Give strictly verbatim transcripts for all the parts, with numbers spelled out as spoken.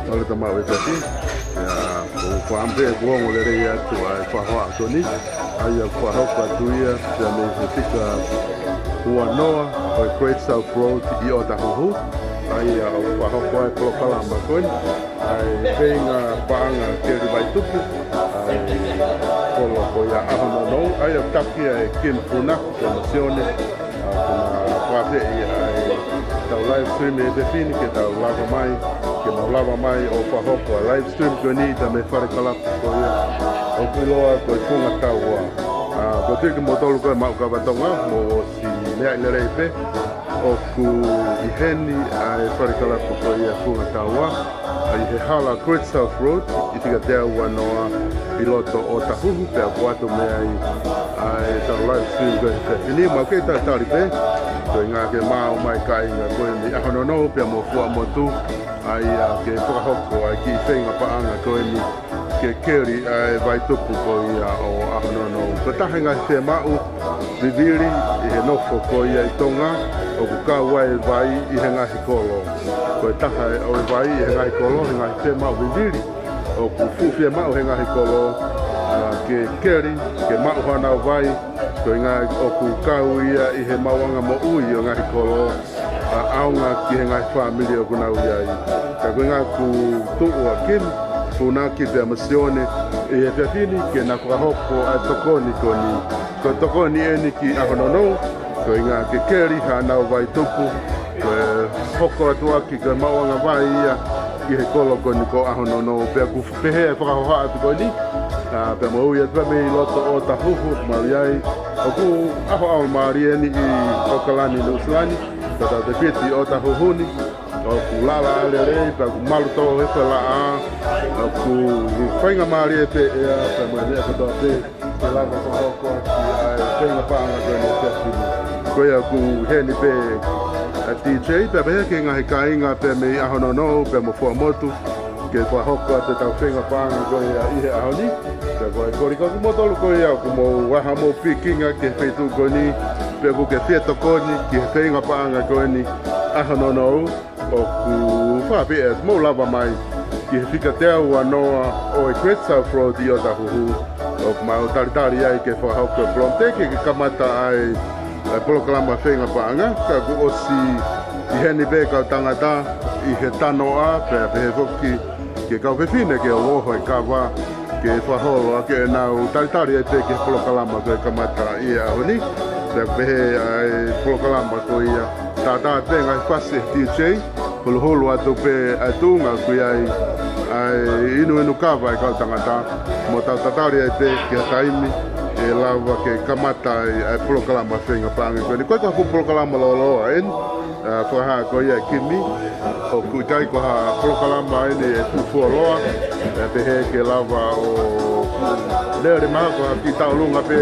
ʻOle tama ue tati. ʻIa, ʻoku ou fakaʻamu pē ʻeku ongo lelei atu ʻa e fakahohaʻa ko eni. ʻA ia ʻoku fakahoko atu ia, pea mei he fika ua noa ʻo e Great South Road ʻi ʻOtahuhu. ʻA ia ʻoku fakahoko ai e polokalama ko eni. ʻA e feinga paʻanga keli Vaitupu, ʻa e kolo ko ia ʻAhononou, ʻa ia ʻoku taki ai ʻe Kim Puna, ko Sione, ʻa, ko na fakaafeʻi ʻa e tau live stream he efiafi ni ke tau lava mai, ke mau lava mai ʻo fakahoko ʻa e live stream ko eni ʻi he fale kalapu ko ia ʻoku ʻiloa ko e Funga Taua. ʻA, ʻoku ou tui kimoutolu ko e maʻu kava Tonga, mou ʻosi meaʻi lelei pē, ʻoku ʻi heni ʻa e fale kalapu ko ia Funga Taua, ʻa ia he hala Great South Road, ʻi fika teau ua noa ʻi loto ʻOtahuhu, pea ʻoku ʻoatu mei ai ʻa e tau live stream ko e efiafi ni, mau kei talitali pē, ko e ʻuhinga ke maʻu mai kāinga ko eni ʻi ʻAhononou pea mo Fuaʻamotu, ʻa ia ke fakahoko ʻa e kiʻi feinga paʻanga ko eni ke keli ʻa e Vaitupu ko ia ʻo ʻAhononou. Ko e taha e ngaahi fiemaʻu vivili ʻi he nofo ko ia ʻi Tonga, ʻoku kau ai e vai ʻi he ngaahi kolo. Ko e taha ʻo e vai ʻi he ngaahi kolo, he ngaahi fiemaʻu vivili ʻoku fuʻu fiemaʻu he ngaahi kolo, ʻa, ke keli, ke maʻu honau vai, ko e ʻuhinga ʻoku kau ia ʻi he maʻuʻanga moʻui ʻo e ngaahi kolo, ʻa, ʻaonga ki he ngaahi fāmili ʻoku nau ʻi ai. Ka ko e ʻuhinga ʻoku tuʻu ʻa Kim Puna pea mo Sione ʻi he efiafi ni ke na fakahoko ʻa e tokoni ko eni. Ko e tokoni eni ki ʻAhononou, ko e ʻuhinga ke keli haʻanau Vaitupu, ko e hoko atu ʻaki ko e maʻuʻanga vai ia ʻi he kolo ko eni ko ʻAhononou, pea ʻoku pehē e fakahohaʻa atu ko eni, ʻa, pea mo e ui atu pē mei loto ʻOtahuhu, mau ʻi ai, ʻoku ʻaho ʻaho mālie eni ʻi ʻOkalani, Nuʻusila ni, ka tau tefiti ʻi ʻOtahuhu ni, ʻoku laʻalaʻā lelei, pea ʻoku malu tō he falaʻā, ʻoku faingamālie pē ʻa e ʻea, pea mo e meʻa kotoa pē, ke lava ko hoko atu ʻa e feinga paʻanga ko eni he efiafi ni. Ko ia ʻoku ʻi heni pē ʻa D J, pea pehē ki he ngaahi kāinga pea mei ʻAhononou, pea mo Fuaʻamotu, ke fakahoko atu e tau feinga paʻanga ko ia ʻi he ʻaho ni. Pea ko e kole kiate kimoutolu ko ia ʻoku mou ʻalu ʻo mou pikinga ki he feituʻu ko eni, pe ʻoku ke fie tokoni ki he feinga paʻanga ko eni ʻAhononou, ʻoku fakaafeʻi atu mou lava mai ki he fika teau ua noa ʻo e Great South Road ʻi ʻOtahuhu, ʻoku mau talitali ai ke fakahoko e polokalama, teʻeki ke kamata ʻa e, ʻa e polokalama feinga paʻanga, ka kuo ʻosi ʻi heni pē kau tangata ʻi he tanoʻa, pea pehē foki ki he kau fefine ke ʻoho e kava, ke fakaholo ʻaki ʻenau talitali ai pē ki he polokalama ko e kamata ʻi he ʻaho ni. Pea pehē ʻa e polokalama ko ia, tātā pē ngaahi fasi ʻe he D J, huluhulu atu pē ʻa e tuʻunga ʻoku ʻi ai ʻa e inuinu kava ʻa e kau tangata, mo tau tatali ai pē ki ha taimi ʻe lava ke kamata ai ʻa e polokalama feinga paʻanga ko eni. Ko e ka fu polokalama lōloa eni, ʻa, fakahā ko ia ʻe Kimi, ʻoku ʻikai ko ha polokalama eni ʻe fuofua loa, ʻe pehē ke lava ʻo lele mai ko ha kiʻi tauʻolunga pē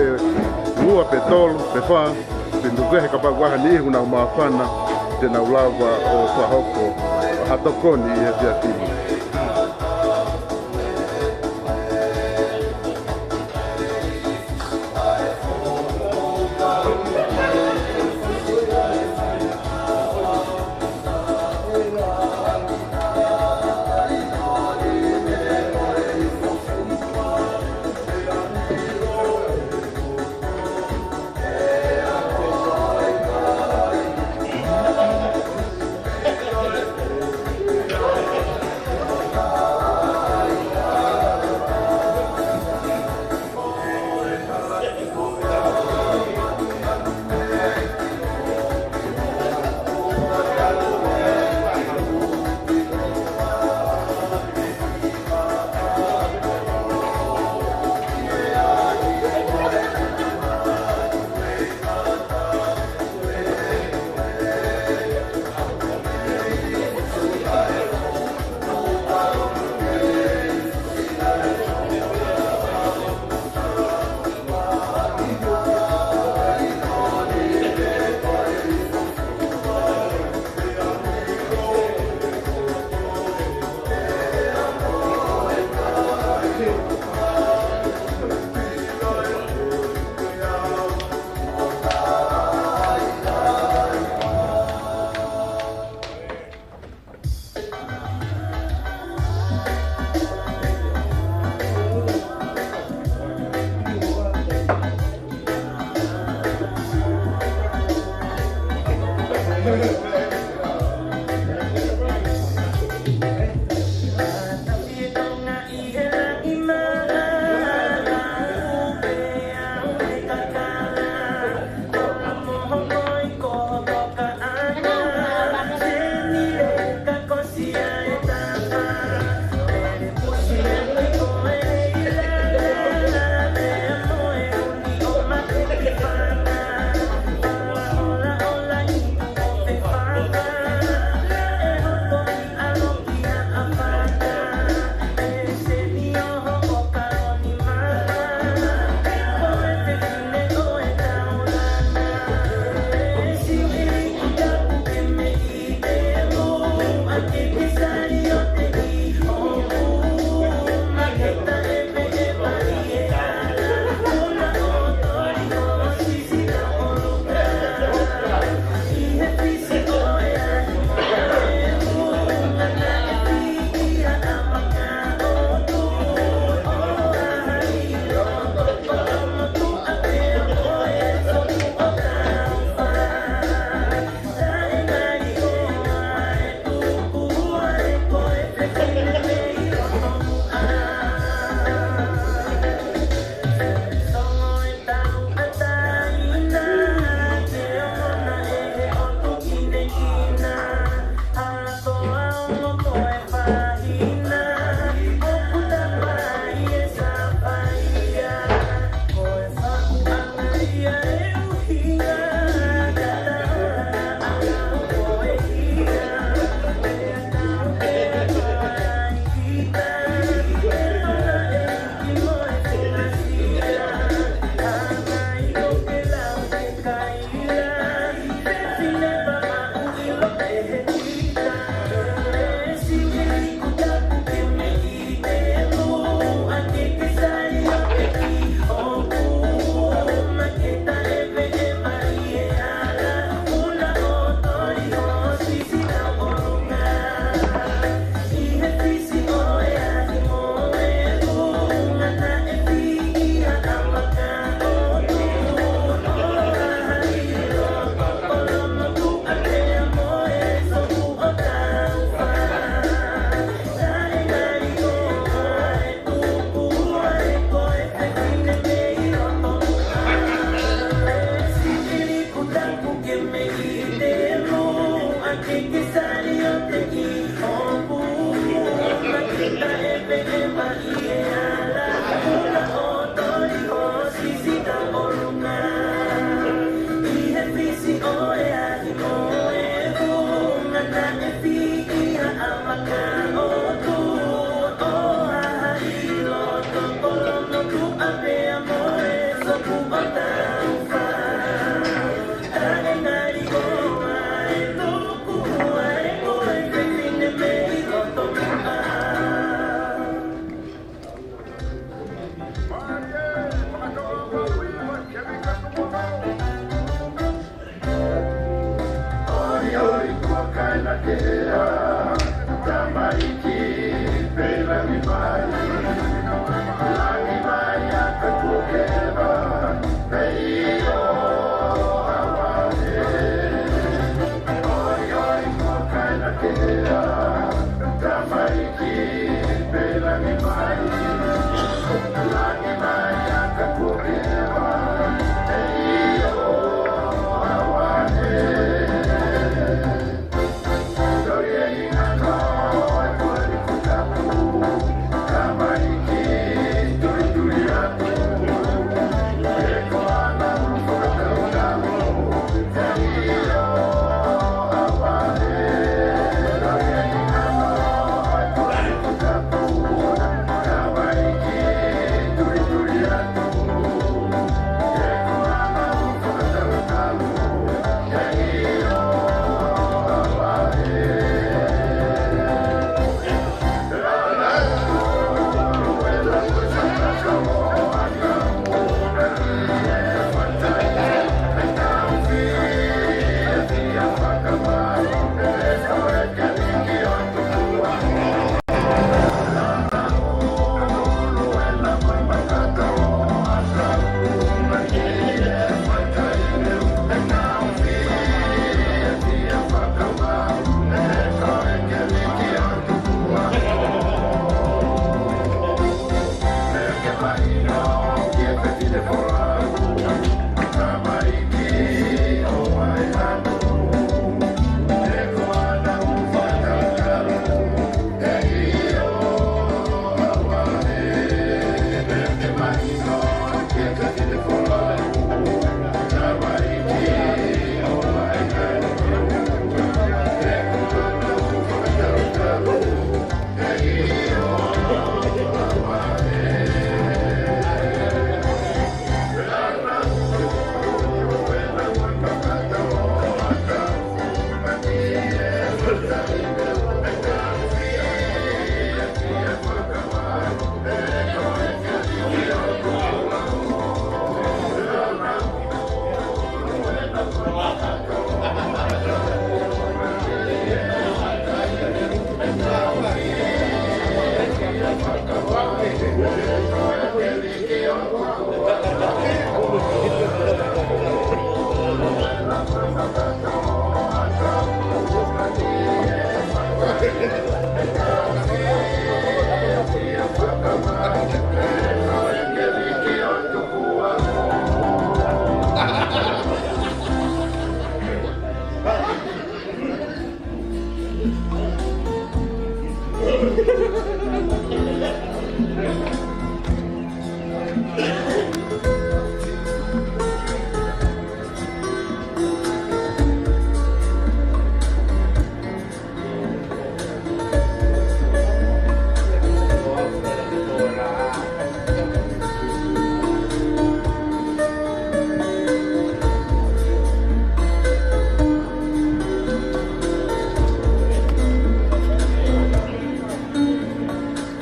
ua pe tolu pe fā, pe tuku kehe kapau ʻoku ʻi ai ha niʻihi ʻoku nau māfana, te nau lava ʻo fakahoko ha tokoni ʻi he efiafi ni.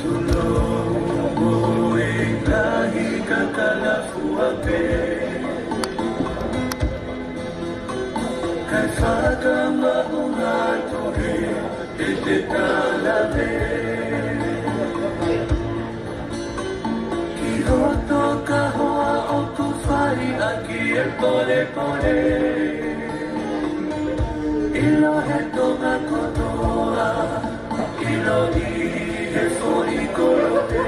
Tulou mo e ngaahi kakala fua pē, kae fakamaʻu atu ē ʻete talave. Ki hoto kahoa ʻoku fai ʻaki e polepole, ʻilo he Tonga kotoa, ʻilo ʻi he foʻi kolope.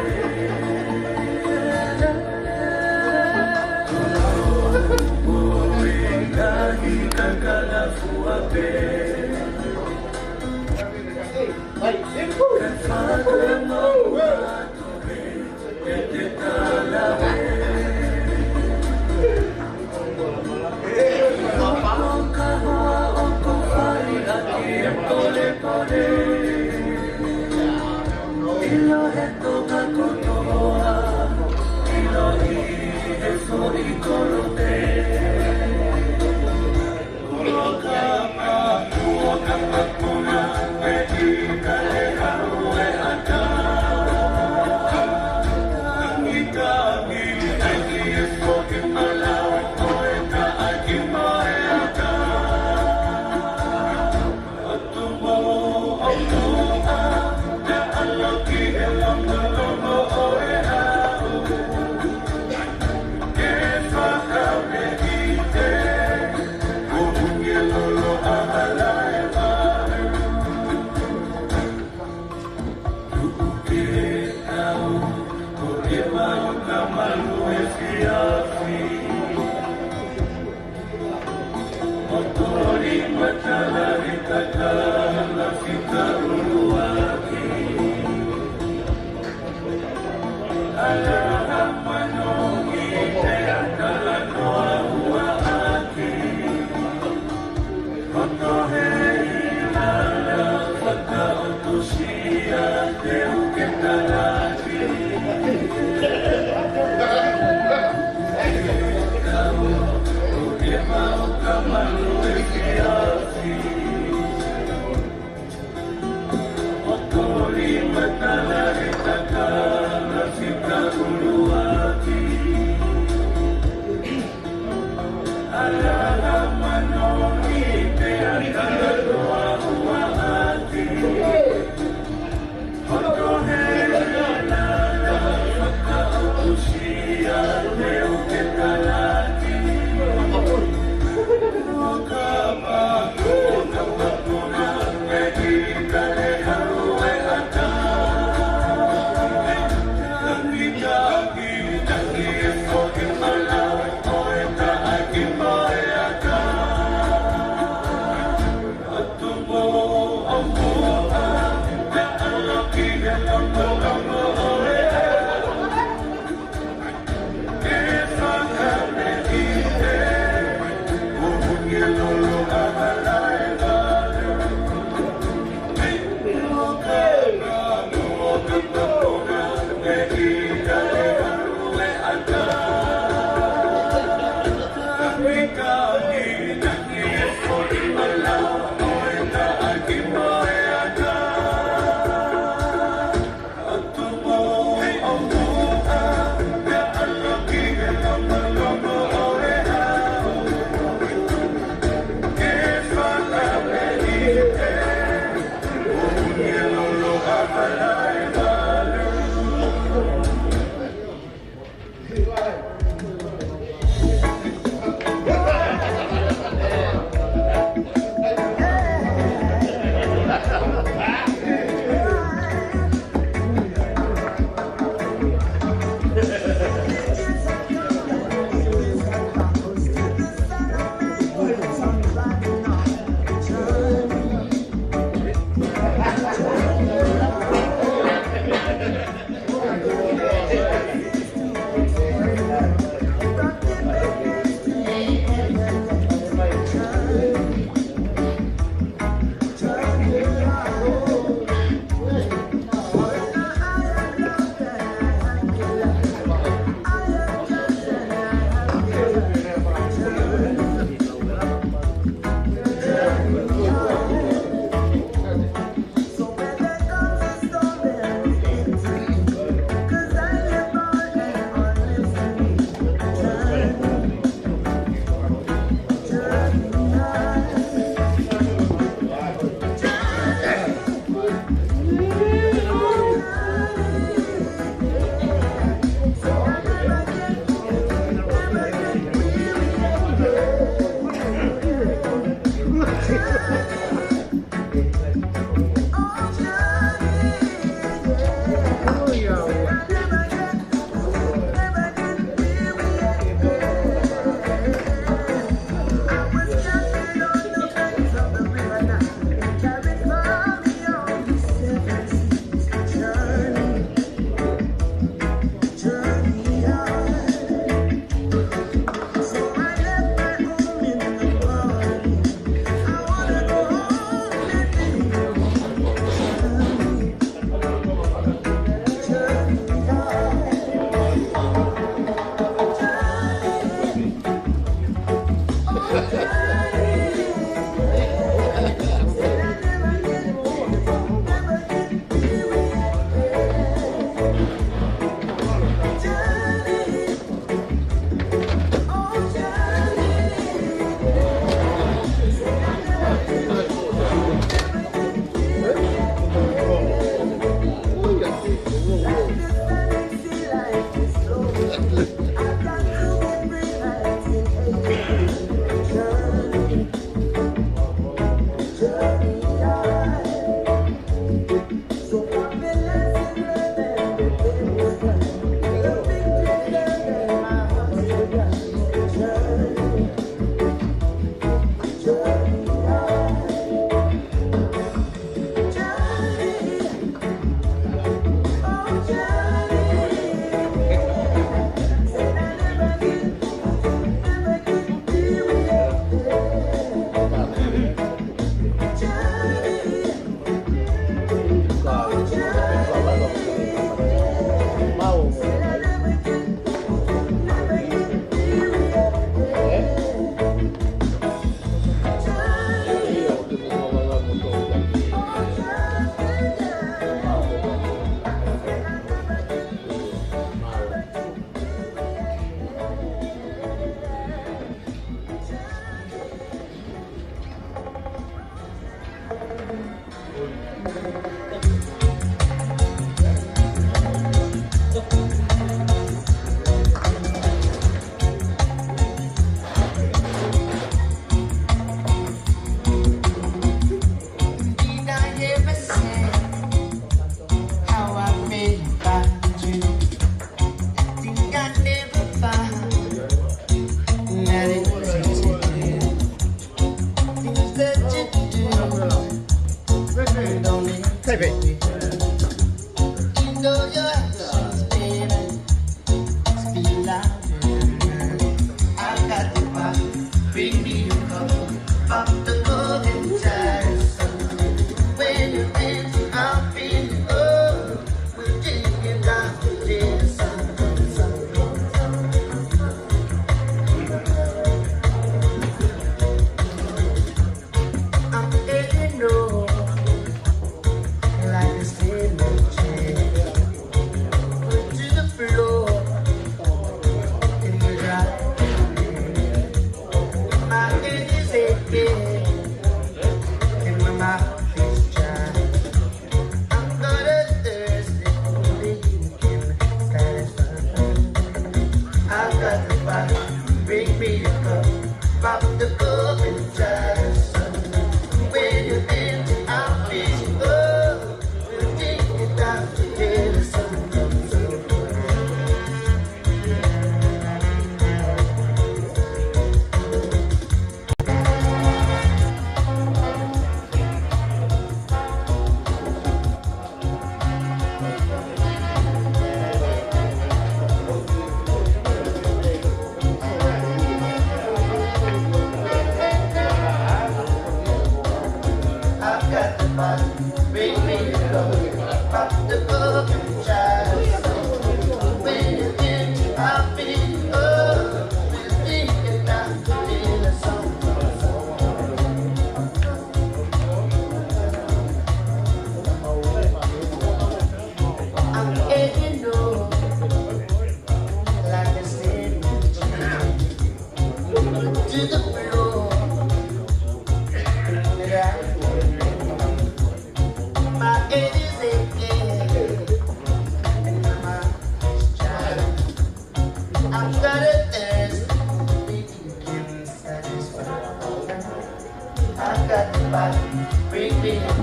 Tulou mo e ngaahi kakala fua pē, kae fakamaʻu atu ē ʻete talave. Ki hoto kahoa ʻoku fai ʻaki e polepole, ʻilo he Tonga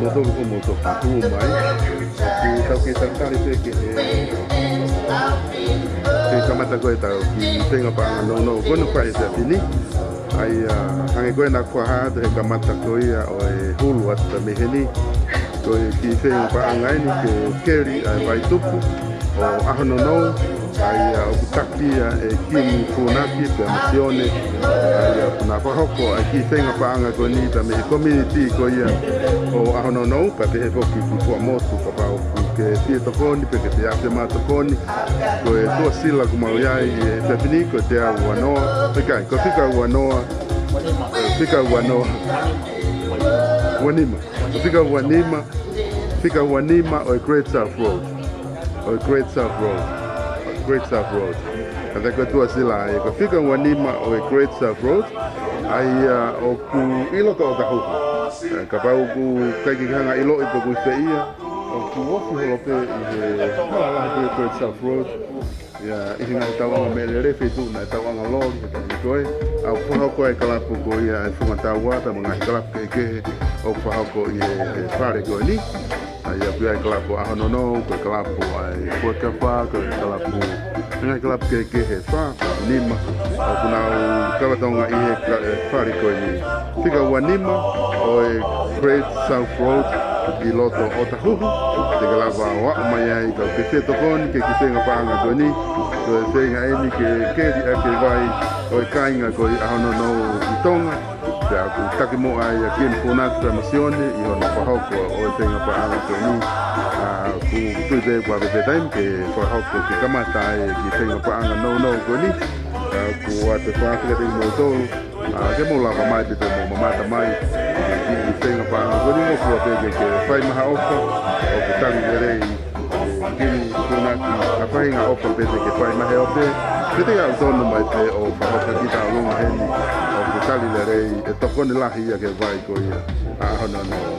Mo tolu ko mo tolu ka tu mai. Ki tau ke talitali pē ki he, ki he kamata ko ē ʻetau kiʻi feinga paʻanga nounou ko eni ʻoku fai he efiafi ni. ʻA ia, hangē ko ē naʻa ku fakahā atu he kamata ko ia ʻo e hulu atu mei heni. Ko e kiʻi feinga paʻanga eni ke keli ʻa e vai tupu ʻo ʻAhononou, ʻa ia ʻoku taki ia ʻe Kimi Funaki pea mo Sione. ʻA ia ʻoku na fakahoko ʻa e kiʻi feinga paʻanga ko eni pea mei he community ko ia ʻo ʻAhononou, pea pehē foki ki Fuaʻamotu, kapau ʻoku ke fie tokoni pe ke fie ʻafe mai tokoni. Ko e tuʻasila ʻoku mau ʻi ai he efiafi ni ko e teau ua noa, ʻikai, ko e fika ua noa, fika ua noa, ua nima. Fika ua nima, fika ua nima ʻo e Great South Road. ʻO e Great South Road. Great South Road. Ka te ko e tuʻasila ia ko e fika ua nima ʻo e Great South Road. ʻA ia ʻoku ʻi loto ʻOtahuhu. ʻE, kapau ʻoku ʻikai ke ke hanga ʻo ʻiloʻi pe ʻoku ʻi fē ia, ʻoku ofi holo pē ʻi he hala lahi ko e Great South Road. ʻI he ngaahi tauʻanga meʻalele, feituʻu naʻe tauʻanga loli he taimi ko ē. ʻA ia ʻoku fakahoko ʻa e kalapu ko ia ʻa e Funga Taua, pea mo e ngaahi kalapu kehekehe ʻoku fakahoko ʻi he, he fale ko eni. ʻA ia ʻoku ʻi ai e kalapu ʻAhononou, ko e kalapu ʻa e Fuekafa, ko e kalapu, ngaahi kalapu kehekehe ʻe fā, nima, ʻoku nau kava Tonga ʻi he ka-, e fale ko eni. Fika ua nima ʻo e Great South Road ʻi loto ʻOtahuhu. Te ke lava ʻo aʻu mai ai ka ke fie tokoni ki he kiʻi feinga paʻanga ko eni. Ko e feinga eni ke keli ʻaki e vai ʻo e kāinga ko ia ʻAhononou ʻi Tonga. Pea ʻoku taki muʻa ai ʻa Kimi Funaki pea mo Sione ʻi hono fakahoko ʻo e feinga paʻanga ko eni. ʻA, ʻoku tui pē kuo ʻave pē taimi ke fakahoko ke kamata ai e kiʻi feinga paʻanga nounou ko eni. ʻA, ʻoku ou ʻoatu e fakaafe kiate kimoutolu. ʻA, ke mou lava mai pē te mou mamata mai ki he kiʻi feinga paʻanga ko eni, mou fua pē ke, ke fai mai ha ʻofa, ʻoku tali lelei ʻe Kimi Funaki ha faʻahinga ʻofa pē te ke fai mai he ʻofa. Pea te u tonu mai pē ʻo fakahoko ki he ʻolunga heni, ʻoku tali lelei ʻe tokoni lahi ia ki he vai ko ia ʻa ʻAhononou.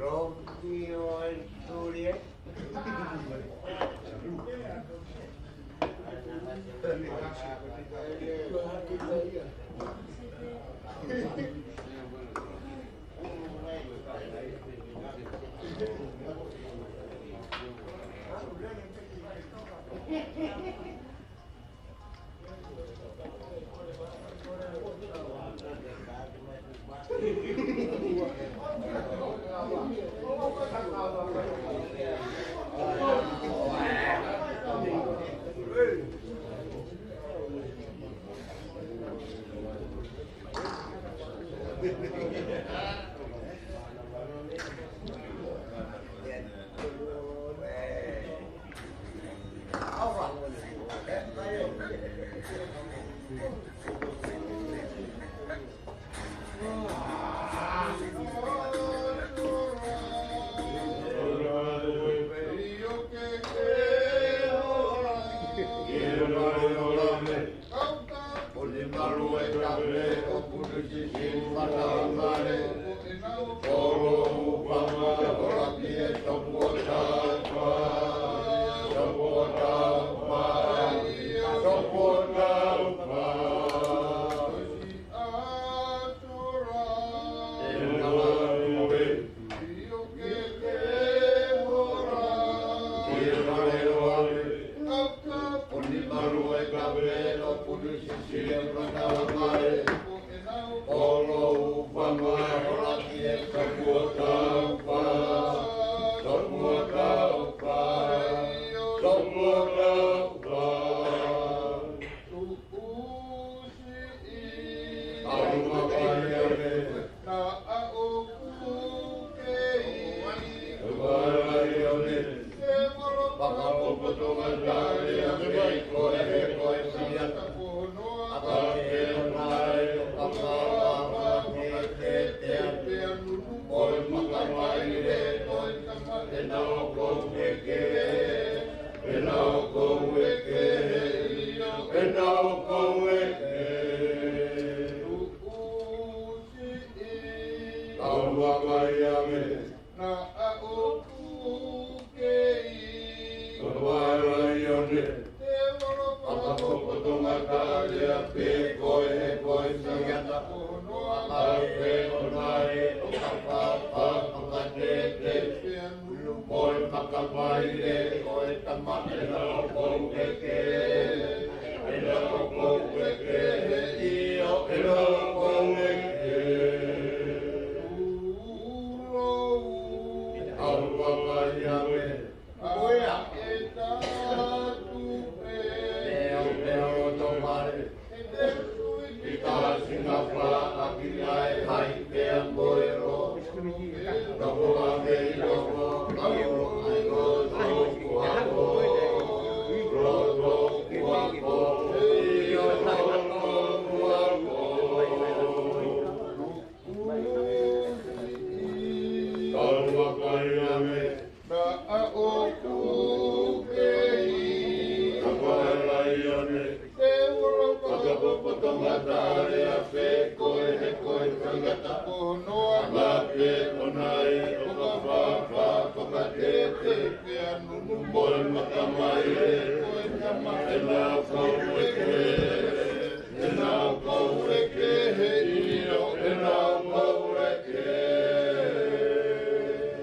Romeo and Juliet.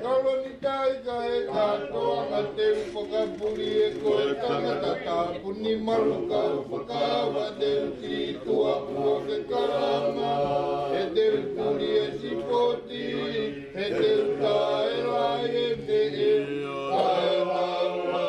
Kaloni tai ka e kātoanga te u fakapuli e ko e tangata tāpuni malu ka u fakaava te u ki tua kuo ke kalanga. He te u puli e sipoti, he te u tae lai e te e. Tae lau a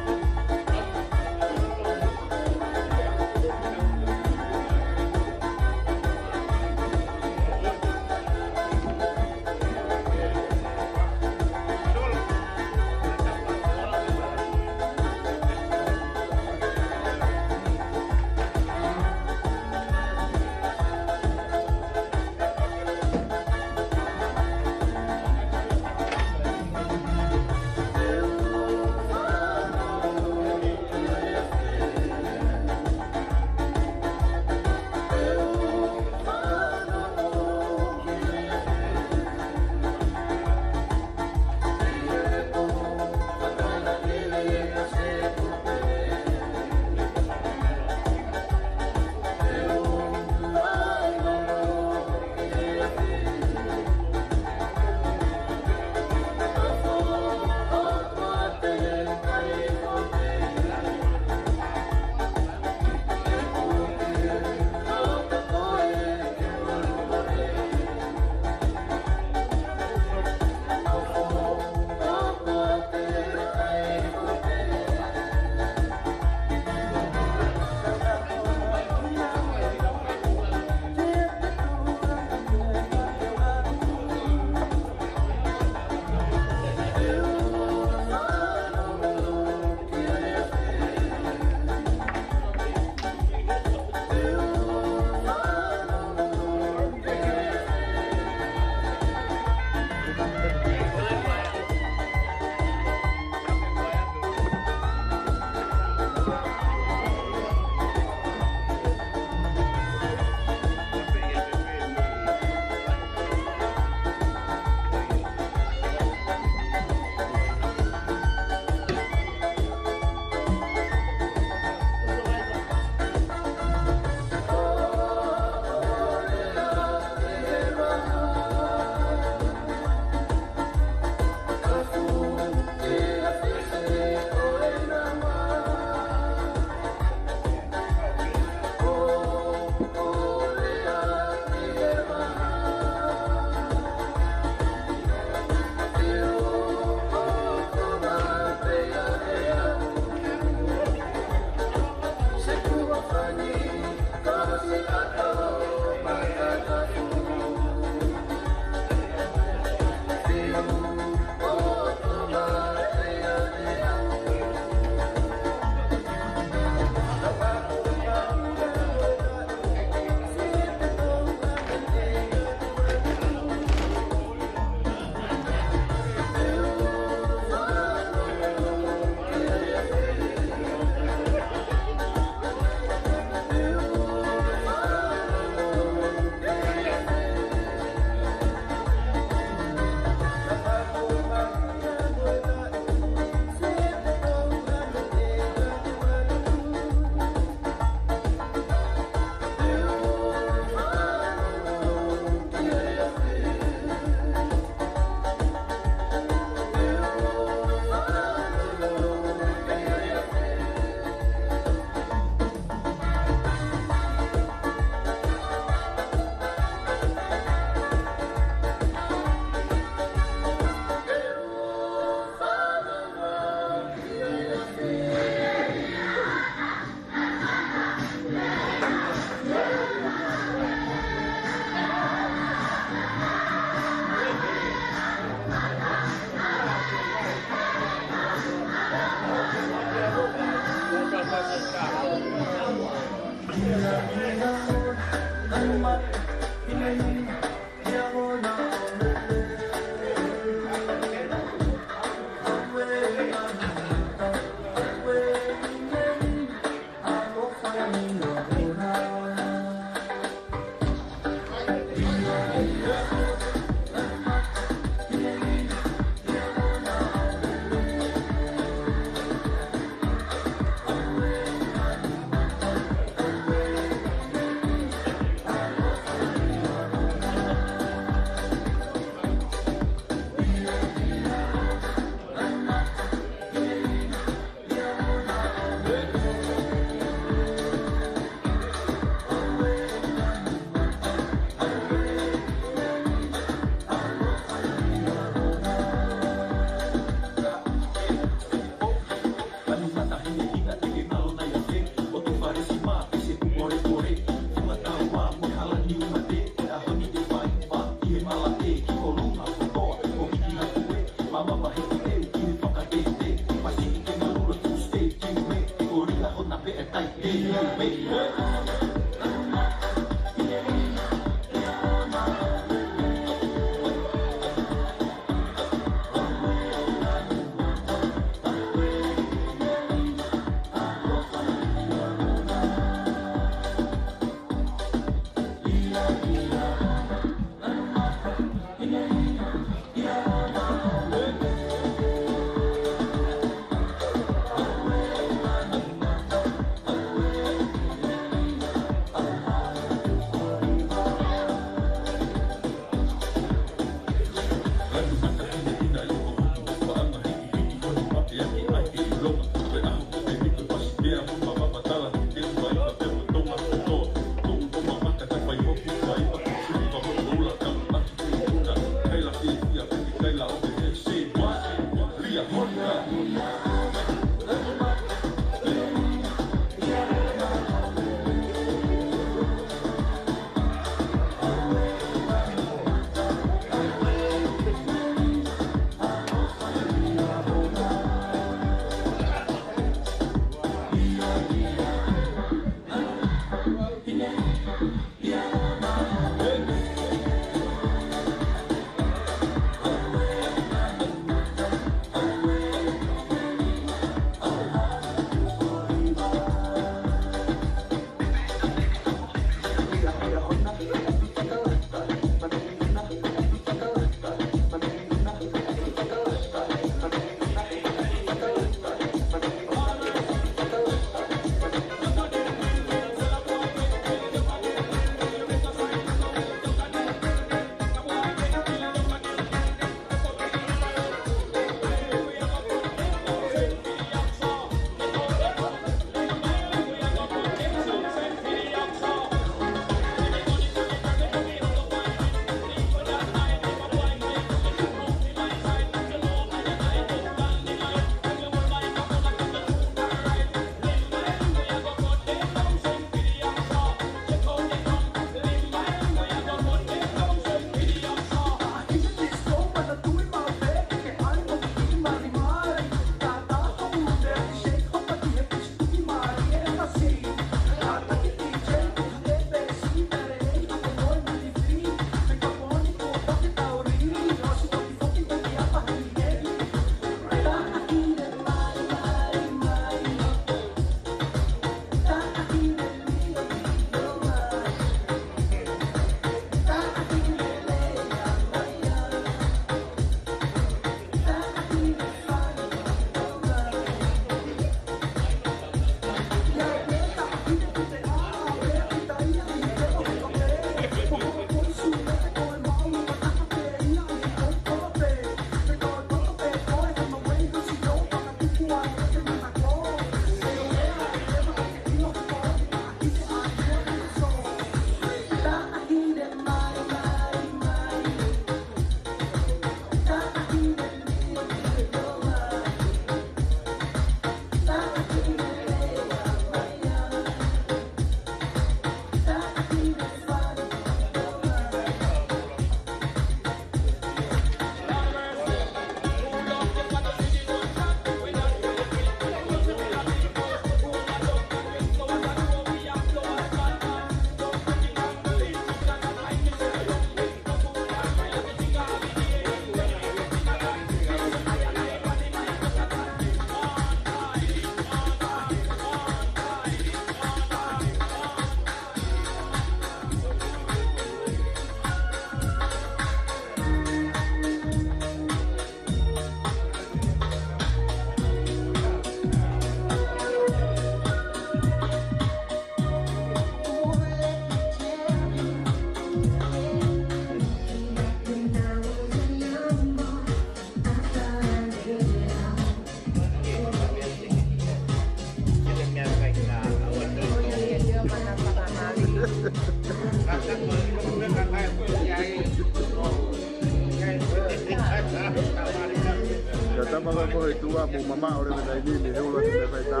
Ua mo mama ʻo le meʻa taimi ni he ʻuluaki meʻa faitā.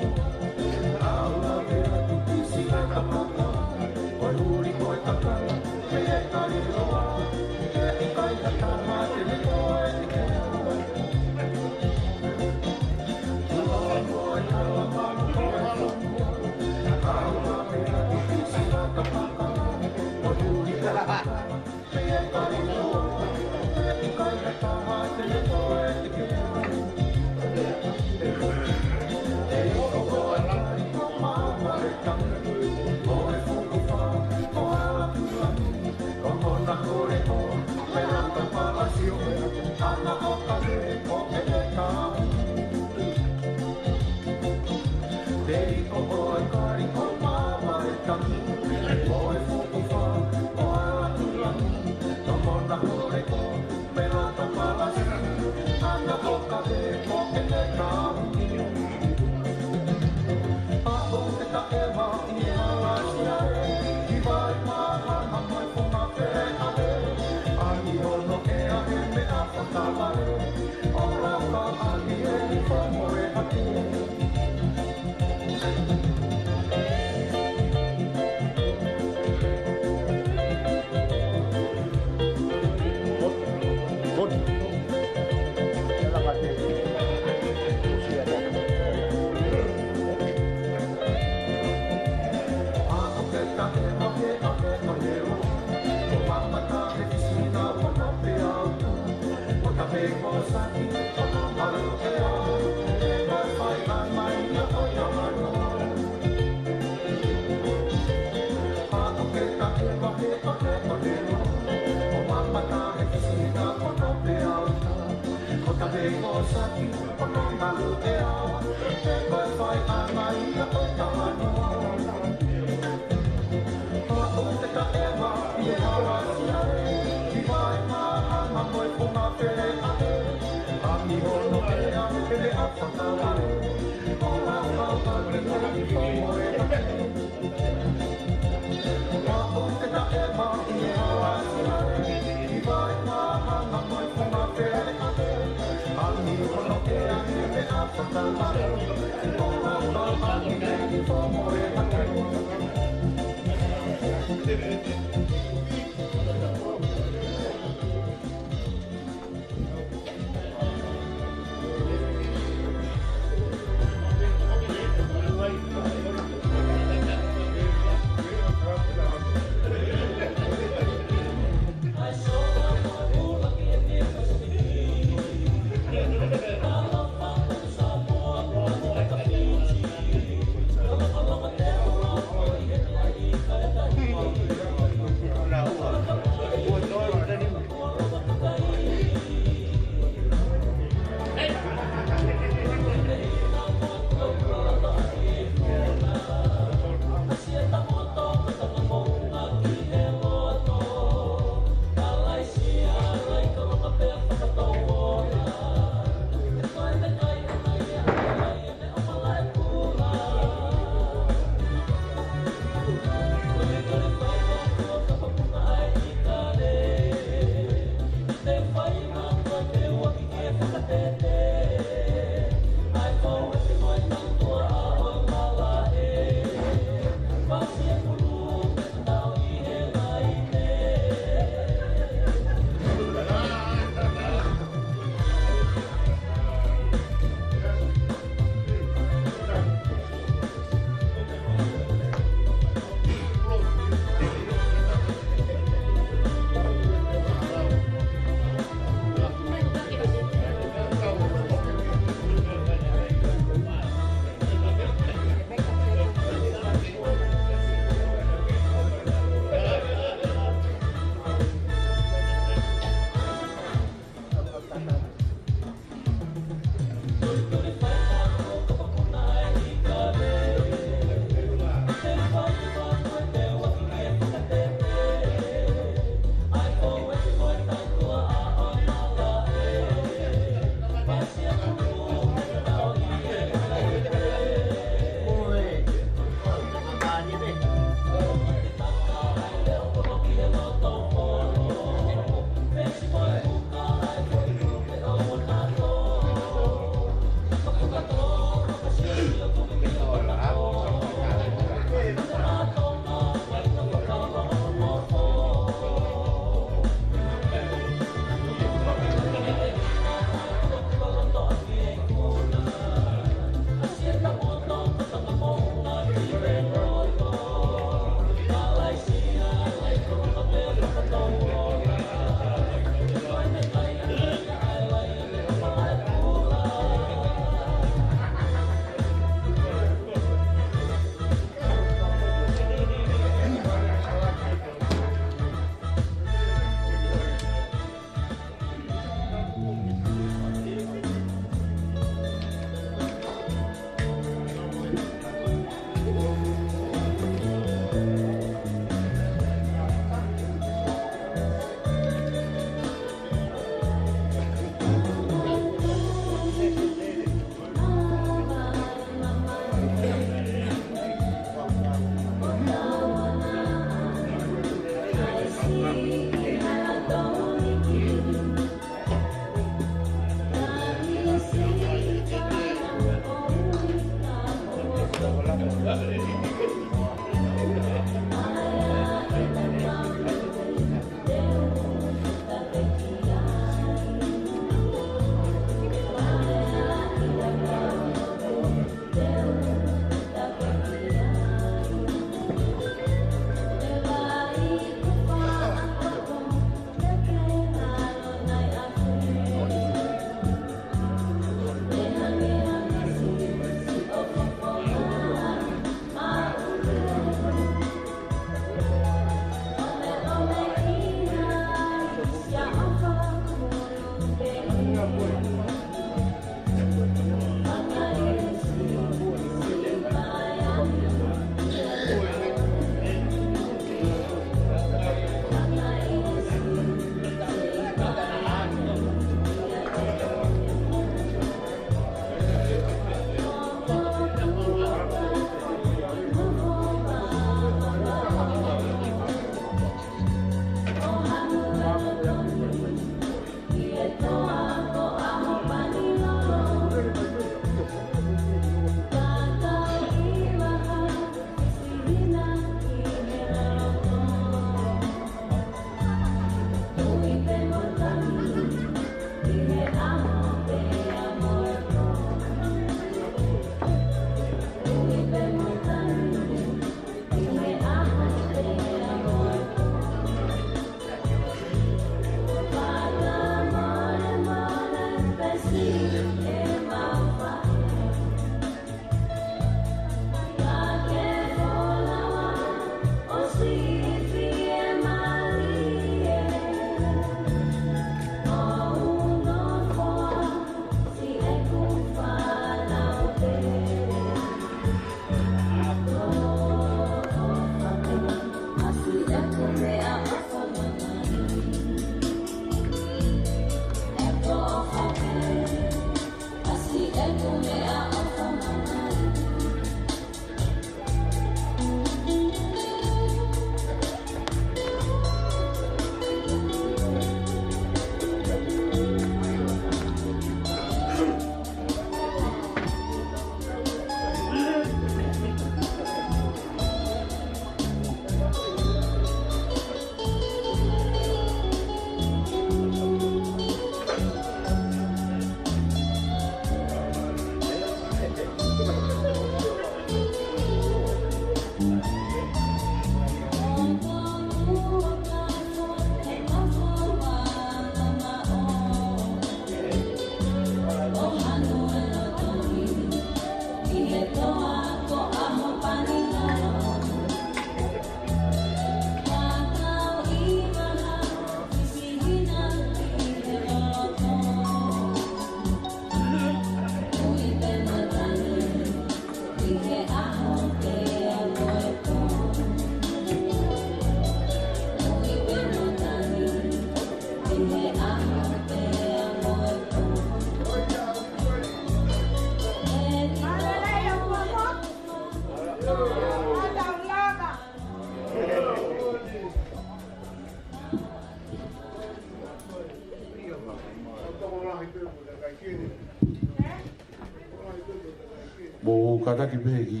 Kātaki pē ki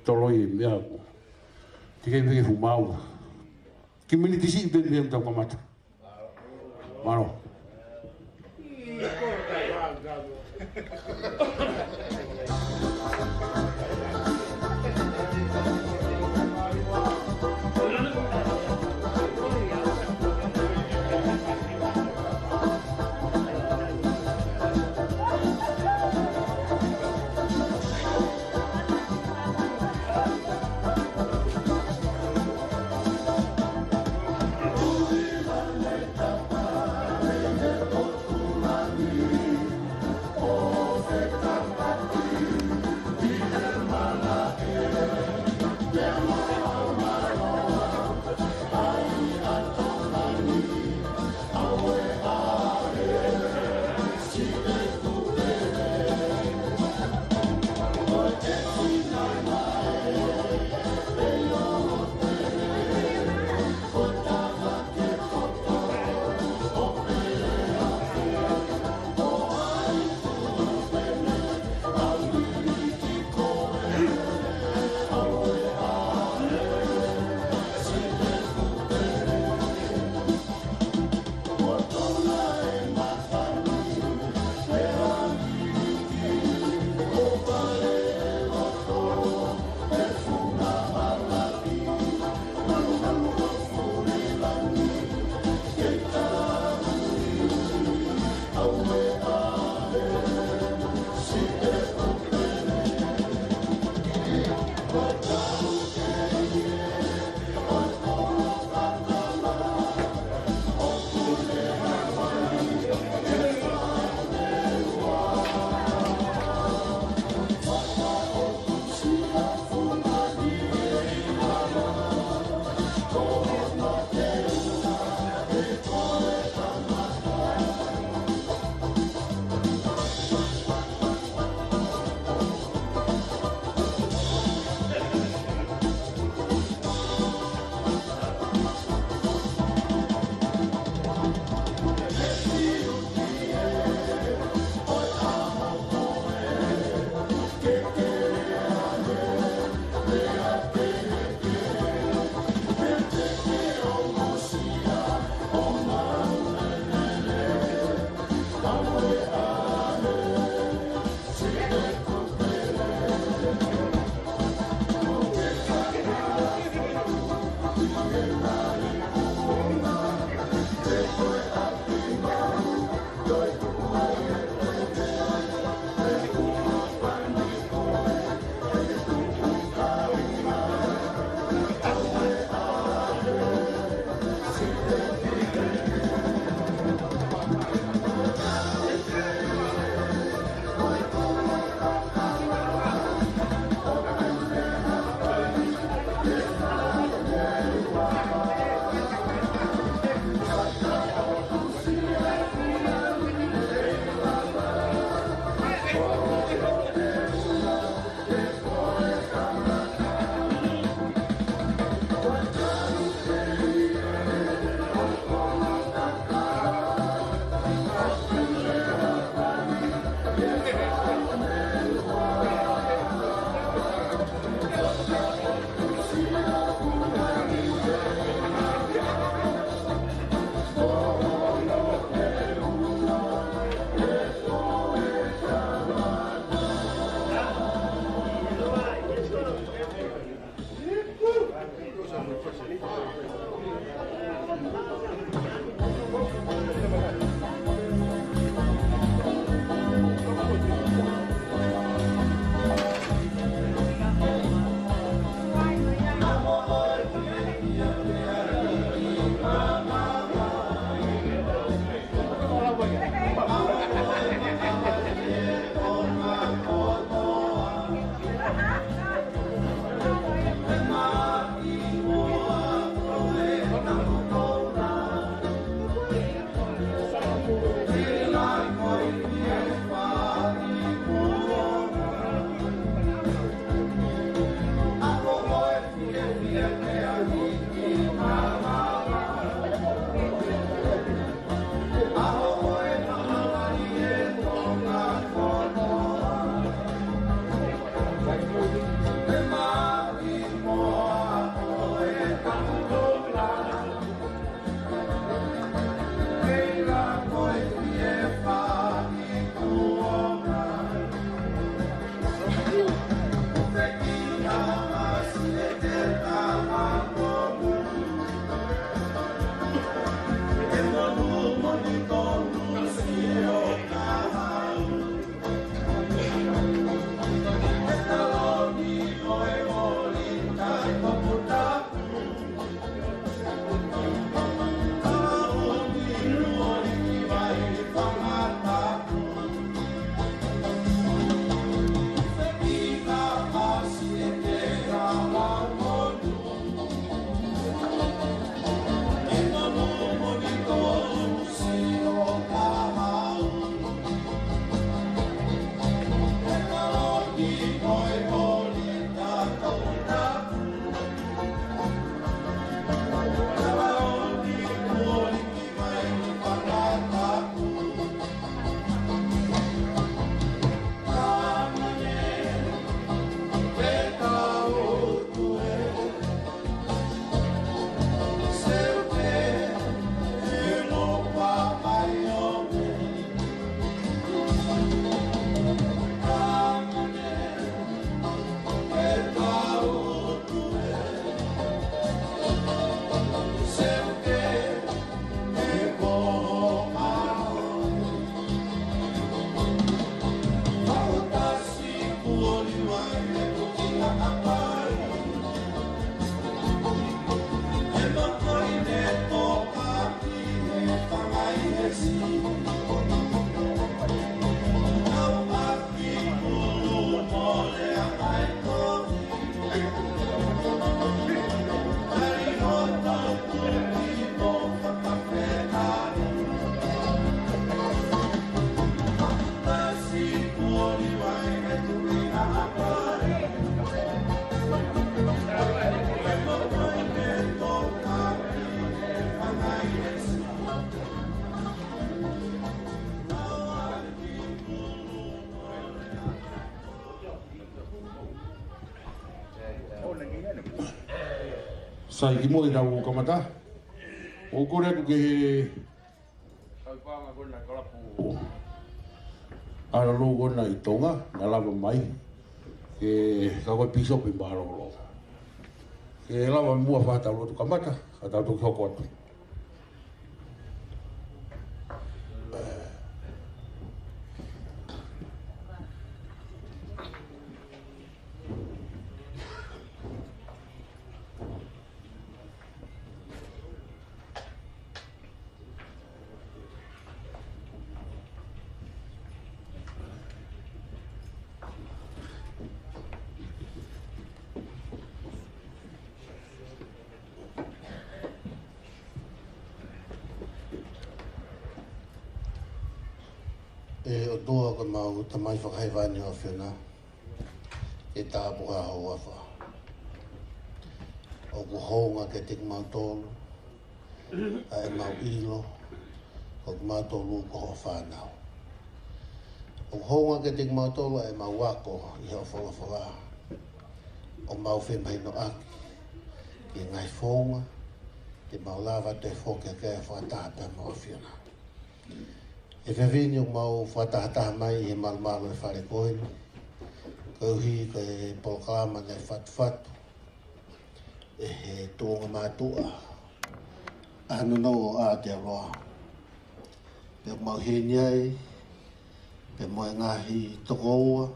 toloi e meʻa ko. Te ke pē ke humau. Ki miniti siʻi pē meʻa tau kamata. Mālō. Sai, kimuʻa ke tau kamata, ʻoku ou kole atu ki he kau paʻanga ko ena ʻa e kalapu ʻAlo Lou ko ena ʻi Tonga, naʻa lava mai, ke, ka ko e pīsope mālōlō. Ke lava muʻa ʻo fai ʻetau lotu kamata, ka tau toki hoko atu. ʻE ʻOtua ko ʻemau Tamai Fakahēvani ʻofeina, ke tāpuhā ho huafa. ʻOku hounga kiate kimautolu ʻa ʻemau ʻilo ko kimautolu ko hoʻo fānau. ʻOku hounga kiate kimautolu ʻa ʻemau ako ʻi hoʻo folofola, ʻo mau femahinoʻaki ki he ngaahi founga te mau lava ʻo toe foki hake ʻo fakataha pea mo ho ʻAfio na. ʻI he efiafi ni ʻoku mau fakatahataha mai ʻi he malumalu ʻo e fale ko eni, koeʻuhi ko e polokalama naʻe fatufatu ʻe he tuʻunga mātuʻa ʻa Nonou ʻo Aotearoa. Pea ʻoku mau ʻi heni ai pea mo e ngaahi tokoua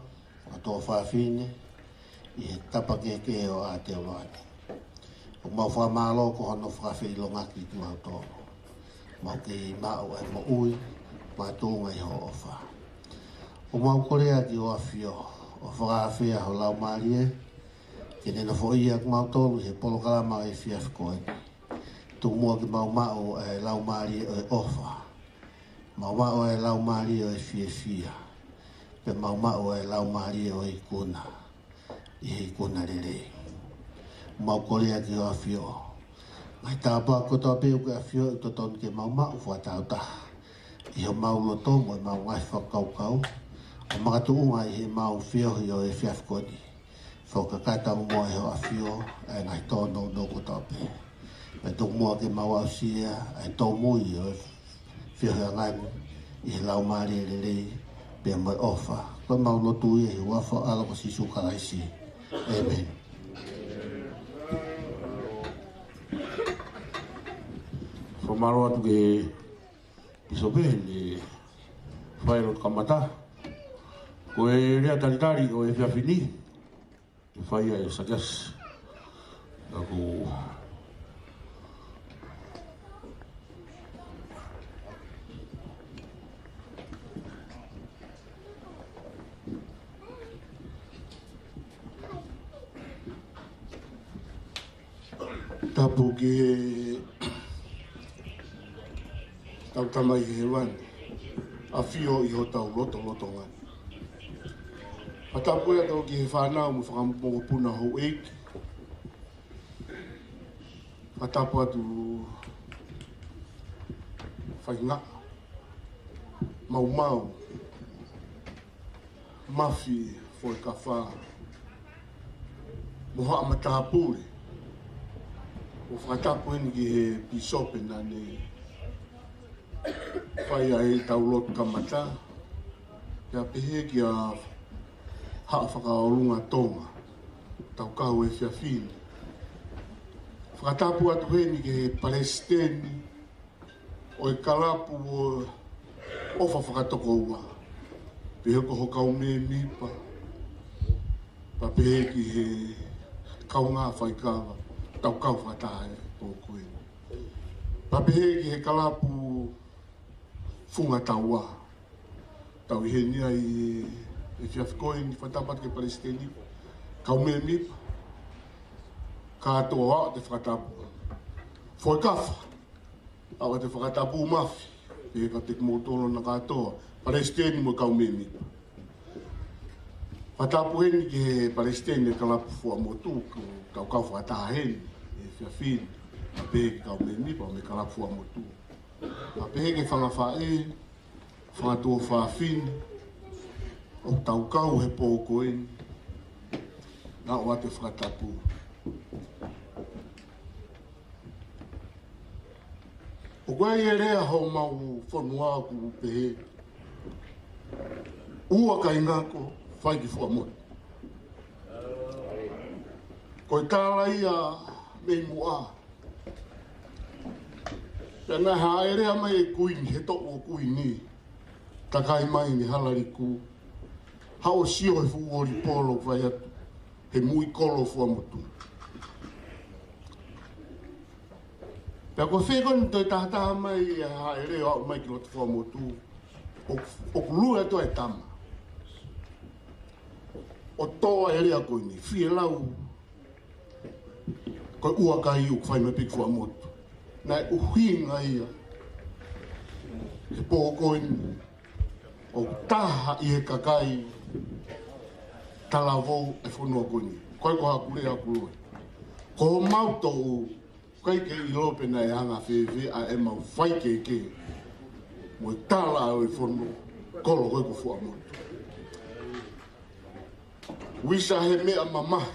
fakatuofāfine ʻi he tapa kehekehe ʻo Aotearoa ni. ʻOku mau fakamālō ko hono fakafeʻilongaki kimautolu, mau kei maʻu ʻa e moʻui makatuʻunga ʻi hoʻo ʻofa. ʻOku mau kole atu ki ho ʻAfio ʻo fakaafeʻi ho Laumālie ke ne nofoʻia kimautolu he polokalama ʻo e efiafi ko eni. Tuku muʻa ke mau maʻu ʻa e laumālie ʻo e ʻofa, mau maʻu ʻa e laumālie ʻo e fiefia, pea mau maʻu ʻa e laumālie ʻo e ikuna ʻi he ikuna lelei. Mau kole atu ki ho ʻAfio, ngaahi tāpuaki kotoa pē ʻoku ke ʻafioʻi ʻoku totonu ke mau maʻu fakataautaha ʻi homau loto mo ʻemau ngaahi fakakaukau, ʻo makatuʻunga ʻi heʻemau feohi ʻo e efiafi ko eni. Fakakakato muʻa ʻe ho ʻAfio ʻa e ngaahi tōnounou kotoa pē. Pea tuku muʻa ke mau aʻusia ʻa e tōmui ʻo e feohiʻanga ni ʻi he laumālie lelei pea mo e ʻofa. Ko ʻemau lotu ia ʻi he huafa ʻo ho ʻAlo ko Sīsū Kalaisi. ʻĒmeni. Fakamālō atu ki he pīsope ʻi heʻene fai lotu kamata. Ko e lea talitali ʻo e efiafi ni, ʻe fai ia ʻe Sakiasi. Ka ko Tapu ki heʻetau Tamai ʻi hēvani, ʻafio ʻi hotau lotolotonga ni. Fakatapu atu ki he fānau mo e fakamokopuna houʻeiki. Fakatapu atu Faingaʻa, Maumau, Mafi, Foʻi Kafa, mo haʻa matāpule. ʻOku fakatapu heni ki he pīsope naʻa ne fai ai ʻetau lotu kamata. Pea pehē kia Haʻa Fakaolunga Tonga, tau kau he efiafi ni. Fakatapu atu heni ki he palesiteni ʻo e kalapu ʻo e ʻOfa Fakatokoua, pehē ko ho kau mēmipa, pea pehē ki he kaungā faikava, tau kau fakataha he pō ko eni. Pea pehē ki he kalapu Funga Taua, tau ʻi heni ai he efiafi ko eni. Fakatapu atu ki he palesiteni, kau mēmipa, kātoa ʻoatu e fakatapu. Foʻi Kafa, ʻoatu e fakatapu. Mafi, pehē kiate kimoutolu hono kātoa, palesiteni mo e kau mēmipa. Fakatapu heni ki he palesiteni e kalapu Fuaʻamotu, ko e kau fakataha heni he efiafi ni, pehē ki he kau mēmipa mo e kalapu Fuaʻamotu. Pea pehē ki he fanga faʻē, fanga tuofāfine ʻoku tau kau he pō ko eni, naʻa ʻoatu e fakatapu. Ko e lea homau fonua ʻoku pehē: Ua kai ngako, fai ki Fuaʻamotu. Ko e tala ia mei muʻa. Pea naʻe haʻele mai e kuini, he toʻu ʻo e kuini, takai mai ni Halaliku, haʻu ʻo sio he fuʻu volipolo ʻoku fai atu he muikolo Fuaʻamotu. Pea ko e fē ko eni toe tahataha mai ʻa e haʻele ʻo aʻu mai ki loto Fuaʻamotu, ʻo, ʻoku lue atu ai e tama ʻo toʻo e lea ko eni, fielau. Ko e ua kai ʻoku fai mai pē ki Fuaʻamotu. Naʻe ʻuhinga ia he pō ko eni ʻoku taha ʻi he kakai talavou e fonua ko eni. Ko e ko haku lea ʻaku loi. Ko homau toʻu, ʻikai ke ʻilo pe naʻe anga fēfē ʻa ʻemau faikehekehe mo e tala ʻo e fono kolo ko e ko Fuaʻamotu. Uisa he meʻa mamahi,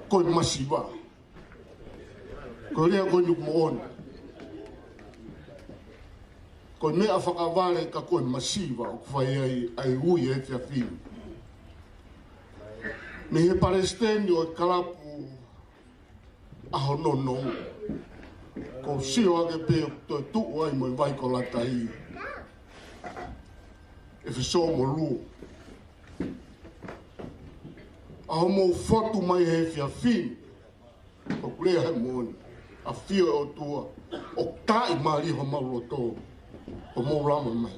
ko e masiva. Ko e lea ko eni ʻoku moʻoni. Ko e meʻa fakavale ka ko e masiva ʻoku fai ai ʻa e ui he efiafi ni. Mei he palesiteni ʻo e kalapu ʻa hono nou. Ko e sio ake pē ʻoku toe tuʻu ai mo e vai ko Latahi, ʻEfesō mo Luo. ʻA hoʻomou fotu mai he efiafi ni, ʻoku lea he moʻoni, ʻAfio ʻOtua, ʻoku taaʻi mālie homau loto, ʻo mou lama mai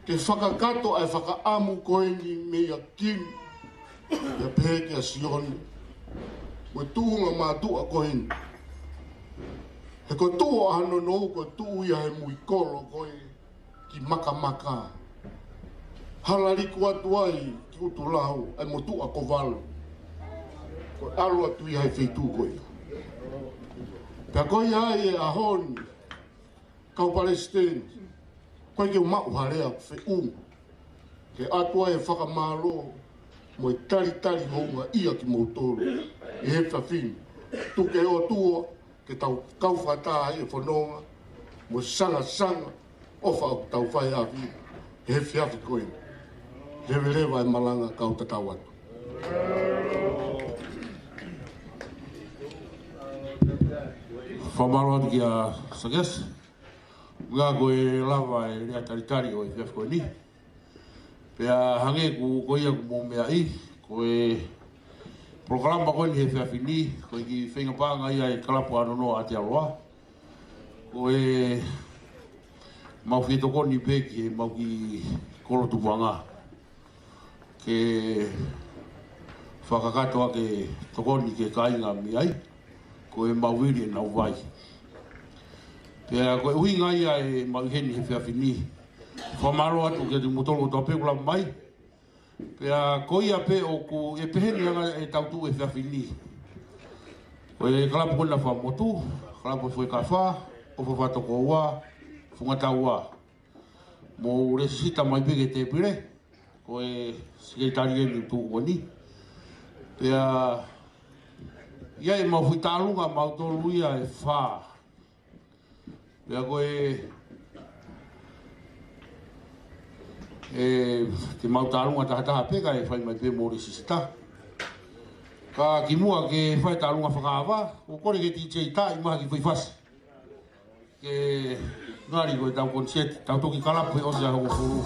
ke fakakakato ʻa e fakaʻamu ko eni meia Kimi, ia pehē kia Sione, mo e tuʻunga mātuʻa ko eni. He ko e tuʻu ʻa hono nou, ko e tuʻu ia he muikolo ko e ki Makamaka. Halaliku atu ai ki ʻUtulau, ʻa e motuʻa ko Valu. Ko e ʻalu atu ia he feituʻu ko ia. Pea ko ia ai e ʻaho ni, kau palesiteni, ʻoku ʻikai ke u maʻu ha lea ʻoku feʻunga ke ʻatu ai e fakamālō mo e talitali houngaʻia kimoutolu ʻi he efiafi ni. Tuku ke ʻOtua ke tau kau fakataha ʻi he fononga mo e sangasanga ʻofa ʻoku tau fai ʻaʻahi he efiafi ko eni. Leveleva e malanga, kau tatau atu. Fakamālō atu kia Sakeasi. Ngā ko e lava e lea talitali ʻo e efiafi ko eni. Pea hangē ko ia ʻoku mou meaʻi, ko e polokalama ko eni he efiafi ni, ko e kiʻi feinga paʻanga ia ʻa e kalapu ʻa Nonoa ʻAotearoa. Ko ʻemau fie tokoni pē ki heʻemau kiʻi kolo tupuʻanga ke fakakakato ʻaki e tokoni ki he kāinga mei ai, ko e mau vili ʻenau vai. Pea ko e ʻuhinga ia ʻemau ʻi heni he efiafi ni. Fakamālō atu kiate kimoutolu kotoa pē ʻoku lava mai. Pea ko ia pē ʻoku pehē ni ʻa e tau tuʻu he efiafi ni. Ko e kalapu ko ena Fuaʻamotu, kalapu ʻo e Fuekafa, ʻo Fafatokoua, Fungataua. Mou lēsisita mai pē ki he tēpile, ko e sekelitali eni ʻoku tuʻu ko eni. Pea ʻi ai ʻemau foʻi tālunga mautolu ia ʻe fā. Pea ko e, ʻe, te mau tālunga tahataha pē kae fai mai pē mou lēsisita. Ka kimuʻa ke fai tālunga fakaava, ʻoku ou kole ki he DJ Taʻi maha ki Fuifasi ke ngali ko e tau koniseti, tau toki kalapu he ʻosi ʻa e hongofulu.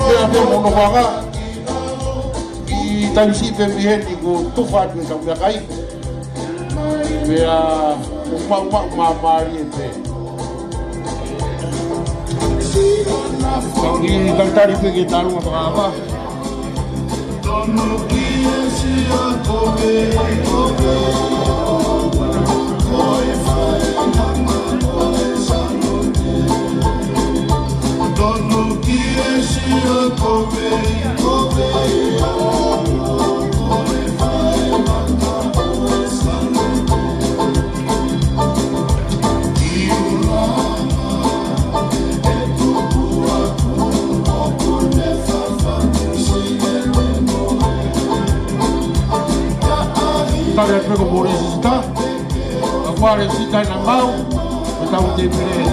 Pea pea mo hono vanga, ʻi Tausi pē miheni ko tufa atu e kau meʻakai. Pea ʻoku maʻu, maʻu māmālie pē. Ka ʻoku talitali pē ke tālunga fakaava. Tale atu ko Mōlesita, ka Mōlesita na mau, ko tau te pere.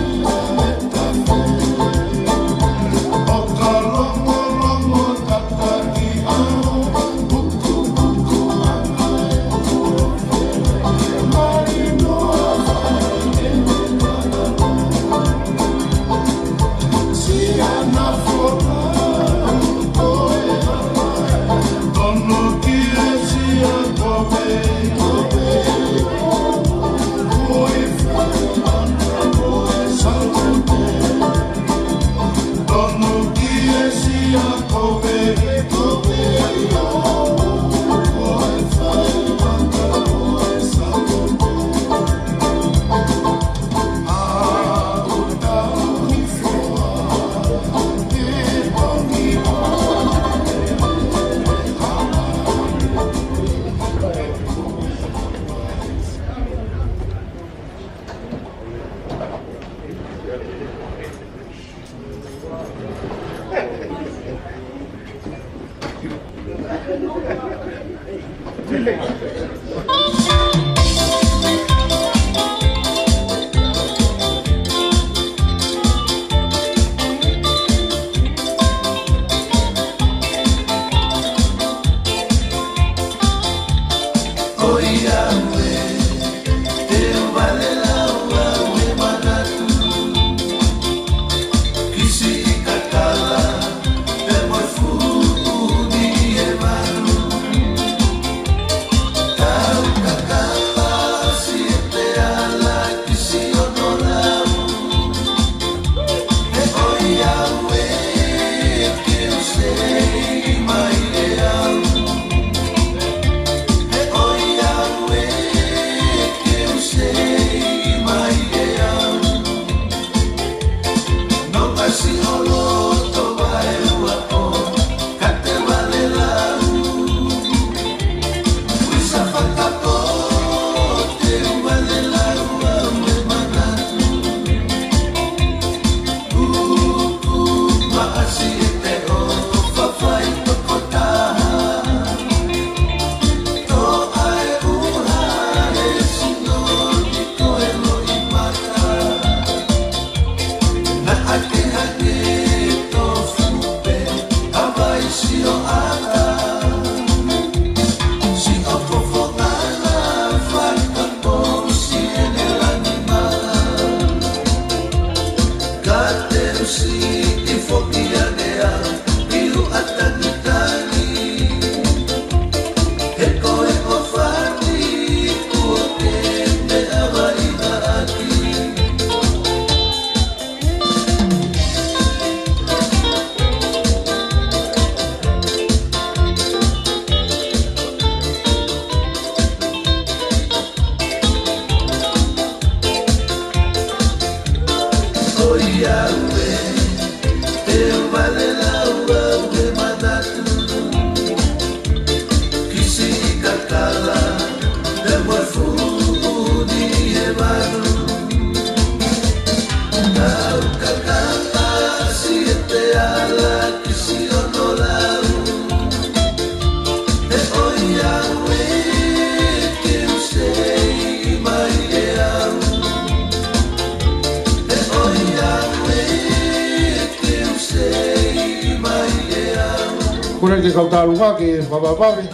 Kole ke kau tālunga ke fakavavevave.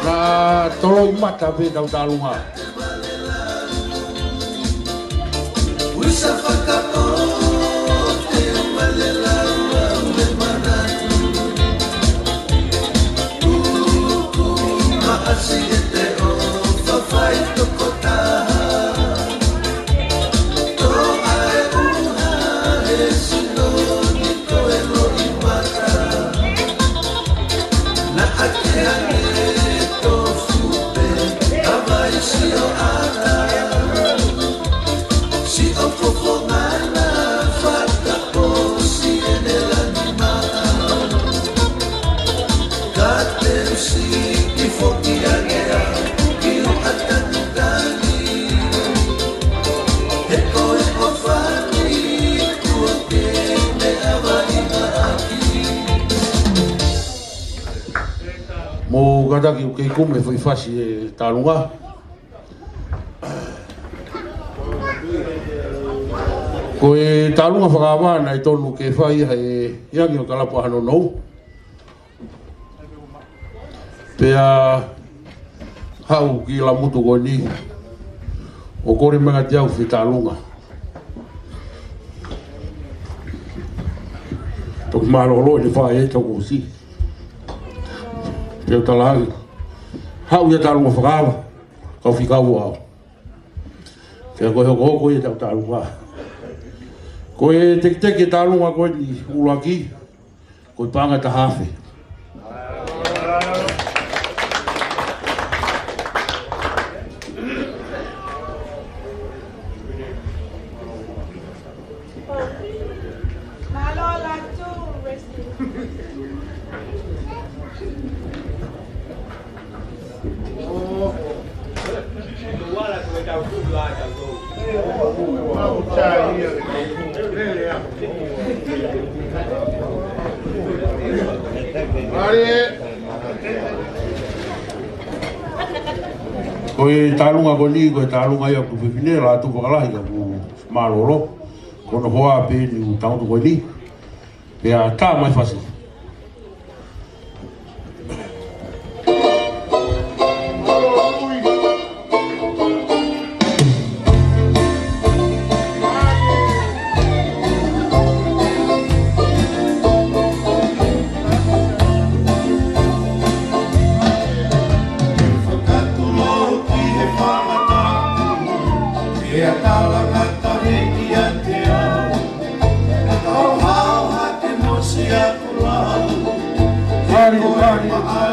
Naʻa toloi mata pē ʻetau tālunga. Mou kātaki ʻo kei kumi e foʻi fasi e tālunga. Ko e tālunga fakaava naʻe tonu ke fai ʻe he Langi ʻo Kalapu ʻa Hanonou. Pea haʻu ki Lamutu ko eni ʻo kole mai kiate au e foʻi tālunga. Toki mālōlō ʻene fai e tau kusi. Pea u talaange, haʻu ia tālunga fakaava, kau fika ua au. Pea ko e hokohoko ia ʻetau tālunga. Ko e tekiteki e tālunga ko eni ʻuluaki, ko e paʻanga ʻe taha afe. Ko e tālunga ko eni, ko e tālunga ia ʻoku fefine la tu fakalahi ka ku mālōlō. Ko hono hoa pē eni ʻoku tangutu ko eni. Pea tā mai fasi. Hari, hari.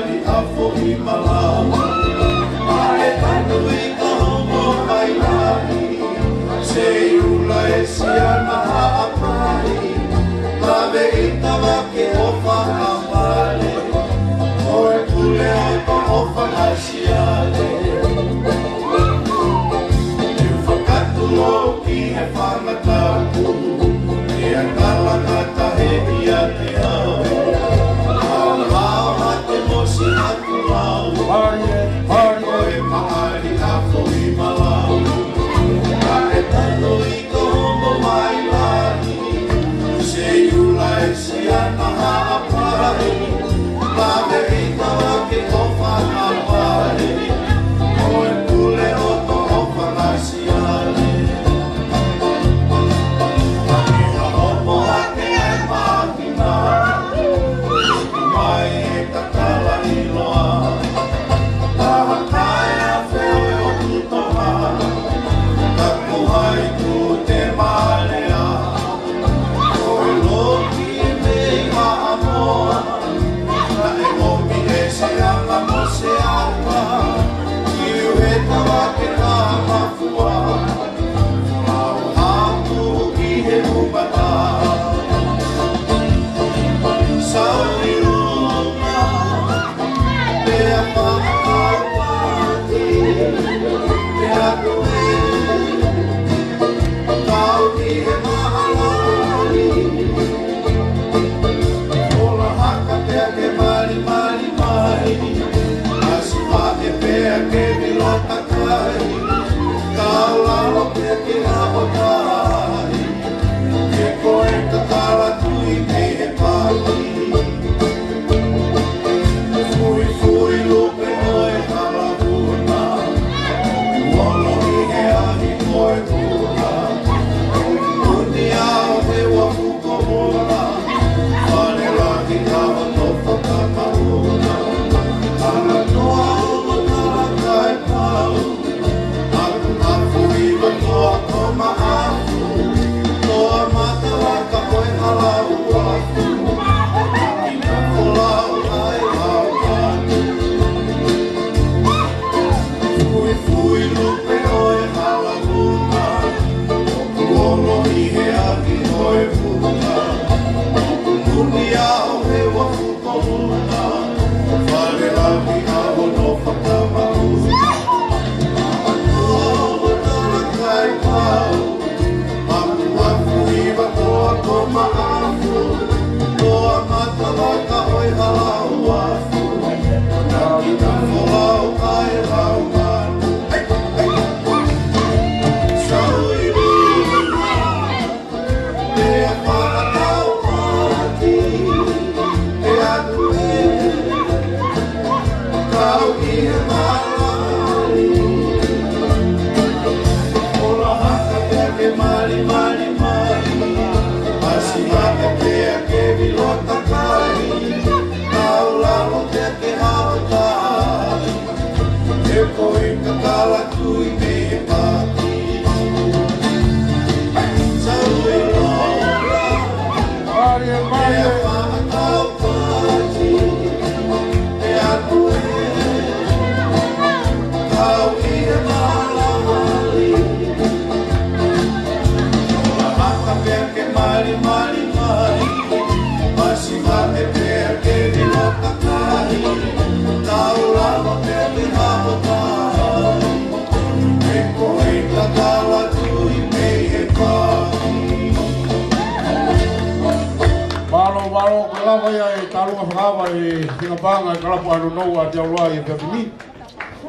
Mālō, mālō, ko e lava ia e tālunga fakaava ʻi he fika paʻanga ʻa e kalapu ʻa Nounou ʻa Aotearoa ʻi he efiafi ni.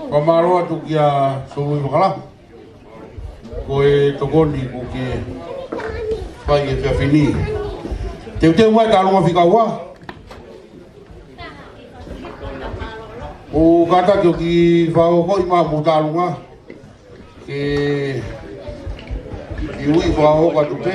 Fakamālō atu kia Sōlui Vakalapu. Ko e tokoni kuo ke fai he efiafi ni. Teuteu mai e tālunga fika ua. ʻOku kātaki ʻo kiʻi fakahoko mai ʻemau tālunga. Ke iwi fakahoko atu pē.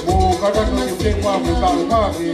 Mou kātaki ʻo teuteu mai ʻemau tālunga ke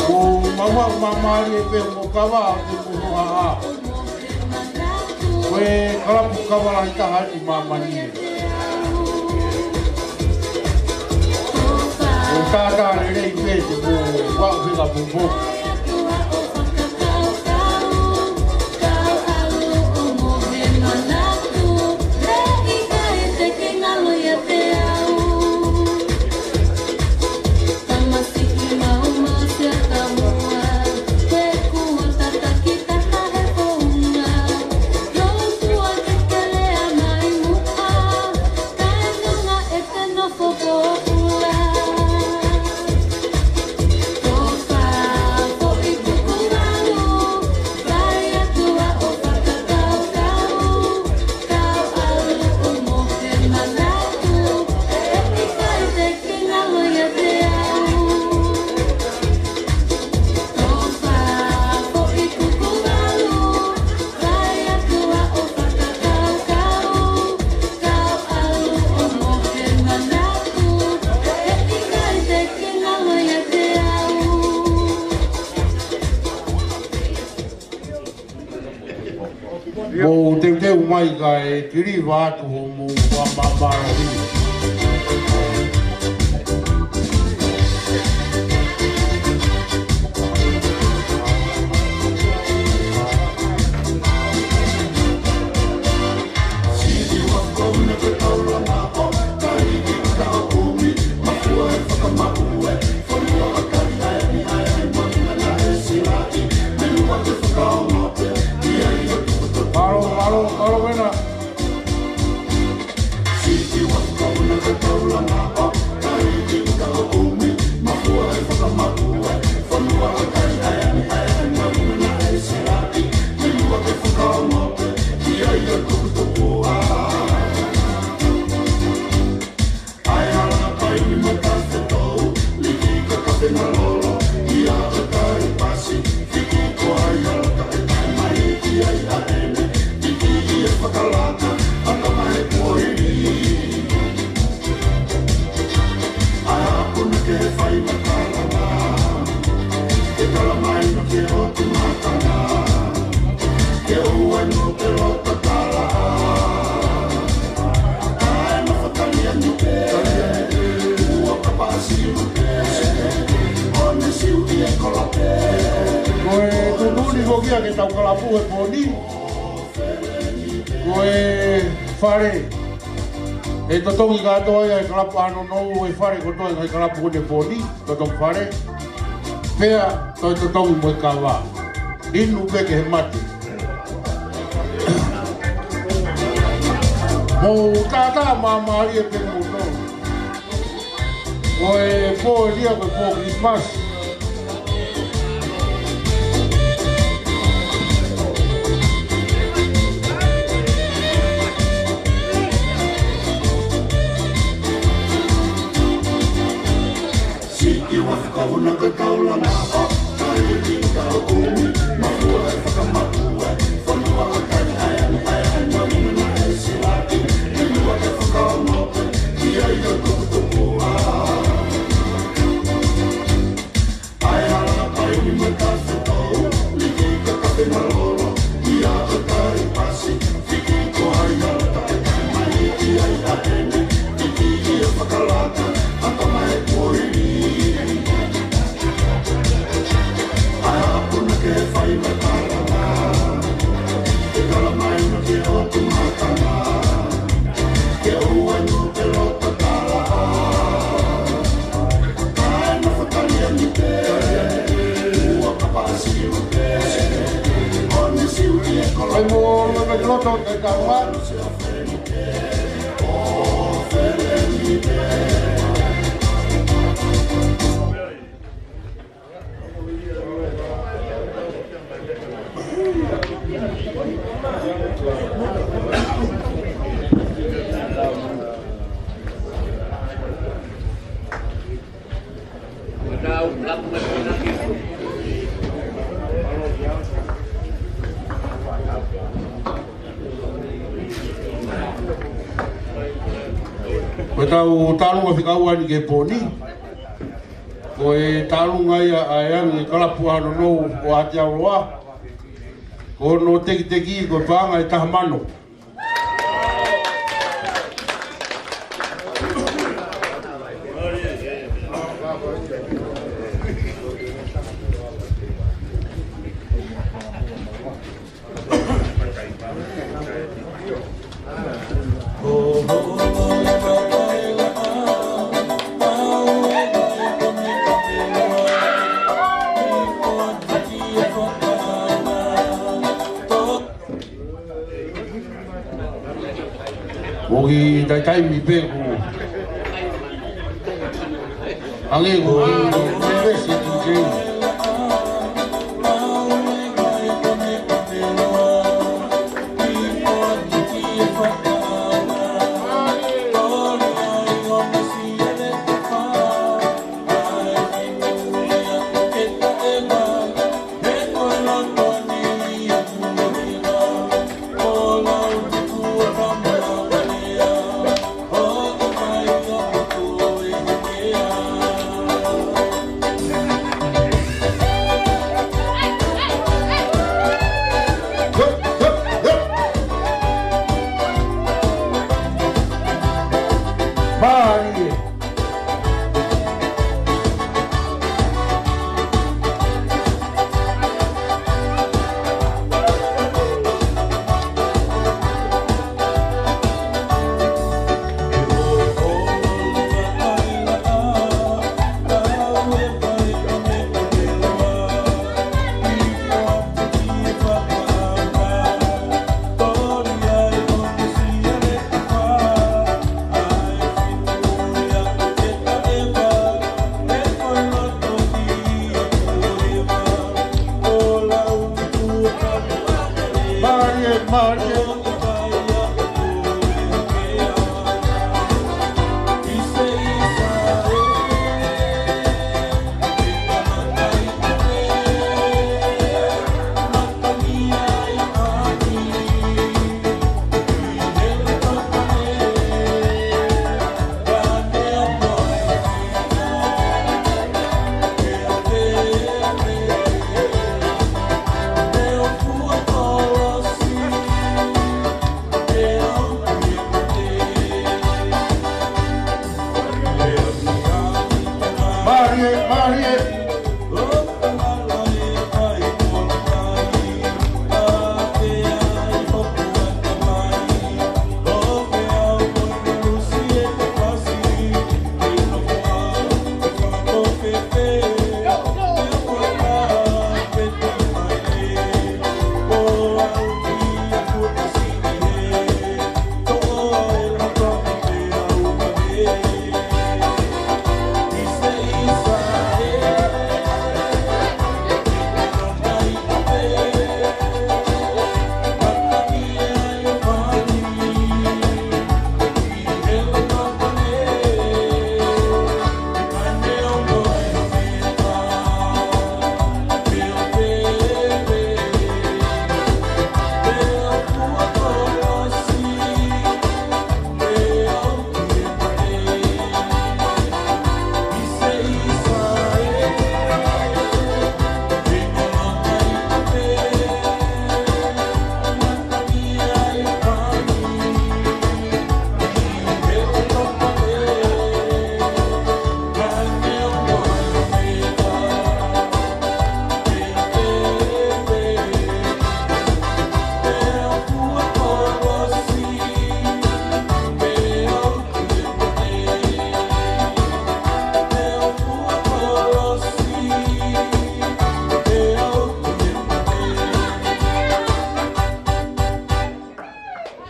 Mou maumau māmālie pē mo kava ʻo te kuno a a. Kalapu kavalahi taha ʻi māmani ē. ʻOku tātā lelei pē te mou aʻu ki he kapupu. Mou teuteu mai kae tiliva atu hoʻomou fakamālō. Mālō, mālō, mālō, Vena. Ko e tuʻutuʻuni ko ia ke tau kalapu he pō ni. Ko e fale ʻe totongi kātoa ia ʻe he kalapu ʻAhononou, e fale kotoa ʻa e kalapu ko eni he pō ni, totongi fale. Pea toe totongi mo e kava. Inu pē ki he mate. Mou tātā māmālie pē moutolu. Ko e pō eni ia ko e pō Kilisimasi. Ai mo, mo, mo, mo, mo, mo, mo. Ko ʻetau tālunga fekauʻaki ki he pō ni. Ko e tālunga ia ʻa e angi kalapu ʻAhononou ʻo Aotearoa. Ko hono tekiteki ko e paʻanga ʻe taha mano. Ko e kiʻi taimi pē ko ē. Hangē ko e kiʻi mesi D J.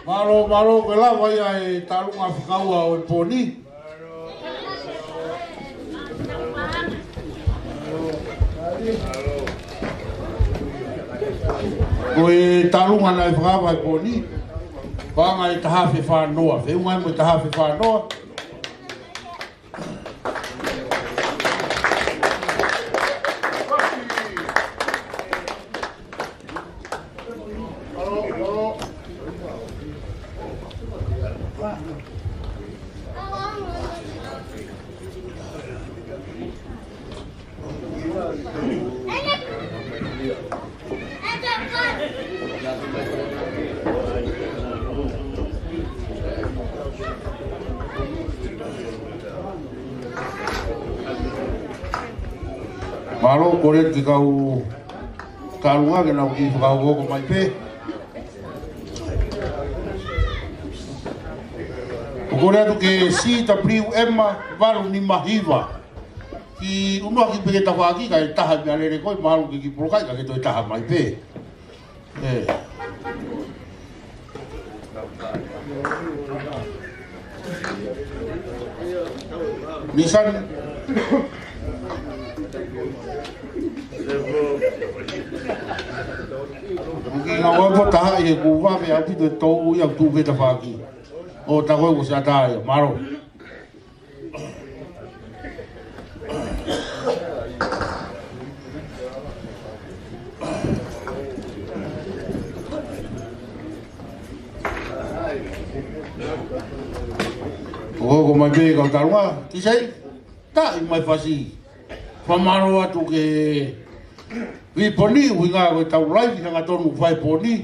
Mālō, mālō, ko e lava ia e taʻelunga fakaua ʻo e pō ni. Ko e taʻelunga naʻe fakaava e pō ni, paʻanga ʻe taha afe fā noa, feʻunga mo e taha afe fā noa. Mālō, kole ki he kau kaunga ke nau kiʻi fakahokohoko mai pē. ʻOku kole atu ki he C W M valu nima hiva. Kiʻi ʻunuaki pē ki he tafaʻaki, kae taha mea lele ko ē, mālō ke kiʻi polokaʻi, kae toe taha mai pē. ʻE. Nisani. Ki na wai po taha e ku vave a pito tau ia tu veta faki. O ta ko ko sa ta ia, mālō. ʻOku hoko mai pē kau Talunga, ki sai, taʻi mai fasi. Fakamālō atu ki he Viponi, ʻuhinga ko e tau live, hangatonu fai poni.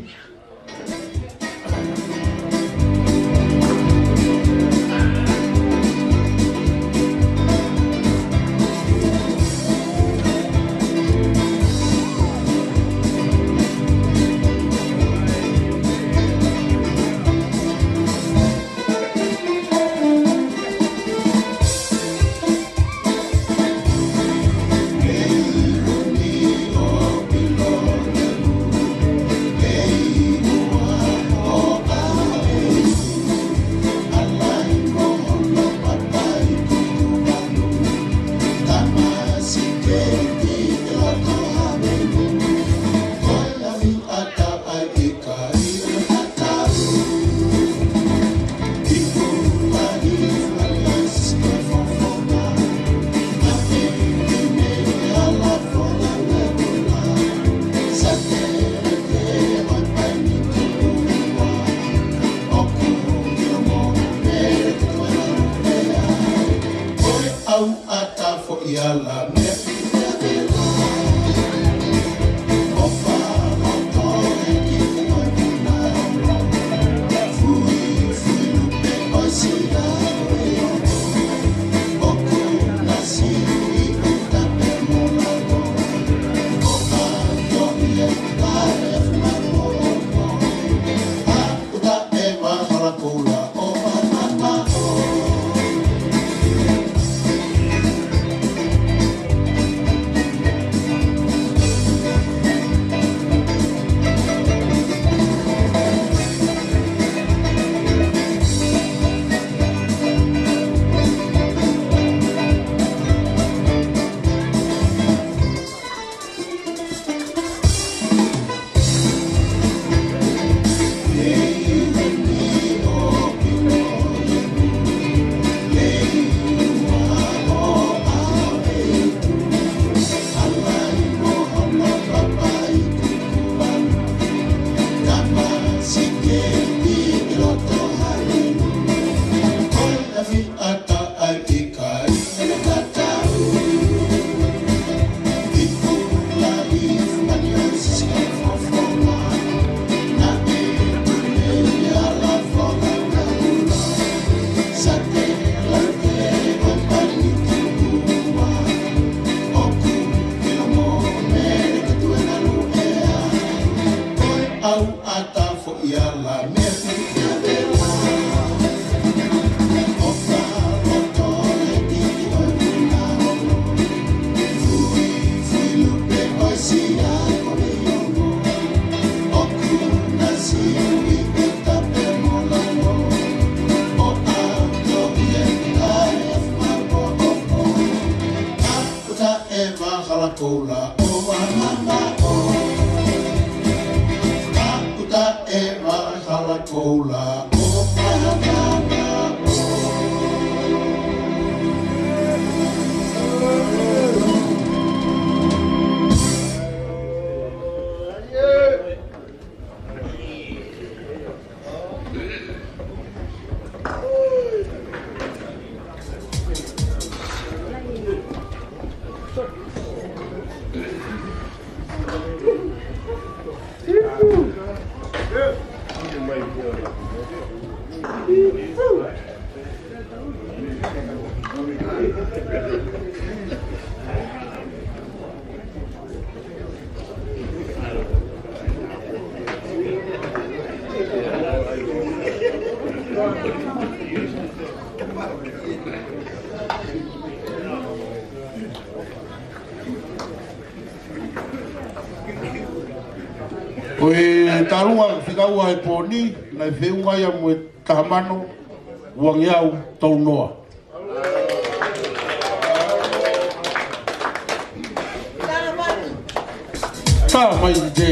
Ko e Talunga fika ua he pō ni, Naʻe feʻunga ia mo e taha mano uangeau tolunoa. Tala mai te.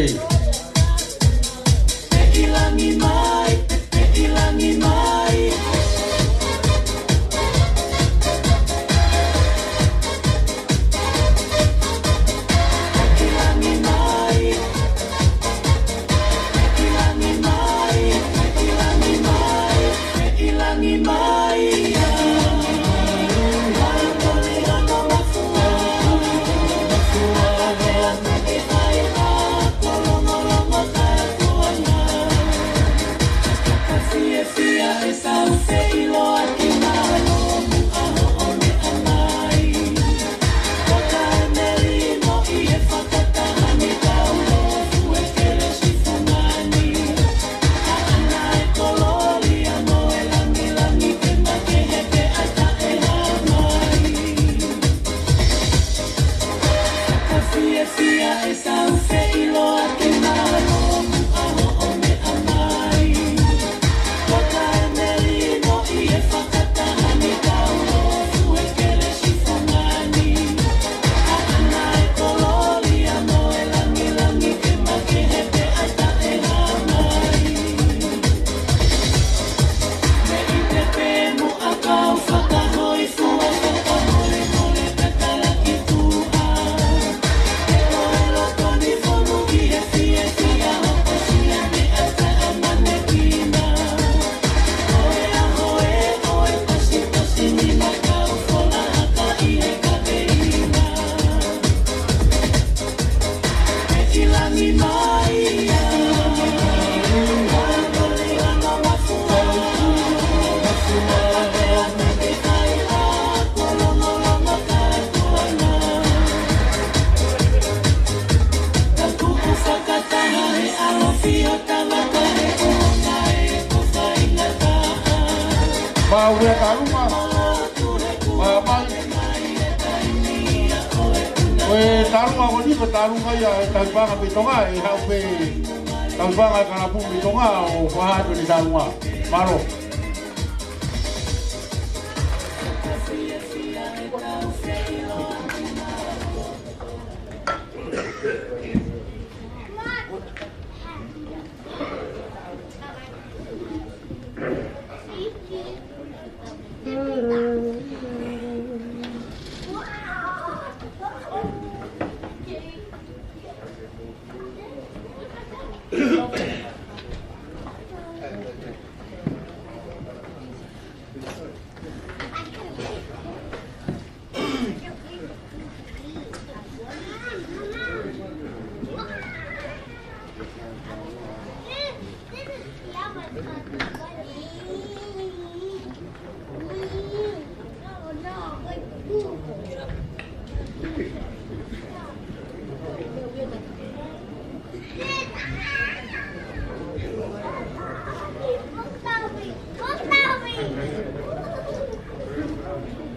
Mau e talunga. Mau mai. Ko e talunga ko eni, ko e talunga ia ʻa e Tauhi Paʻanga mei Tonga, ʻe haʻu pē Tauhi Paʻanga kalapu mei Tonga ʻo fakahā ʻene talunga. Mālō.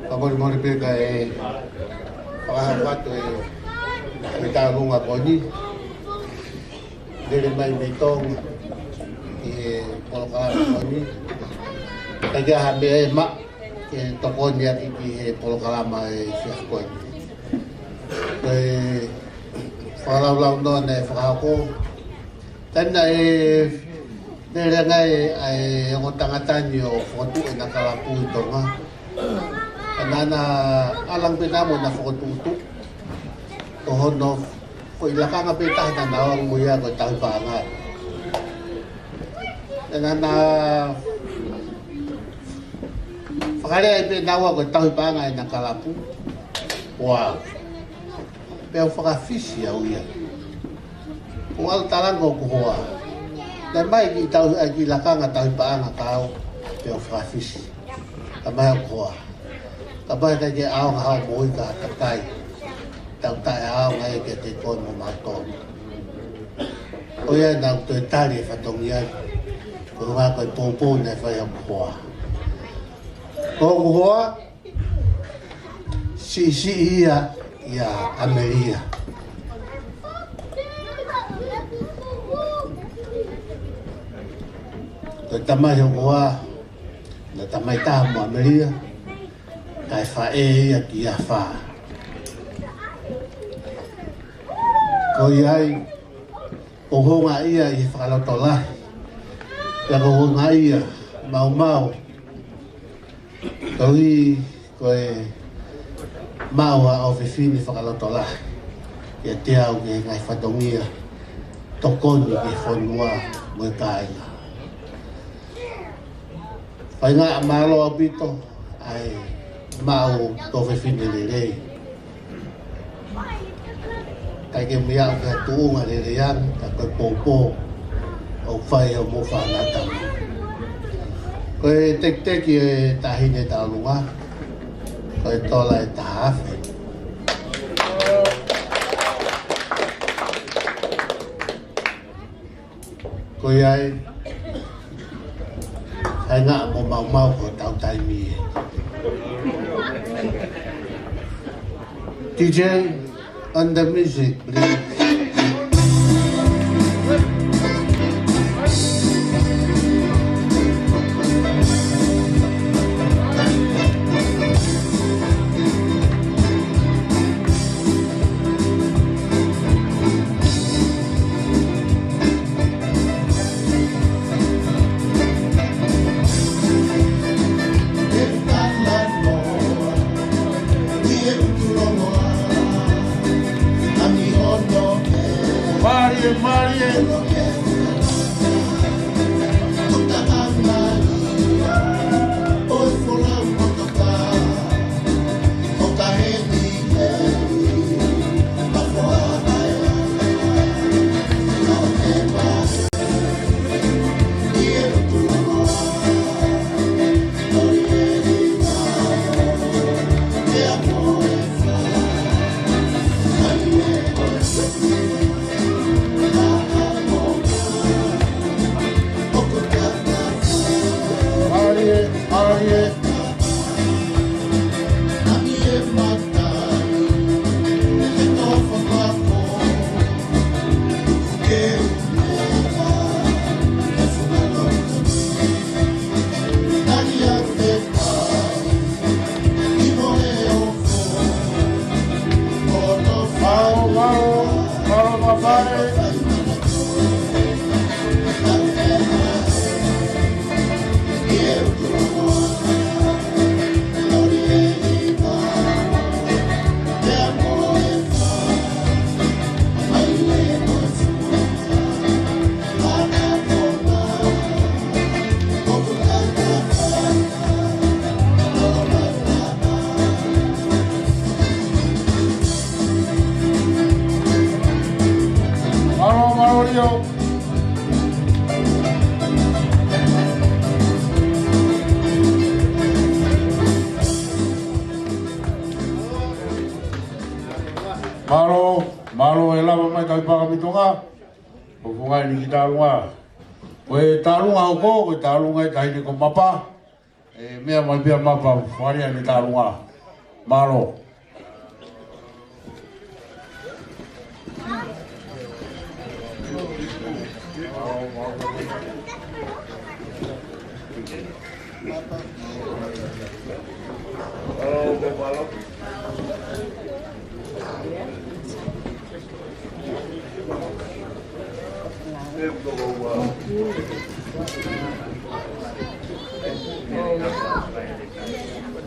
Fakamolemole pē kae fakahā atu e, e talunga ko eni. Lele mai mei Tonga ki he polokalama ko eni. Kae ʻikai ha meʻa ʻe maʻu ke tokoni ʻaki ki he polokalama ʻo e efiafi ko eni. Ko e fakalaulau noa naʻe fakahoko. Taimi naʻe lele ange ai ʻa e ongo tangata ni ʻo fokotuʻu ʻena kalapu ʻi Tonga, naʻá na ʻalu ange pē ʻo na fokotuʻutuʻu. Ko hono foʻi lakanga pē taha naʻá na ō mo ia ko e Tauhi Paʻanga. Naʻá na fakalea ai pē naua ko e Tauhi Paʻanga ʻena kalapu. Wow. Pea u fakafisi au ia. Ko au talanga ʻoku hoa. Naʻe ʻomai e kiʻi tau, e kiʻi lakanga Tauhi Paʻanga kia au, pea u fakafisi. Ka mai ʻoku hoa. Ka mai ka ke ʻaonga hao moʻui ka takai. Tau taʻeʻaonga ia kiate koe mo mautolu. ʻOiauē, naʻá ku toe tali e fatongia. Ko e ʻuhinga ko e poupou naʻe fai ʻe hoku hoa. Ko hoku hoa, siʻisiʻi ia ʻia ʻAmelia. Ko e tamai hokoa, naʻe tamai taha mo ʻAmelia, kae faʻē ia ki he afā. Ko ia ai, ʻoku ou houngaʻia ʻi he fakalotolahi, pea ʻoku ou houngaʻia maumau, koeʻuhi ko e maʻu ʻa e ʻofefine fakalotolahi ʻiate au ki he ngaahi fatongia tokoni ki he fonua mo e kāinga. Faingataʻa, mālō ʻaupito ʻa e maʻu ʻofefine lelei. Kae kumi au ki ha tuʻunga lelei ange, ka ko e poupou ʻoku fai ʻe hoʻomou fānau tama. Ko e tekiteki ʻo e Taʻahine Tauʻolunga, ko e tola ʻe taha afe. Ko ia ai, faingataʻa mo maumau ko e tau taimi ē. D J, on the music, please. Mālie, mālie. Mālō, mālō ʻaupito. Mālō, mālō e lava mai kau Pākami Tonga. ʻOku ngali ni ki Tauʻolunga. Ko e Tauʻolunga hoko, ko e Tauʻolunga ʻa e Taʻahine ko Mapa. ʻE meʻa mai pē ʻa Mapa, fakaʻaliʻali Tauʻolunga. Mālō.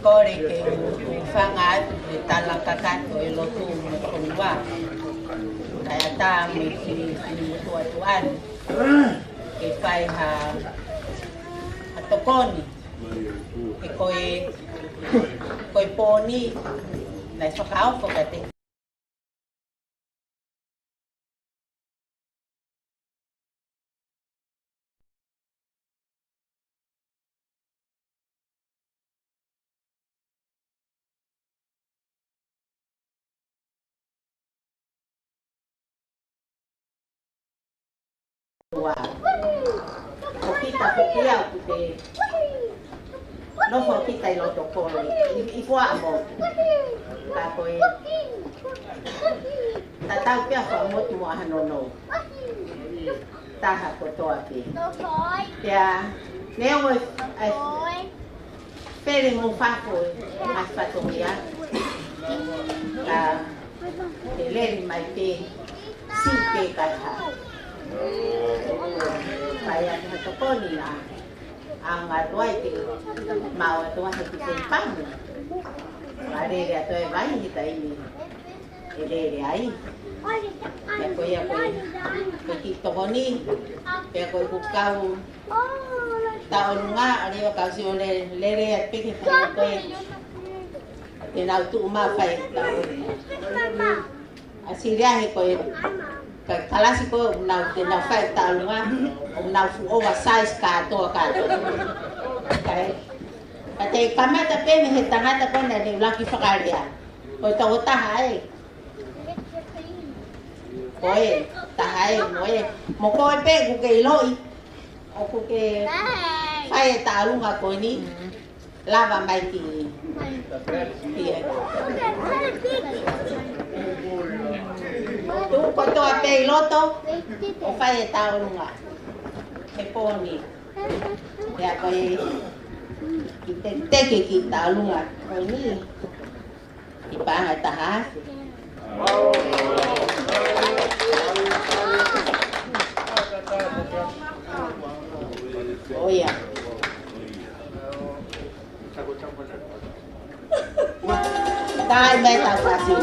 Kole ke u hūfanga atu he tala kakato ʻo e lotu mo e fonua. Kae ʻatā mo e kiʻi, kiʻi motuʻa tuʻa ni ke fai ha, ha tokoni. He ko e, ko e pō ni naʻe fakaofo kiate Ua. Ko kita ko kia ʻoku te nofo kita ʻi loto kolo ʻi, ʻi fuaʻa motu. Ka ko e tatau pē ʻa Fuaʻamotu mo ʻAhanono. Taha kotoa pē. Pea Leo e, e, pele mo fafo e, a fatongia. Ka, e lele mai pē, si pē kai ha. Kai ha tokoni a, a ngā tuai te, mau a tuai te te pamu. Ka lele a toe vai he taimi. E lele ai. Pea ko ia ko e, ko e kiʻi tokoni, pea ko e kukau taʻolunga, ʻa leva kau sio le-, lele atu pē ke fai ko e. Te nau tuʻu mai fai taʻolunga. ʻA Siria he ko e, ka kalasi ko e, nau te nau fai taʻolunga, nau fuʻu oversize kātoa kātoa. Kae, ka te kamata pē mei he tangata ko ena ne ulaki fakalea. Ko e tokotaha e. Ko e, taha e, mo e. Mo ko e pē ʻoku ke ʻiloʻi. ʻOku ke fai e taʻolunga ko eni. Lava mai ki, ki e. Tuʻu kotoa pē ʻi loto, ʻo fai e taʻolunga. He pō ni. Pea ko e, kiʻi te-, teke kiʻi taʻolunga ko eni. ʻI paʻanga ʻe taha. ʻOia. Tae mai tau fasi.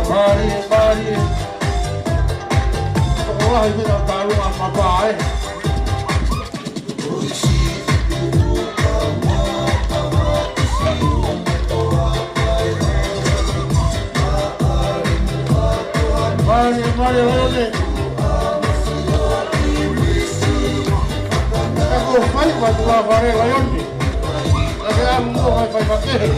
Mālie, mālie. Tokolahi mena talu a mapa e. Mālie, mālie, Laione. Ka ko fai, ko e tuʻa fare, Laione. Ka ke amu ko fai, fai, fai, fai.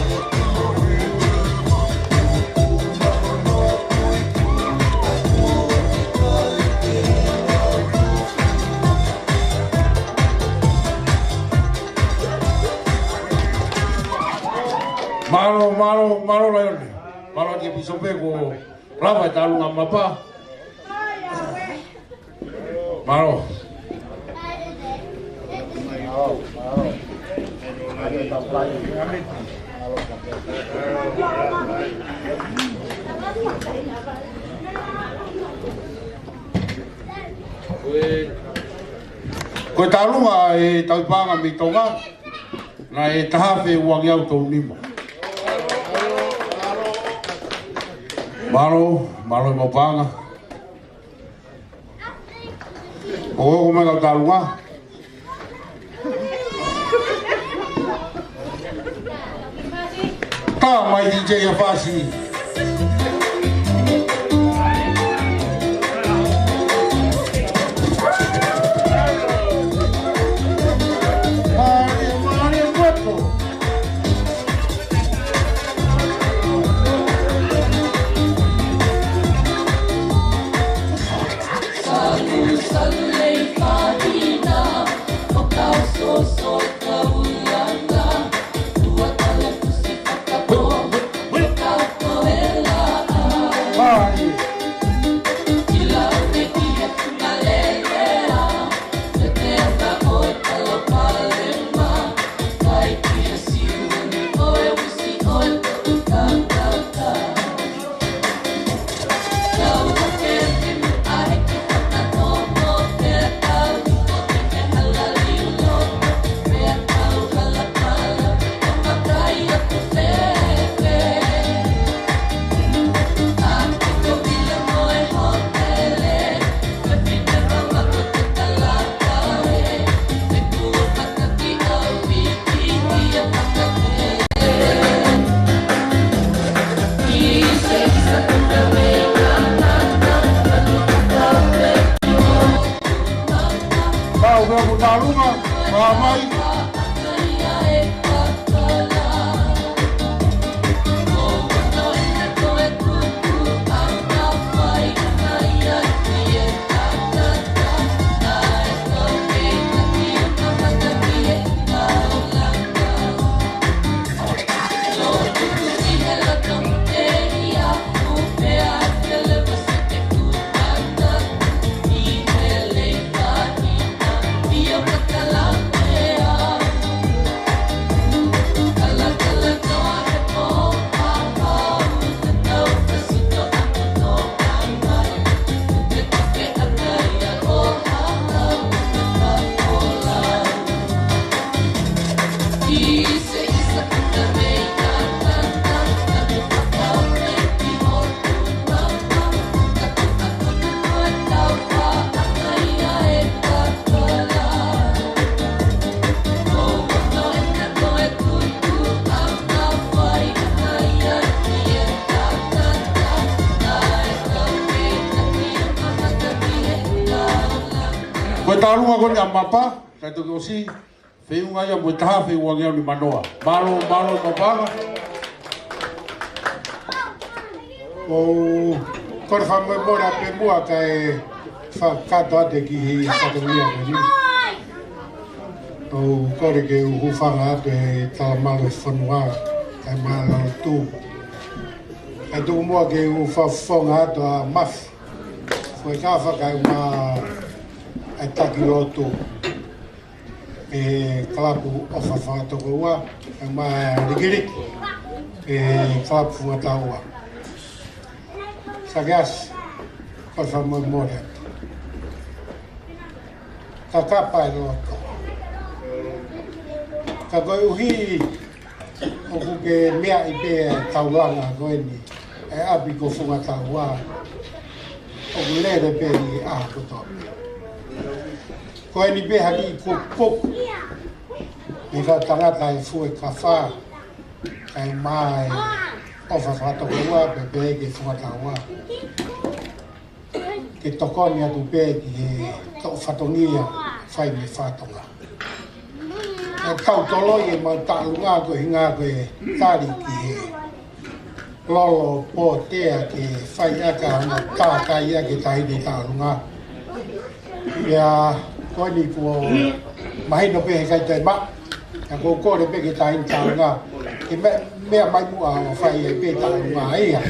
Mālō, mālō, mālō, Laione. Mālō ki he pīsope kuo lava e taʻalunga mapa. Mālō. Ko e taʻalunga ʻa e tauhi paʻanga mei Tonga. Naʻe taha afe ua ngeau tolu nima. Mālō, mālō e mau paʻanga. ʻOku ʻomai kau taʻalunga. Tā mai D J ia fasi. Kau pea mo Talunga, ʻomai. Ko e Talunga ko eni ʻa Mapa, kae toki ʻosi, feʻunga ia mo e taha feʻunga ngeau ni manoa. Mālō, mālō Mapa. ʻOku ou kole fakamolemole atu pē muʻa kae fakakakato atu e kiʻi fatongia ko eni. ʻOku ou kole ke u hūfanga atu he talamalu ʻo e fonua, kae ʻumaʻā e lotu. Kae tuku muʻa ke u fakafofonga atu ʻa Mafi, Fuekafa, kae ʻumaʻā e taki lotu e kalapu ʻOfa Fakatokoua, kae ʻumaʻā e likiliki e kalapu Fungataua. Sakeasi, kole fakamolemole atu. Kakapa e loto. Ka koeʻuhi ʻoku ke meaʻi pē e taulanga ko eni e ʻapi ko Fungataua, ʻoku lele pē ʻi he ʻaho kotoa. Ko eni pē ha kiʻi kupukupu mei he kau tangata ʻi Fuekafa, kae ʻumaʻā e ʻOfa Fakatokoua pea pehē ki Fungataua, ke tokoni atu pē ki he toʻo fatongia fai mei Fakatonga. ʻE kau toloi e mau taʻalunga ko e ʻuhinga ko e tali ki he lolo pōtea ke fai ʻaki ʻa e ngaahi kākā ia ke taʻahine taʻalunga. Pea ko eni kuo mahino pē he kai tai ma. Ka ʻoku ou kole pē ki he taʻahine taʻalunga ke meʻa, meʻa mai muʻa ʻo fai ai pē taʻalunga ia.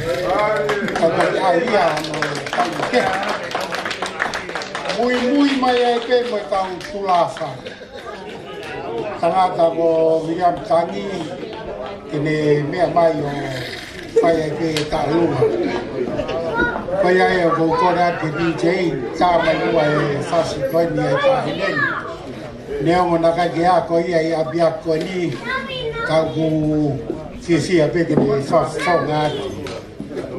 Ka ko e ʻai ia mo e kai ke muimui mai ai pē mo e kau tulafa. Tangata ko Viliami Tangi, ke ne meʻa mai ʻo fai ai pē taʻalunga. Ko ia ʻoku ou kole atu ki he D J, tā mai muʻa e fasi ko eni ʻa e taʻahine ni. Neongo naʻa ʻikai ke ako ia ʻi ʻapiako ni, ka ʻoku fiefia pē ke ne fakafofonga atu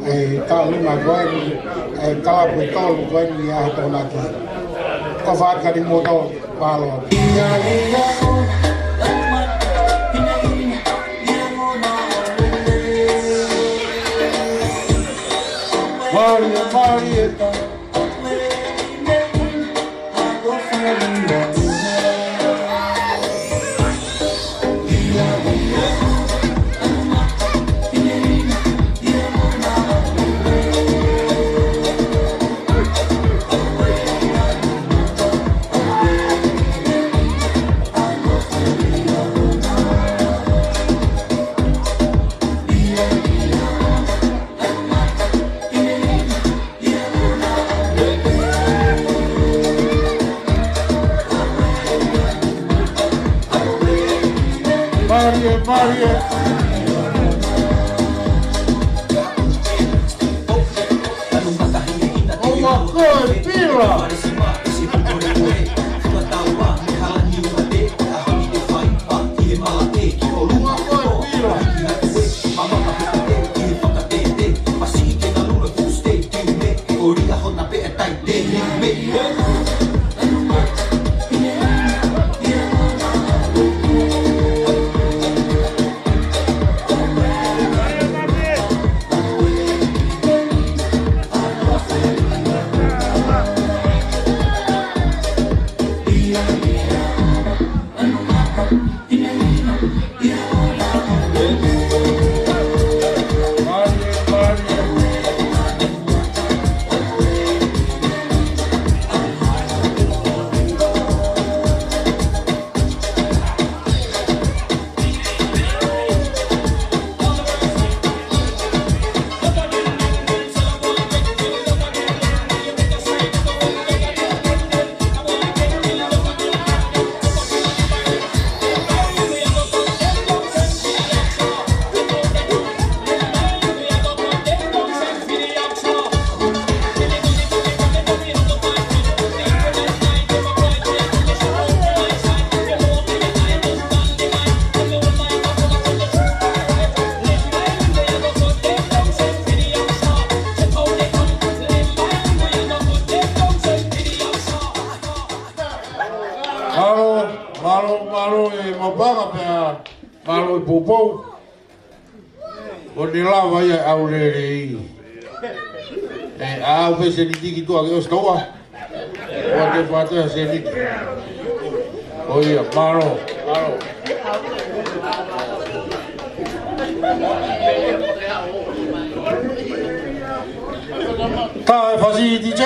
e taʻalunga ko eni, e kalapu ʻe tolu ko eni ʻa e Tokonaki. Ko e fakaʻamu atu kia kimoutolu, mālō. Mālie, mālie. Mālie, mālie. ʻOua ko e pila. ʻOua ko e pila. Mālō, mālō, mālō e Mapanga pea mālō e poupou. ʻO ne lava ia ʻa e lelei. ʻE, ʻa au pē seniti ki tuʻa ke ʻosi taua. ʻOua te fātoe seniti. ʻOia, mālō, mālō. Ka e fasi D J.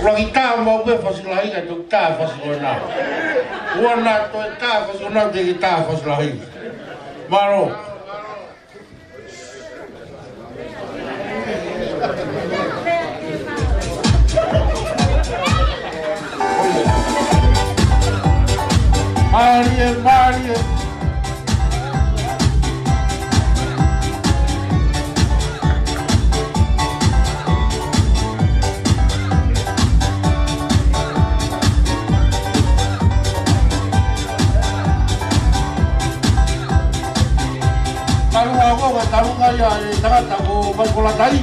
Ua ki tā mau pē fasi lahi, ka tau tā fasi ko ena. Ua na toe tā fasi ko ena, te ke tā fasi lahi. Mālō. Mālie, mālie. Talu ʻa ko e talu ngai ʻa e tangata ko Maikolatai.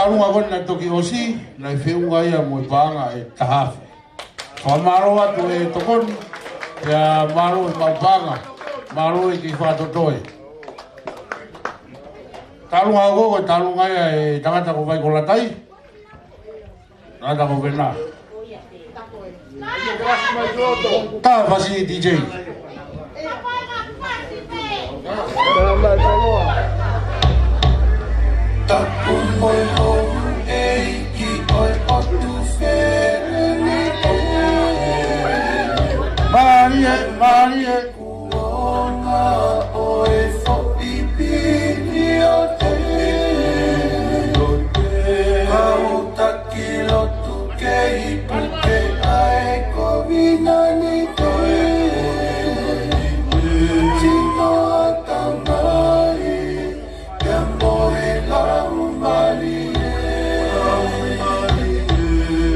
Talunga ko eni naʻe toki ʻosi, naʻe feʻunga ia mo e paʻanga ʻe taha afe. Fakamālō atu e tokoni, pea mālō e maʻu paʻanga, mālō e kei fakatotoe. Talunga ko ē, ko e talunga ia e tangata ko Vaikolatai. Tangata ko Vena. Ka fasi D J. Tapu mo e houʻeiki ʻo e ʻOtu Fefine. Mālie, mālie. Kuonga ʻo e foʻi piliote. Kau taki lotu kei puke ʻa e kovinānite. Sino ʻa Tamai, pea mo e Laumālie.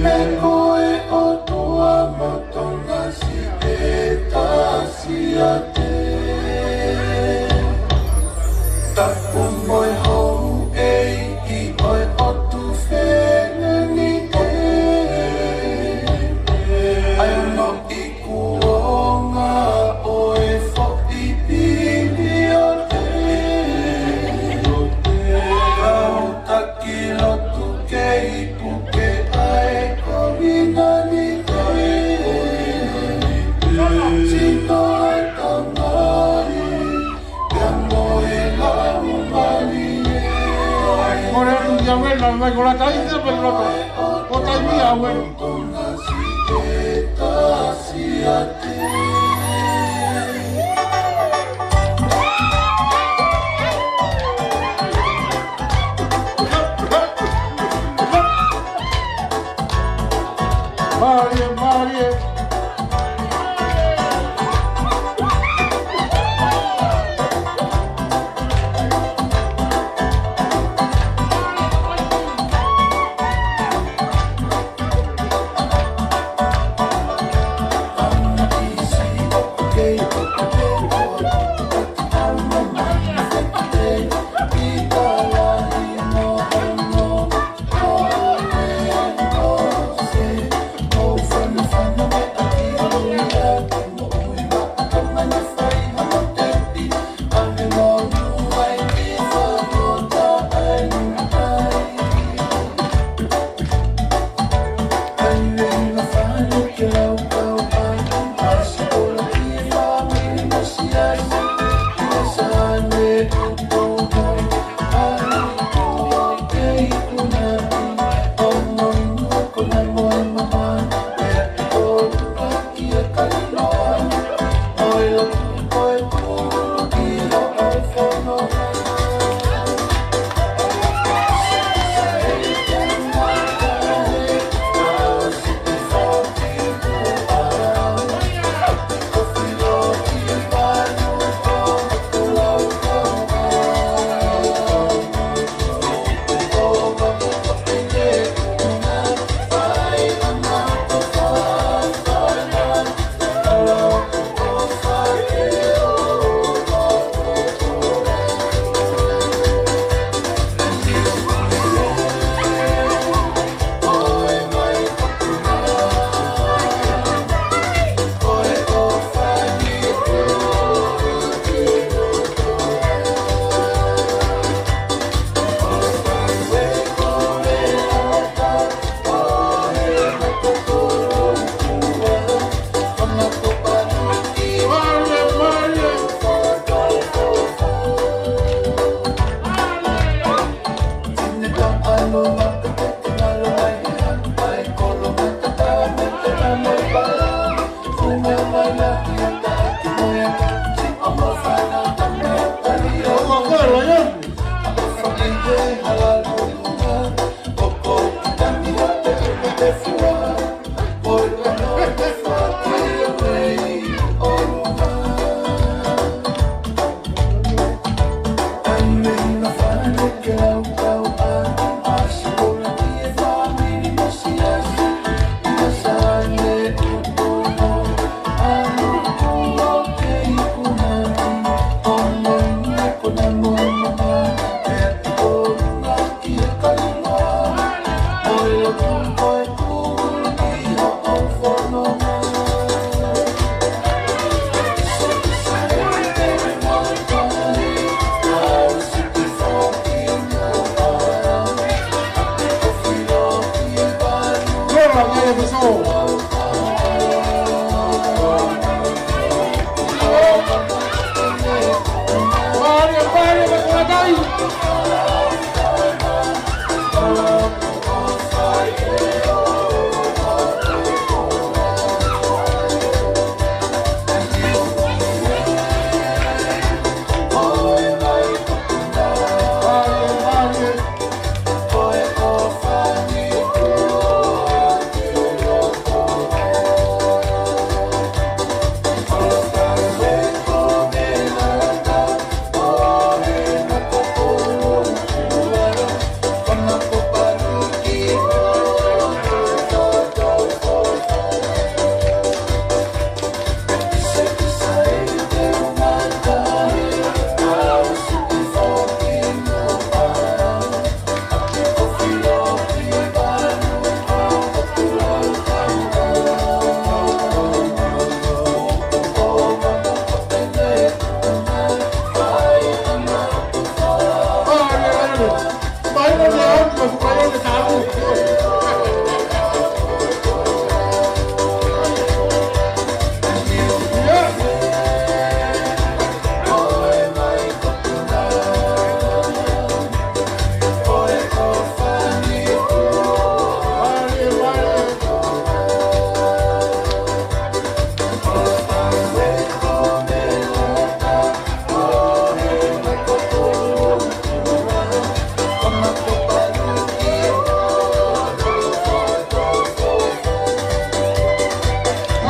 Pea ko e ʻOtua mo Tonga siʻetasi ʻiate. Tapu mo e houʻeiki ʻo e ʻOtu Fefine. ʻAi no i kuonga ʻo e foʻi piliote. Kau taki lotu kei puke ʻa e kovinānite. Sino ʻa Tamai, pea mo e Laumālie. Kole atu kia Vena, Vaikolatai, te pe loto. Ko taimi ia, Vena. Mālie, mālie.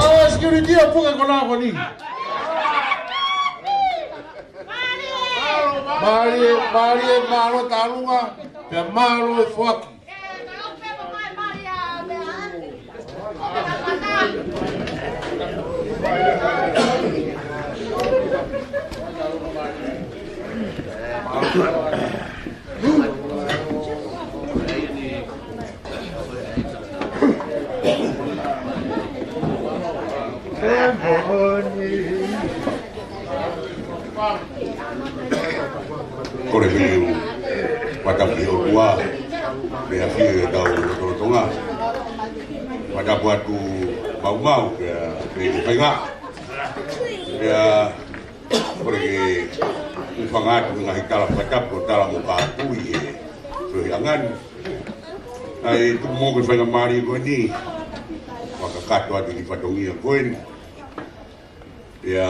ʻA, security, ʻa, puke ko nā ko eni. Mālie, mālie, mālō e tālunga, pea mālō e foaki. Kole ke u fakatapu ki he ʻOtua, meʻa fie ke tau lotolotonga. Fakatapu atu maumau, pea, pea ke fainga. Pea, kole ke u hūfanga atu he ngaahi tala fakatapu, ko e tala mo kāpui he feohiʻanga ni. ʻA e tuku mo e faingamālie ko eni, fakakakato atu ki he fatongia ko eni. Pea,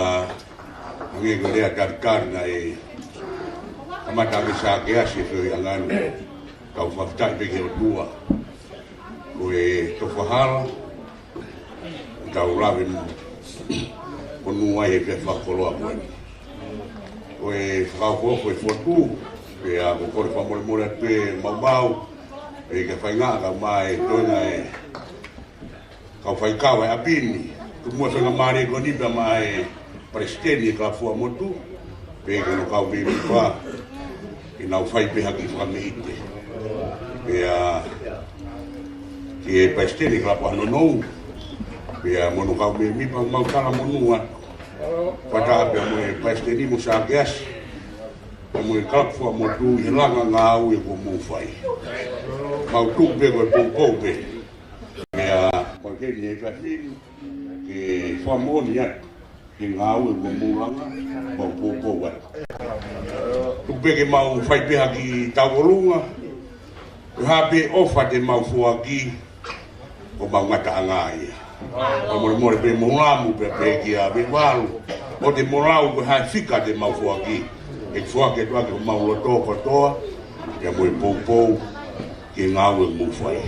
hangē ko e lea talitali naʻe kamata ʻaki ʻe Sākeasi e feohiʻanga ni, kau fakafetaʻi pē ki he ʻOtua. Ko e tofa hala, tau lave mo, ko e nua e pea fakakoloa ko eni. Ko e fakaʻofoʻofa e fotu, pea ko e kole fakamolemole atu pē maumau, pea ke fainga kae ʻumaʻā e toenga e kau faikava e ʻapi ni, tuku mo e faingamālie ko eni pea maʻa e palesiteni e kalapu fuamotu, pea ki hono kau mēmipa, ke nau fai pē ha kiʻi fakameʻite. Pea ki he palesiteni e kalapu ʻa Nounou, pea mo hono kau mēmipa, mau talamonū atu. Fakataha pea mo e palesiteni mo Sākeasi, pea mo e kalapu fuamotu ʻi he langa ngāue kuo mou fai. Mau tuku pē ko e poupou pē. Pea, ko e kei ni e kafini, ke fakamoʻoni atu, ke ngāue kuo mou langa, mau poupou atu. Tuku pē ke mau fai pē ha kiʻi tauʻolunga, ko e hā pē ʻofa te mau foaki, ko homau ngataʻanga ia. Fakamolemole pē mou lamu pē pē kia Vevalu, ʻoua te mou lau ko e hā e fika te mau foaki, ʻe foaki atu ʻaki homau loto kotoa, pea mo e poupou, ke ngāue mou fai.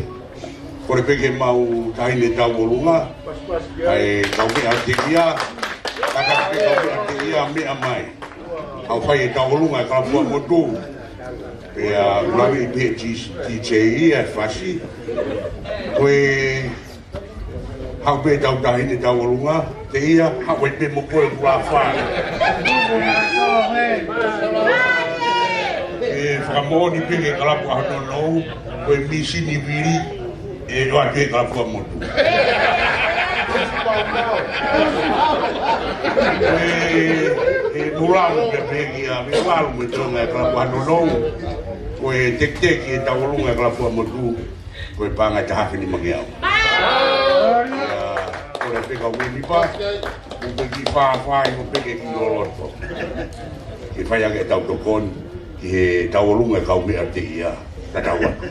Kole pē ke mau taʻahine tauʻolunga, ʻa e kau meʻa ʻa Teʻia, kata pē kau meʻa ʻa Teʻia, meʻa mai. Kau fai e tauʻolunga e kalapu fuamotu. Pea ʻoku laveʻi pē ʻe T-, T J ia e fasi. Ko e Haʻu pē tau taʻahine tauʻolunga, Teʻia, haʻu ai pē mo koe kuo fai. ʻE fakamoʻoni pē ke kalapu ʻa Nounou, ko e mīsini vili, ʻe ʻoatu ʻe he kalapu fuamotu. ʻE, ʻe mou lau pē pē kia Vevalu mo e toenga e kalapu ʻa Nounou, ko e tekiteki e tauʻolunga e kalapu fuamotu, ko e paʻanga ʻe taha afe nima ngeau. ʻIa, kole pē kau mēmipa, mou pē kiʻi fāfai, mou pē kiʻi loloto. Ke fai ange ʻetau tokoni, ʻi he tauʻolunga e kaumeʻa te ia. Ka tau atu.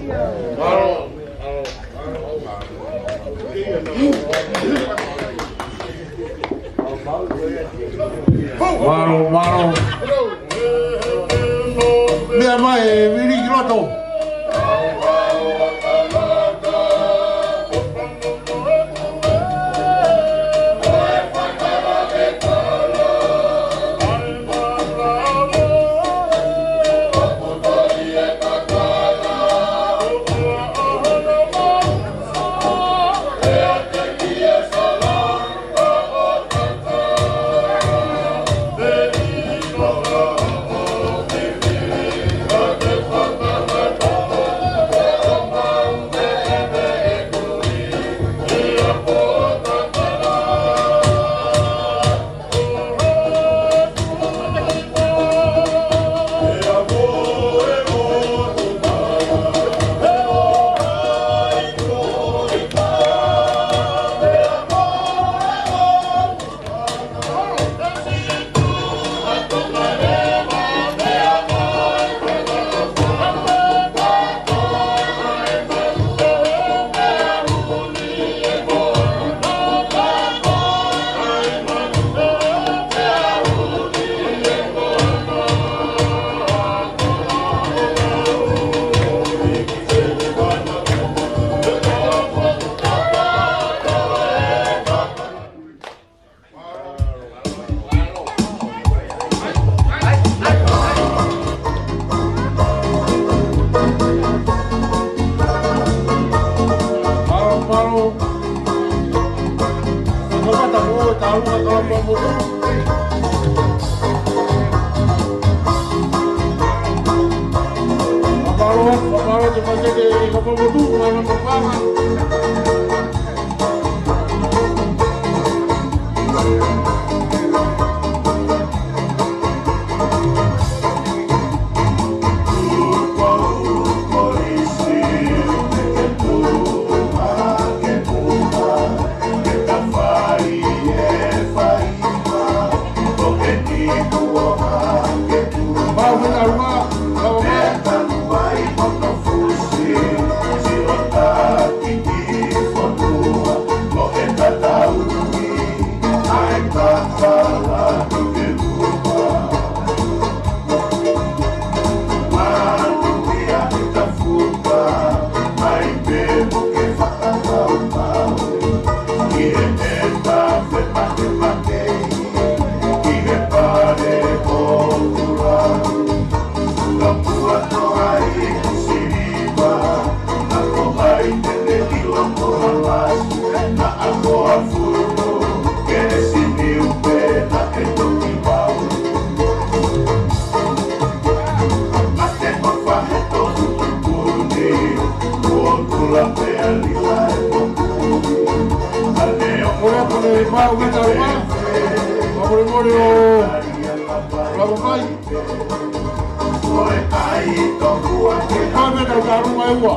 Mālō, mālō. Meʻa mai, vili ki loto. Mālō, mālō. Ko Mata mo e tālunga ka mo mo. Mālō, mālō te pate te ka mo mo tu, mālō mo panga. Ora pone mau mita rua. Pone mori o. Lava mai. Ko e meʻa tau talu mai ua.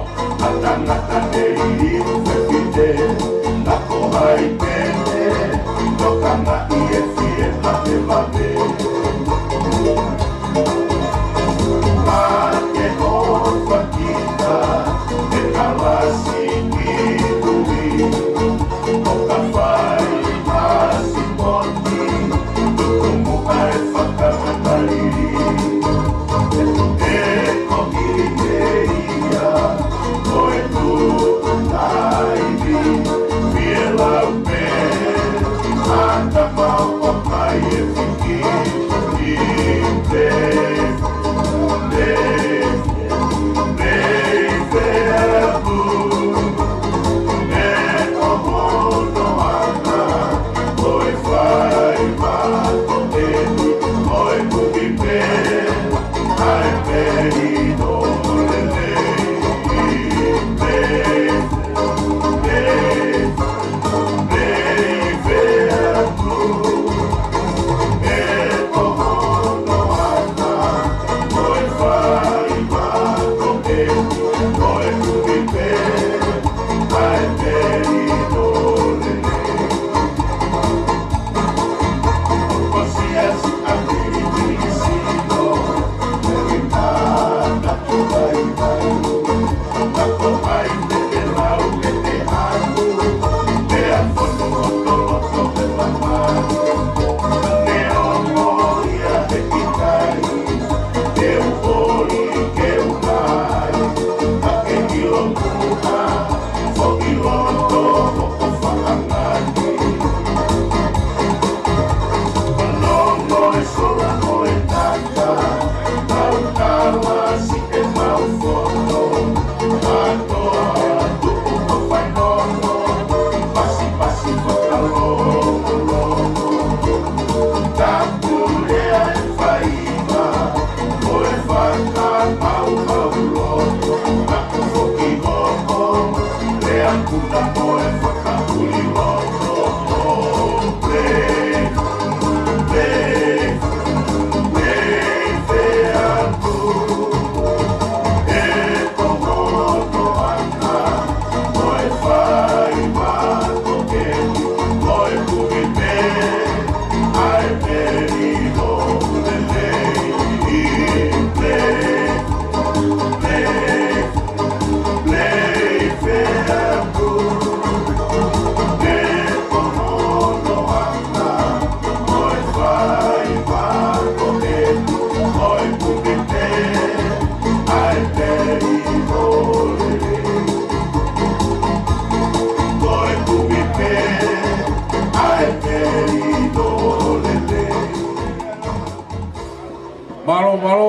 Mālō, mālō.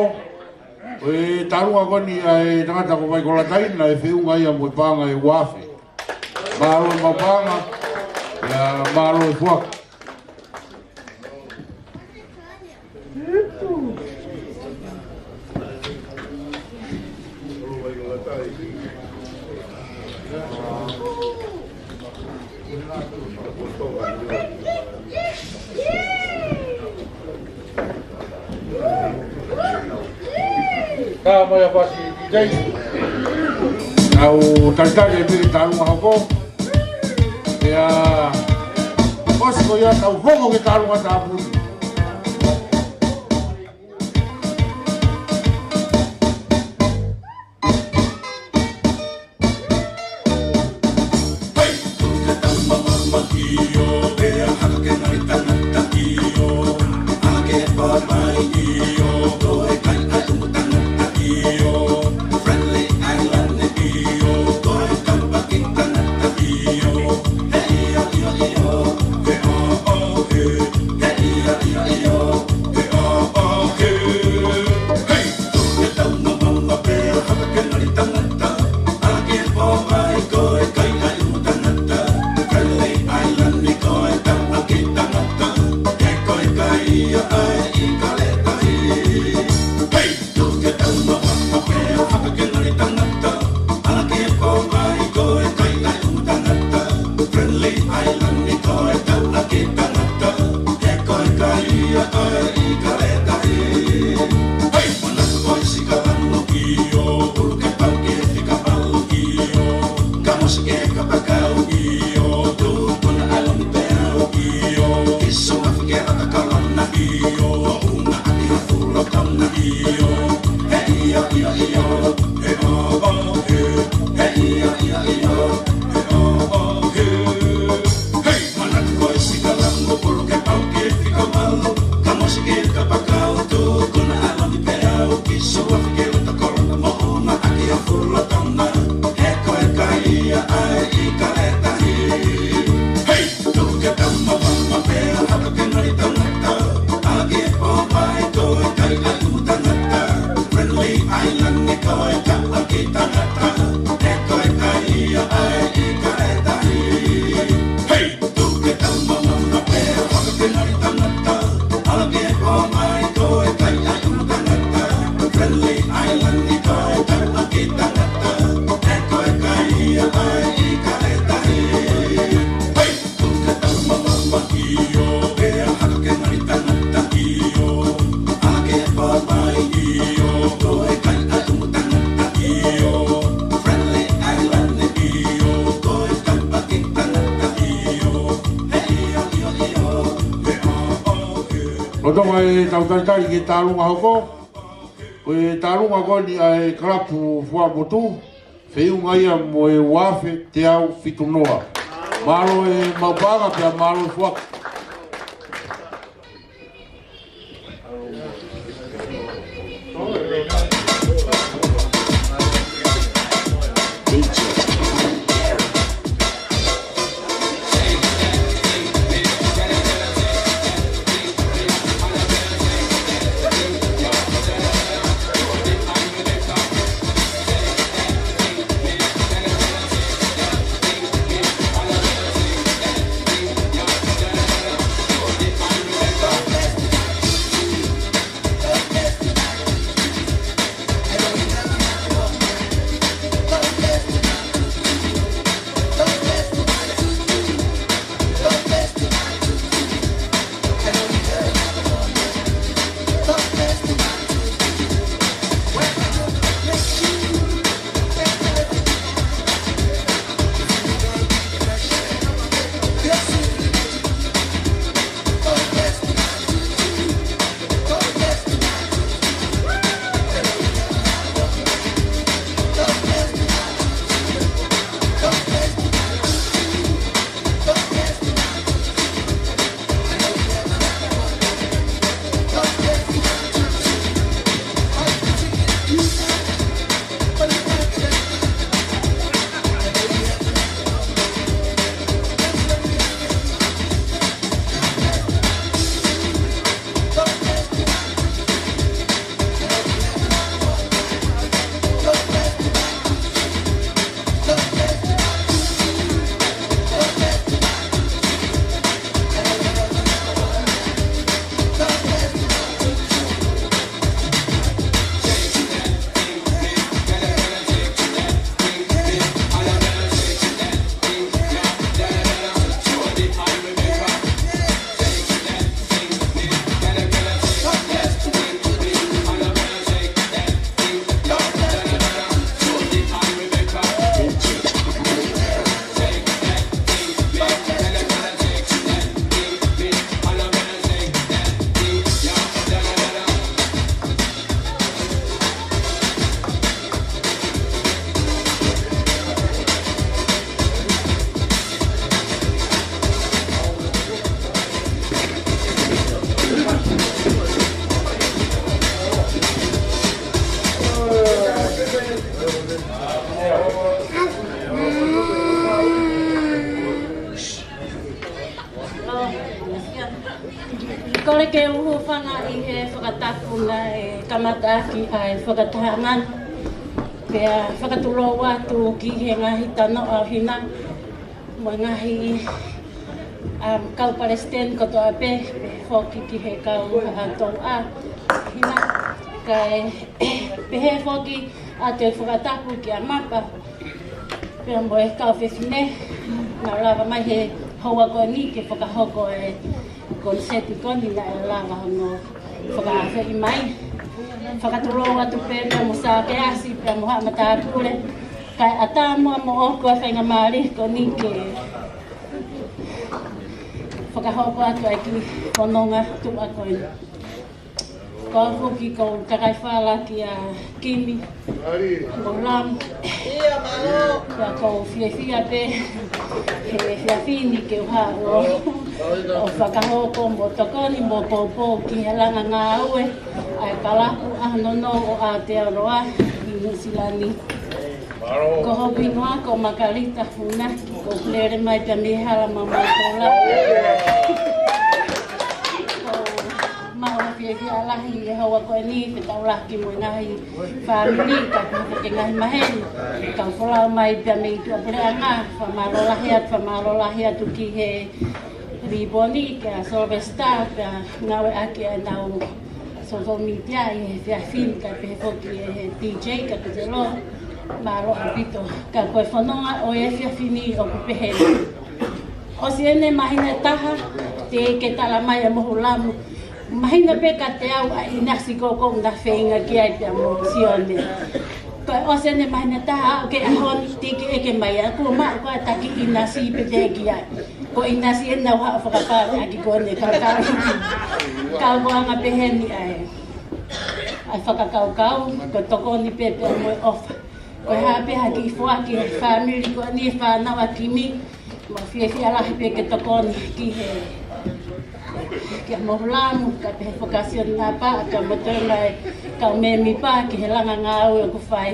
Ko e taʻalunga ko eni ʻa e tangata ko Vaikolataiga, ʻe feʻunga ia mo e paʻanga ʻe uaafe. Mālō e maʻu paʻanga, pea mālō e foaki. Ka mai a pasi i tei. Tau talitali e piki taʻalunga hoko. Pea ʻosi ko ia tau hoko ki he taʻalunga tāpuni. Lolotonga e tau talitali ki he taʻalunga hoko. Ko e taʻalunga ko eni ʻa e kalapu Fuaʻamotu, feʻunga ia mo e uaafe teau fitu noa. Mālō e maʻu paʻanga pea mālō e foaki. Kole ke u hūfanga ʻi he fakatapu naʻe kamataʻaki ʻa e fakatahaʻanga ni. Pea fakatulou atu ki he ngaahi tanoʻa ʻo Hina, mo e ngaahi, um, kau palesiteni kotoa pē, pehē foki ki he kau, uh, touʻa ʻo Hina, kae pehē foki ʻa e fakatapu kia Mapa, pea mo e kau fefine, naʻa nau lava mai he houa ko eni ke fakahoko e koniseti ko eni naʻe lava hono fakaafeʻi mai. Fakatulou atu pē pea mo Sākeasi, pea mo Haʻa Matāpule, kae ʻatā muʻa moʻoku ʻa e faingamālie ko eni ke fakahoko atu ʻa e kiʻi fononga tuʻa ko eni. Ko au foki ʻoku ou kakai fala kia Kimi mo Lamu. Pea ʻoku ou fiefia pē he efiafi ni ke u haʻu ʻo fakahoko mo tokoni mo poupou ki he langa ngāue ʻa e kalapu ʻAho Nounou ʻo Aotearoa ʻi Nuʻusila ni. Ko hoku hingoa ko Makalita Funaki, ʻoku ou lele mai pē mei Hala Maumau Koula. ʻOku ou maʻu ha fiefia lahi he houa ko eni, fetaulaki mo e ngaahi fāmili, kae pehē ki he ngaahi maheni, kau folau mai pē mei tuʻapuleʻanga. Fakamālō lahi atu, fakamālō lahi atu ki he Riboni, kia Sylvester, pea ngāueʻaki ʻenau social media ʻi he efiafi ni, kae pehē foki ʻe he D J, kae pehē lō, mālō ʻaupito. Ka ko e fononga ʻo e efiafi ni ʻoku pehē ni. ʻOsi ʻeni e māhina ʻe taha, teʻeki ke tala mai ʻe Mohu Lamu, māhina pē ka teau ʻa e ʻinasi ko ē ʻoku na feinga ki ai pea mo Sione. Ko e ʻosi ʻeni e māhina ʻe taha, ʻoku ke ʻaho ni teʻeki ke ʻeke mai ʻa e kuo maʻu ko ā e taki ʻinasi pe teʻeki ai. Ko e ʻinasi ʻeni naʻa ku haʻu ʻo fakapale ʻaki ko eni, kaukau. Ka ko e anga pehē ni ʻa e, ʻa e fakakaukau, ko e tokoni pē pea mo e ʻofa. Ko e hā pē ha kiʻi foaki he fāmili ko eni, fānau ʻa Kimi, ʻoku ou fiefia lahi pē ke tokoni ki he, kia Mohu Lamu, kae pehē foki kia Sione Napa, kae mo e toenga e kau mēmipa ki he langa ngāue ʻoku fai.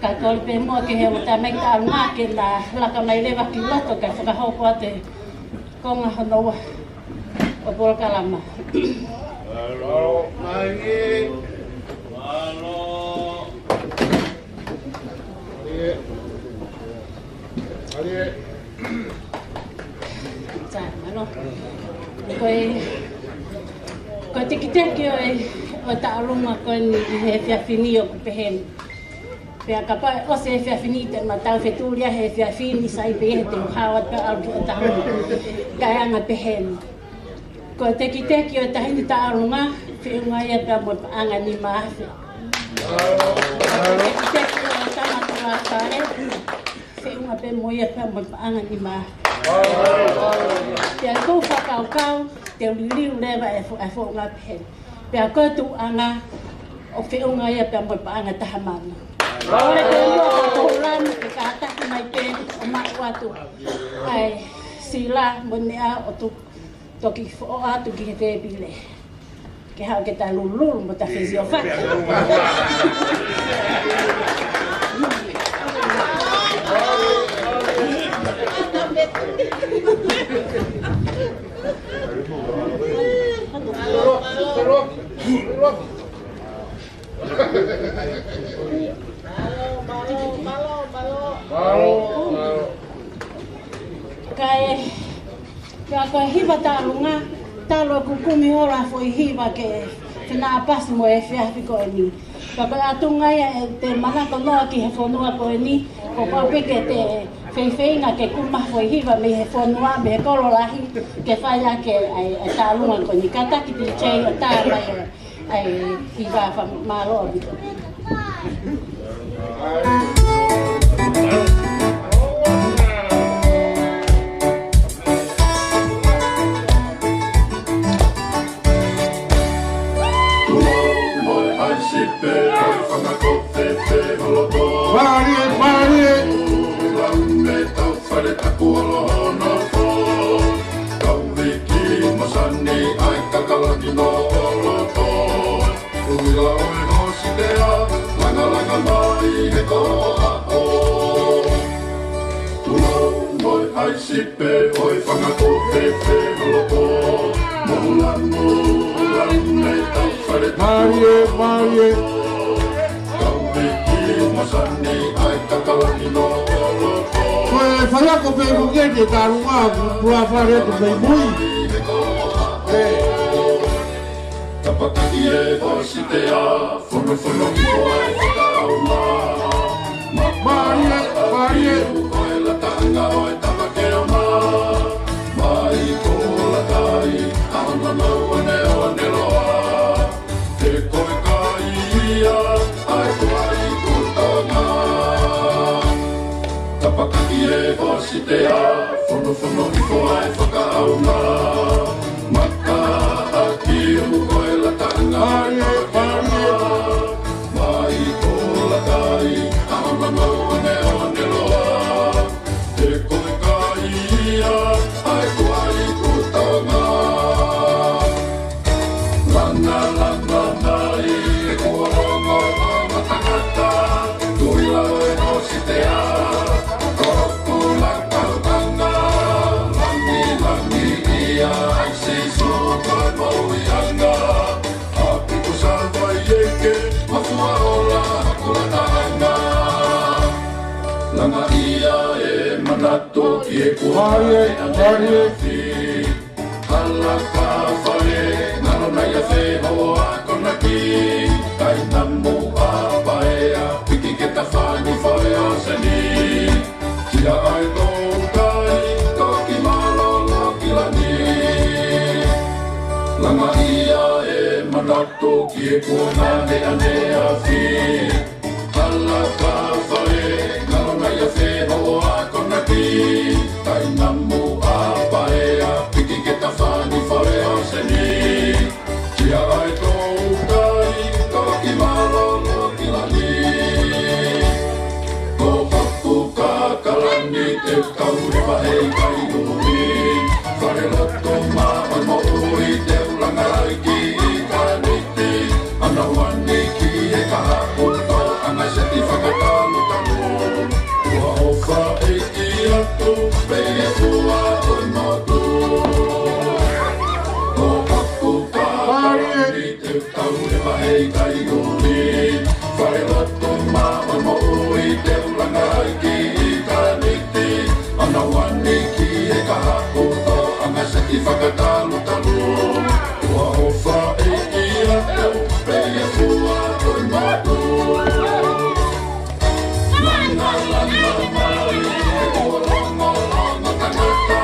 Kae kole pē muʻa ke he ʻoku tau mai ki taʻalunga ke na laka mai leva ki loto kae fakahoko atu e konga hono ua ʻo e polokalama. Mālō. Sa, mālō. Ko e, ko e tekiteki ʻo e, ʻo e taʻalunga ko eni ʻi he efiafi ni ʻoku pehē ni. Pea kapau ʻe ʻosi e efiafi ni te ma tau fetulia he efiafi ni, sai pē ia he te u hao atu ʻo ʻalu ki ʻOtahunga. Kae anga pehē ni. Ko e tekiteki ʻo e taʻahine taʻalunga, feʻunga ia pea mo e paʻanga ʻe nima afe. Ko e tekiteki ʻo e tama tulafale, feʻunga pē mo ia pea mo e paʻanga ʻe nima afe. Pea ʻoku ou fakakaukau, te u liliu leva e fo-, e founga pehē ni. Pea ko e tuʻuʻanga ʻoku feʻunga ia pea mo e paʻanga ʻe taha mano. Kole ke u ʻoatu ʻa Mohu Lamu ke kātaki mai pē ʻo maʻu atu ʻa e sila mo e meʻa ʻo tu-, toki foʻou atu ki he tēpile. Ke haʻu ke ta lulululu mo ta fesiofi. Kae, pea ko e hiva taʻalunga, talu ʻeku kumi holo ha foʻi hiva ke fenāpasi mo e efiafi ko eni. Pea ko e ʻatunga ia ʻete manako noa ki he fonua ko eni, kuo pau pē ke te feifeinga ke kumi ha foʻi hiva mei he fonua, mei he kolo lahi, ke fai ʻaki e, e taʻalunga ko eni. Kātaki D J ʻo tā mai e, e hiva, fakamālō ʻaupito. Mālie, mālie. Sipe ʻo e fanga kofe fe loto, Mohu Lamu. Mālie, mālie. Ko e faiako pē ko eni ʻe Talunga, ku pula fale atu mei mui. ʻE. Tapakaki e hōsitea, fonofono hifo ʻa e fakaʻaonga. Mālie, mālie. Ko e lataʻanga ʻo e tamakeama. Mai ko Lakai, ʻa hono mau ʻaneʻaneloa. He ko e kai ia ʻa e kuai kutonga. Tapakaki e hōsitea, fonofono hifo ʻa e fakaʻaonga. Maka ʻaki u ko e lataʻanga ʻo e tamakeama. Mai ko Lakai, ʻa hono mau ʻaneʻaneloa. He ko e kai ia ʻa e kuai kutonga. Langa, langa mai, he kuo longolongo tangata, tui lau e hōsitea, ko hoku lakautanga, langi, langi ia, ʻa Sīsū ko e moʻuiʻanga, ʻa Piko Savaiʻeke, mafua ola, hoku lataʻanga. Langa ia e manatu ki he kuonga ʻo e ʻaneafi. Hala ka fale, ngalo nai a fe ho akonaki. Kai namu a paea, piki ke tafani fale ʻo seni. Kia ai tou kai, toki mālōlō ki langi. Langa ia e manatu ki he kuonga ʻo e ʻaneafi. Hala ka fale, ngalo nai a fe ho akonaki. Kai namu a paea, piki ke tafani fale ʻo seni. Kia ai tou kai, toki mālōlō ki langi. Ko hoku kakalani te u tau leva he kai ʻuli. Falelotu maʻu moʻui te u langa ai ki ʻitāniti. ʻAna uani ki he kahaʻu toʻanga seti fakatalutalu. Ua ʻofa ʻeiki atu, pea fua ʻo e motu. Ko hoku kakalani te u tau leva he kai ʻuli. Falelotu maʻu moʻui te u langa ai ki ʻitāniti. ʻAna uani ki he kahaʻu toʻanga seti fakatalutalu. Ua ʻofa ʻeiki atu, pea fua ʻo e motu. Langa, langa mai, he kuo longolongo tangata,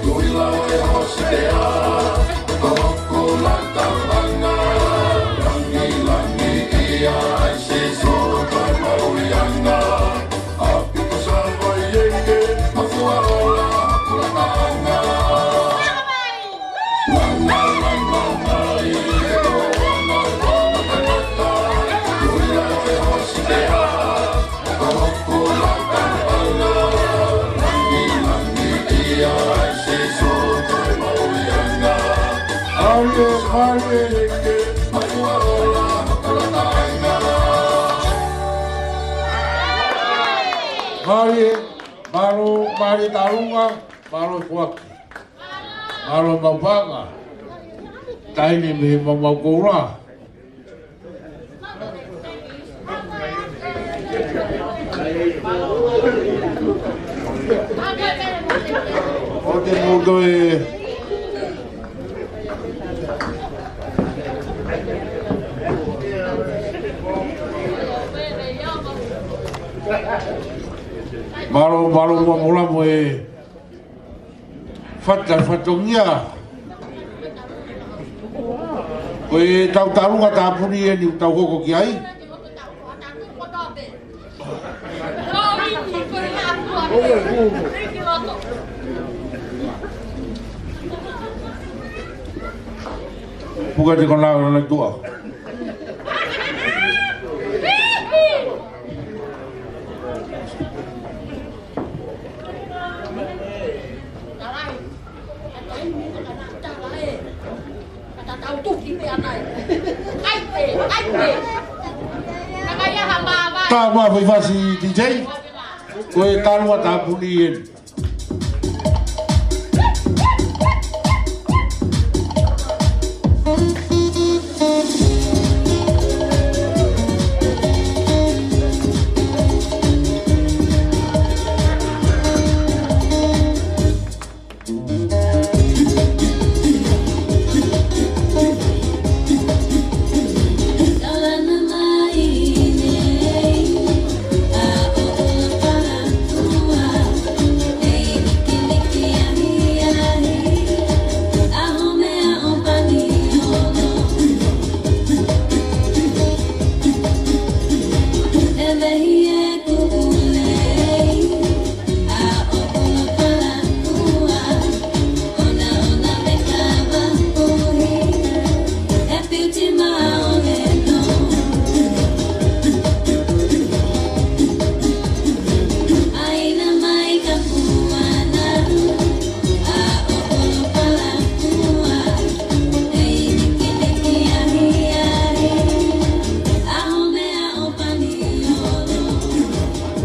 tui lau e hōsitea, ko hoku lakautanga, langi, langi ia, ʻa Sīsū ko e moʻuiʻanga, ʻa Piko Savaiʻeke, mafua ola, hoku lataʻanga. Mālie, mālie. Mālie, mālō, mālie Talunga, mālō Kuaki. Mālō Maupanga. Taimi mei Maumau Koula. ʻO te mou toe mālō, mālō, mālō, mālō e fata, fatongia. Ko e tau Talunga tāpuni eni ʻoku tau hoko ki ai. Puka te konā konā tuʻa. Tā mā fai fasi D J. Ko e Talunga tāpuni eni.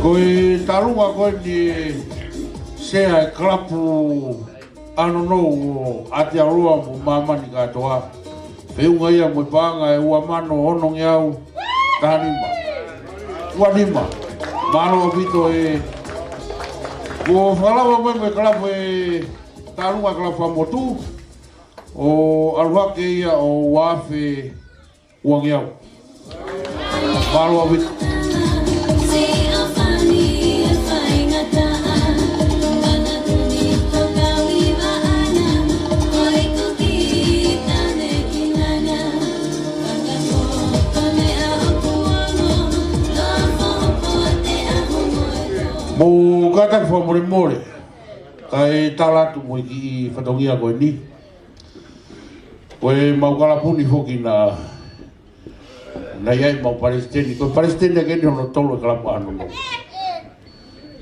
Ko e tālunga ko eni, Sea, e kalapu ʻAhononou ʻo ʻAotearoa mo māmani kātoa. Feʻunga ia mo e paʻanga ʻe ua mano onongeau taha nima. Ua nima. Mālō ʻaupito e. Kuo fakalava mai mo e kalapu e tālunga kalapu fakamotu. ʻO ʻalu hake ia ʻo ua afe uangeau. Mālō ʻaupito. Mou kātaki fakamolemole, kae tala atu mo e kiʻi fatongia ko eni. Ko e mau kalapu ni foki naʻa, naʻe ʻi ai mau palesiteni, ko e palesiteni ʻaki eni hono tolu e kalapu ʻAhononou.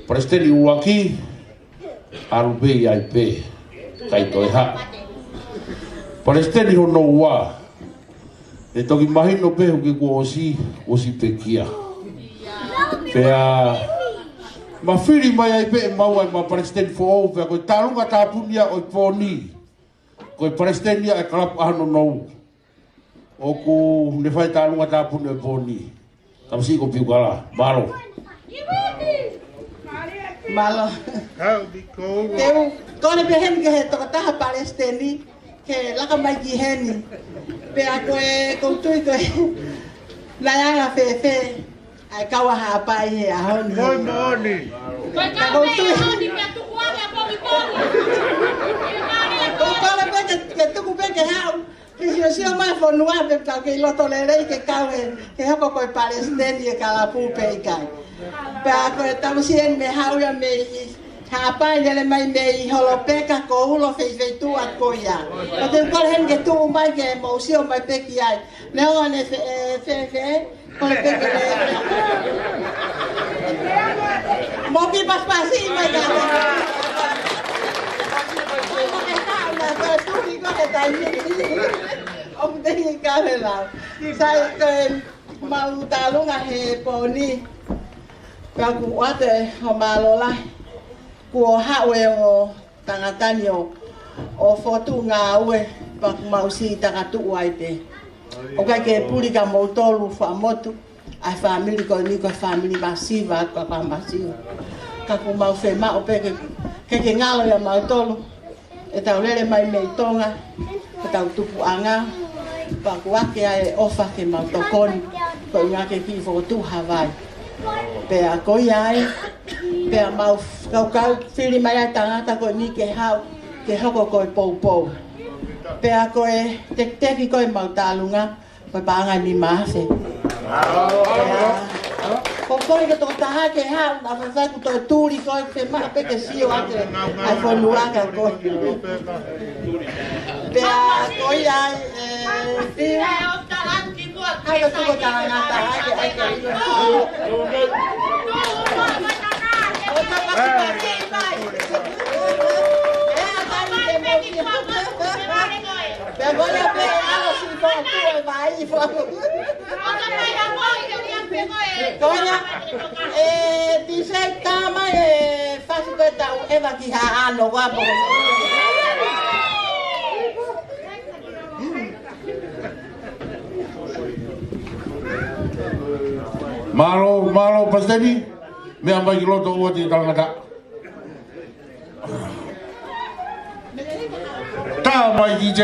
Palesiteni ʻuluaki, ʻalu pē ia ai pē, ʻikai toe haʻu. Palesiteni hono ua, ʻe toki mahino pē ʻoku ke kuo ʻosi, ʻosi pekia. Pea, ma fili mai ai pē ʻe maua ʻe mau palesiteni foʻou, pea ko e tālunga tāpuni ia ʻo e pō ni. Ko e palesiteni ia e kalapu ʻAhononou. ʻOku ne fai tālunga tāpuni ʻo e pō ni. Tamasiʻi ko Piukala. Mālō. Mālō. Te u kole pē heni ki he tokotaha palesiteni, ke laka mai ki heni. Pea ko e ʻoku ou tui ko e naʻe anga fēfē ʻa e kau ʻa Haʻapai he ʻaho ni. Moʻoni. Ka ʻoku ou tui, ʻoku ou kole pē ke, ke tuku pē ke haʻu. Ke siosio mai fonua pē ka ke ʻi loto lelei ke kau he, ke hoko ko e palesiteni e kalapu pe ʻikai. Pea ko e tamusi eni mei haʻu ia mei Haʻapai, lele mai mei Holopeka, ko ulo feifeitua ko ia. Ko te u kole heni ke tuʻu mai ke mou sio mai pē ki ai. Neongo ʻene fe-, e, fēfē, kole pē ke lele. Mou kiʻi pasipasi mai ka. Ko e tau na ko e tuli ko e taimi ni. ʻOku te hiki ka he lau. Sai ko e mau tālunga he pō ni. Pea ʻoku ʻoatu e ʻo mālō lahi. Kuo haʻu e ongo tangata ni ʻo, ʻo fokotuʻu ngāue, pea ʻoku mau siʻi takatuʻu ai pē. ʻOku ʻikai ke puli kia moutolu fakamotu, ʻa e fāmili ko eni ko e fāmili masiva, ko e masiva. Ka ʻoku mau fiemaʻu pē ke, ke ke ngalo ʻia mautolu, ʻetau lele mai mei Tonga, ʻetau tupuʻanga, pea ʻoku ʻoatu ai e ʻofa ke mau tokoni, ko e ʻuhinga ke kiʻi fokotuʻu ha vai. Pea ko ia ai, pea mau kaukau fili mai ai tangata ko eni ke haʻu, ke hoko ko e poupou. Pea ko e tekiteki ko e mau tālunga, ko e paʻanga ʻe nima afe. Pea, ko koe ke tokotaha ke haʻu, naʻa faifai kuo toe tuli ko e fiemaʻu pē ke sio ake, ʻa e fonua ka ko. Pea ko ia ai, e, Pia. Ai, ko tuko tangata, ai, ai, ai. Pea ko ia pē ʻalu si ko tu e vai fo. Ko ia, e, tisei tama e fasi ko e tau ʻeva ki Haʻano wa po. Mālō, mālō, Palesiteni, meʻa mai ki loto ʻoua te ke talangataʻa. Tā mai D J.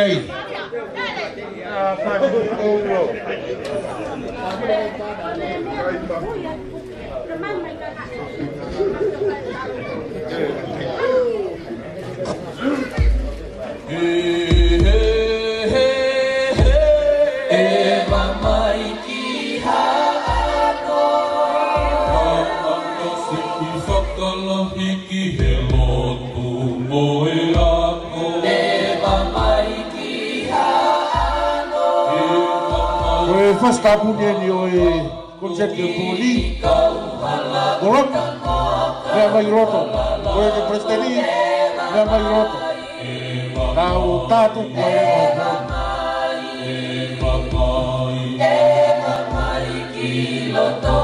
ʻEva mai ki Haʻano. Haʻano siʻi fakalahi ki he lotu mo e ako. ʻEva mai ki Haʻano. Ko e fasi tāpuni eni ʻo e Koniseiti ki he pō ni. Ko loto, meʻa mai ki loto. Ko e Palesiteni, meʻa mai ki loto. Tau tātuku e ʻEva mai ki loto.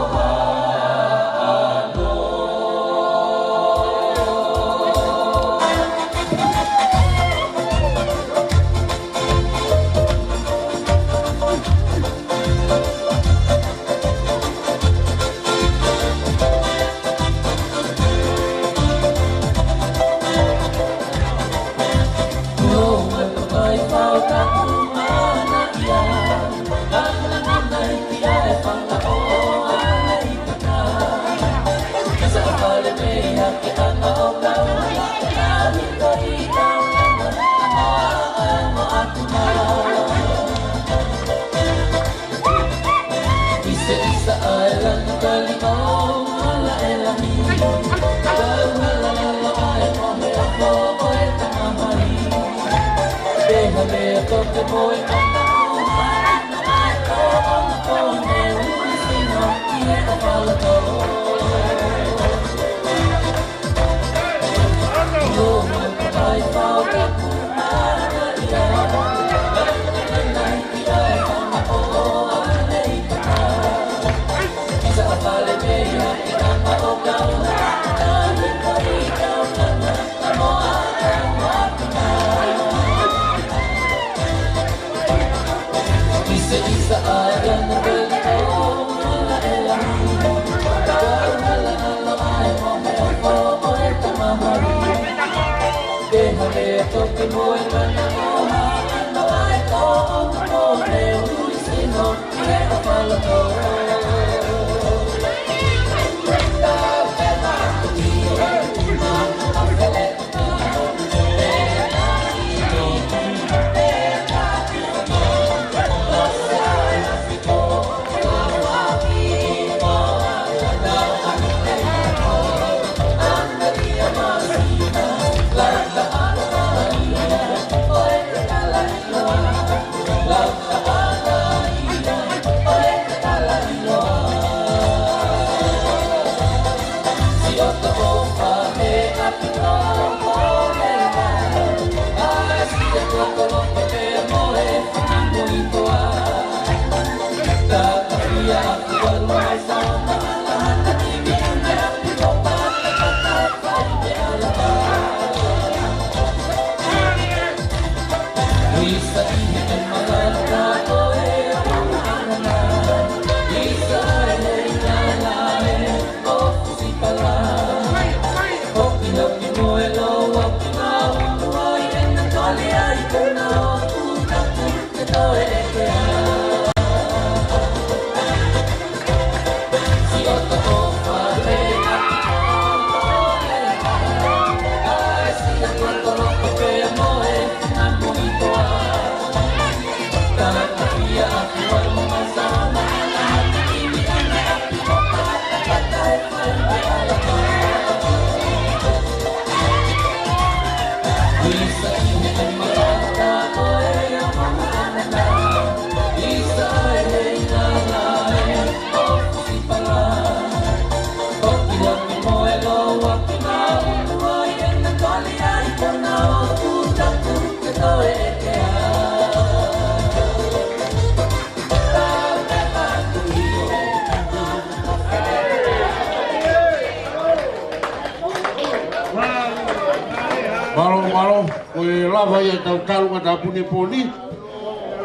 Mālō, mālō. Ko e lava ia ʻetau talunga tāpuni pōni.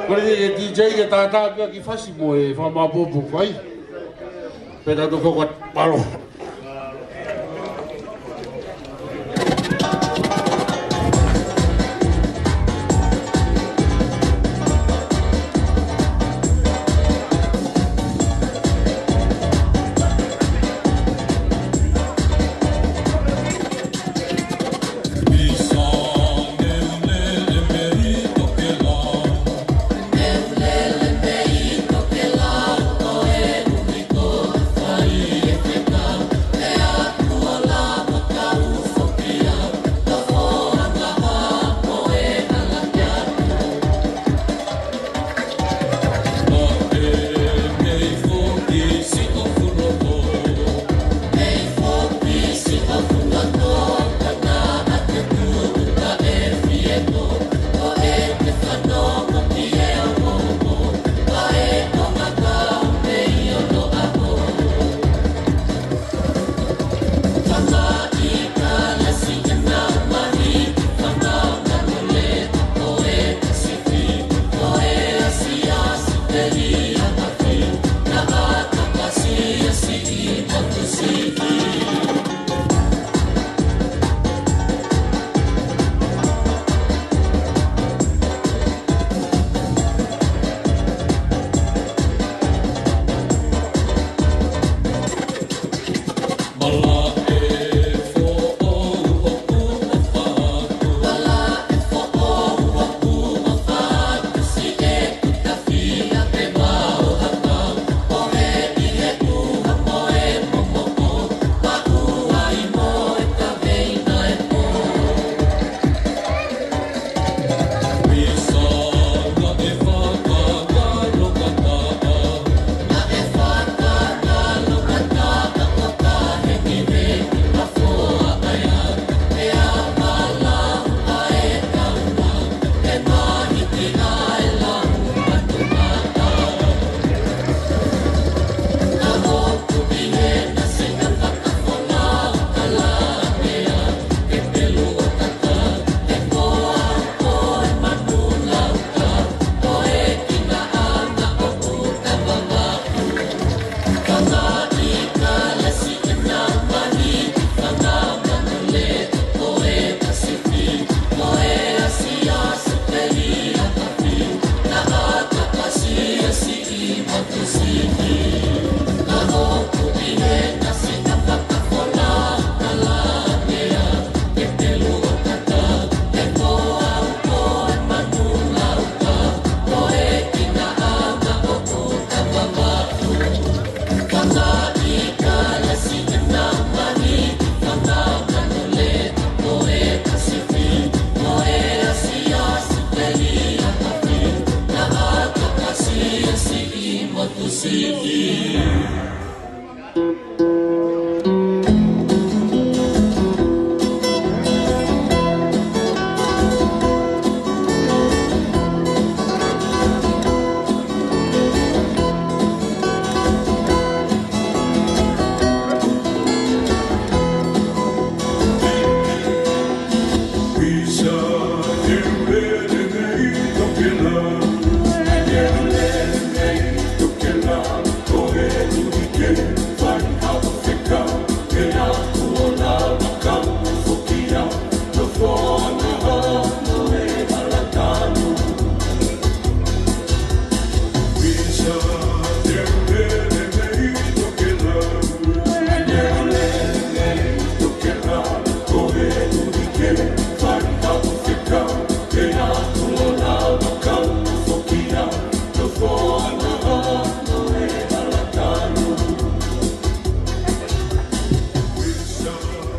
Ko e D J ke tātā ki he kiʻi fasi mo e fakamāʻopoʻopo ko ia. Pea tau toki hoko atu. Mālō.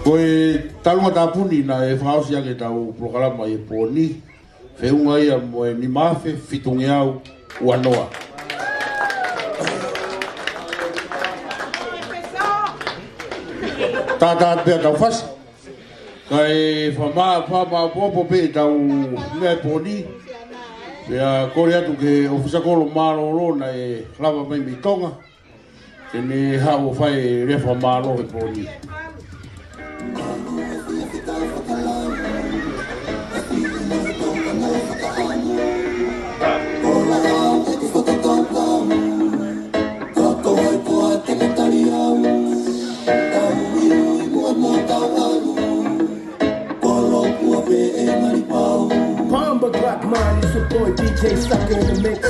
Ko e talunga tāpuni naʻe fakaʻosi ʻaki ʻetau polokalama ʻi he pō ni, feʻunga ia mo e nima afe fitungeau ua noa. Tātā pea tau fasi. Kae fakamā-, fakamāʻopoʻopo pē ʻetau meʻa he pō ni. Pea kole atu ki he ʻōfisa kolo mālōlō naʻe lava mai mei Tonga ke ne haʻu ʻo fai e lea fakamālō he pō ni. Bomba Glock mine, it's your boy D J Sucker in the mix.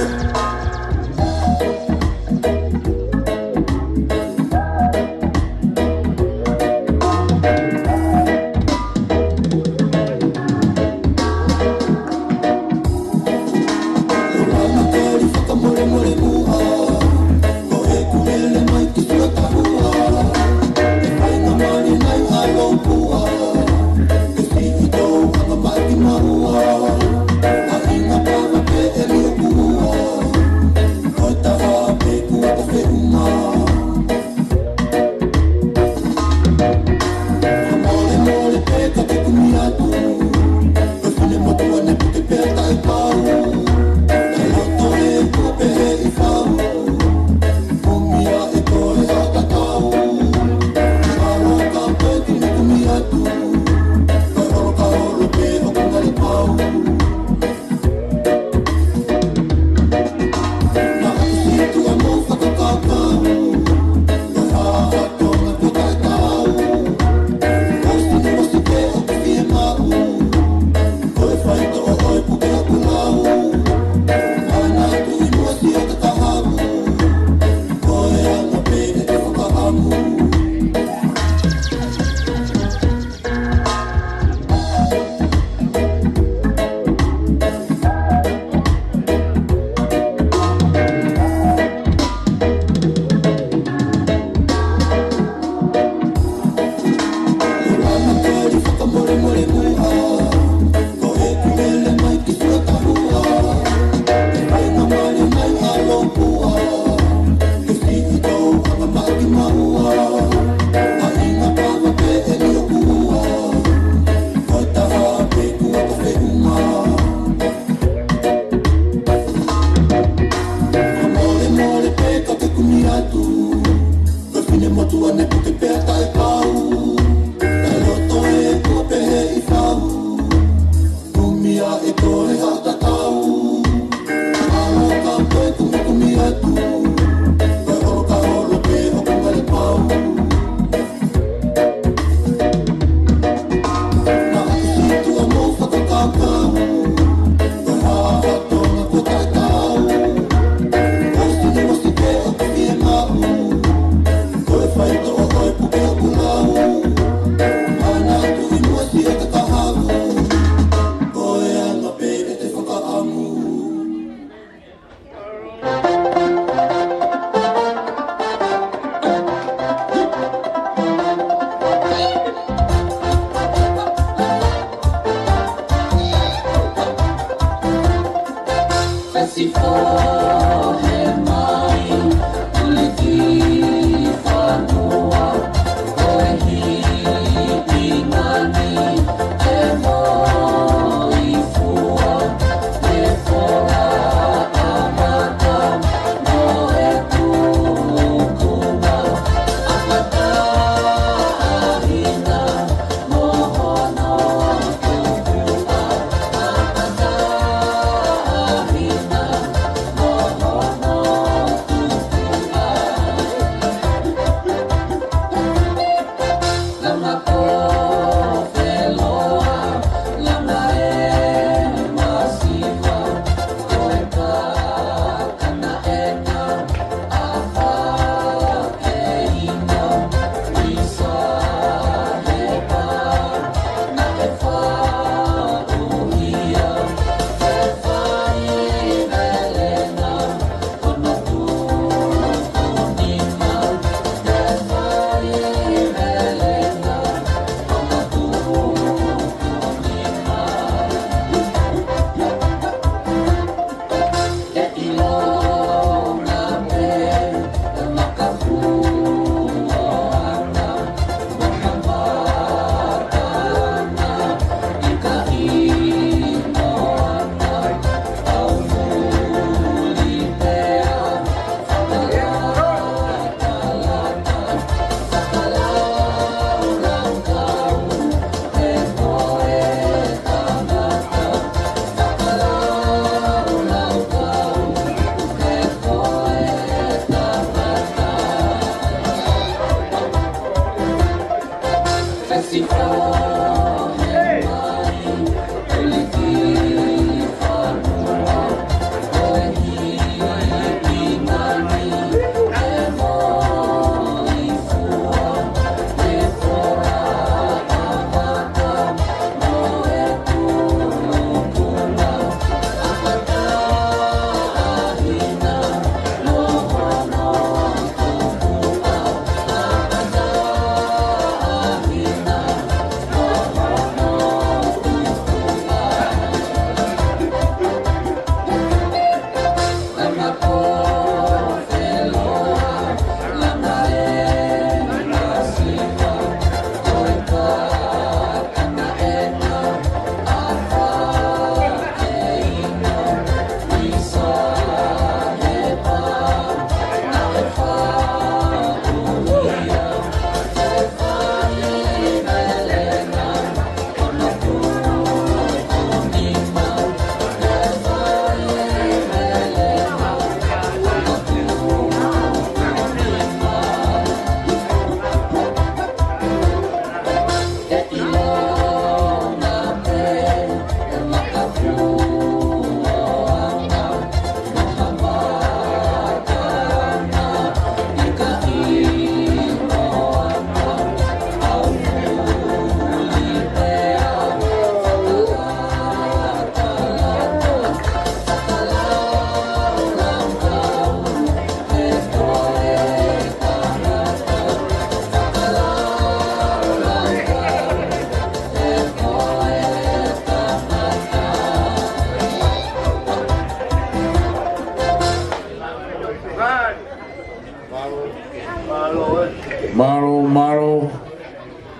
Mālō, mālō.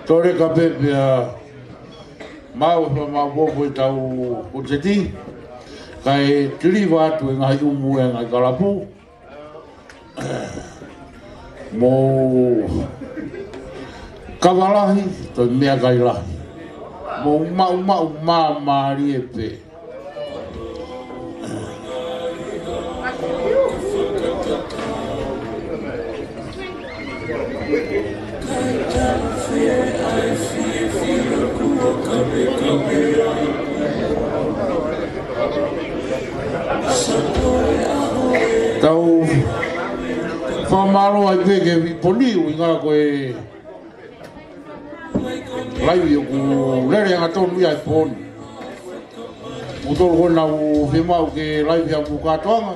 Tole ka pepea mau fa mau popo ʻi tau kunseti. Kae tiliva atu e ngaahi ʻumu e ngaahi kalapu. Mou kavalahi, toi meʻakai lahi. Mou maʻumaʻu māmālie pē. Tau fakamālō ai pē ki he Viponi, ʻuhinga ko e laivi ʻoku lele angatonu ia he pō ni. Mou tolu ko ena ʻoku fiemaʻu ke laivi ʻa e mou kātoanga.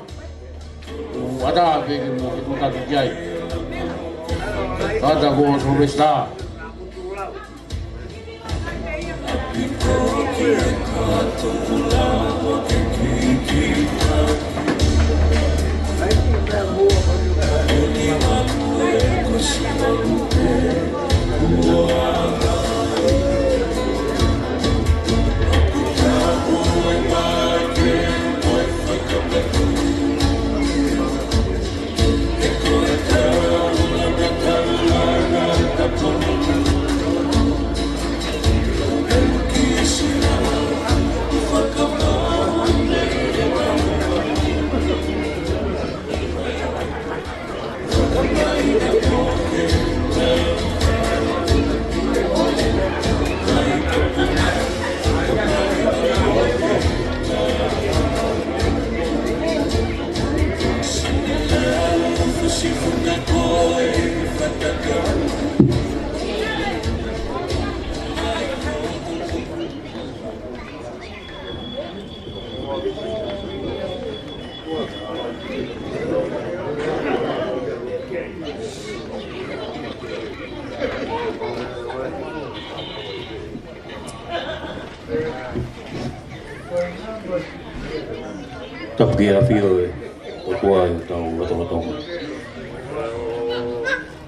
ʻOku ʻatā pē ke mou ke kutaki ki ai. Kātaki ko Sylvester. Tapu ki he ʻafio ʻo e ʻOtua ʻi hotau lotolotonga.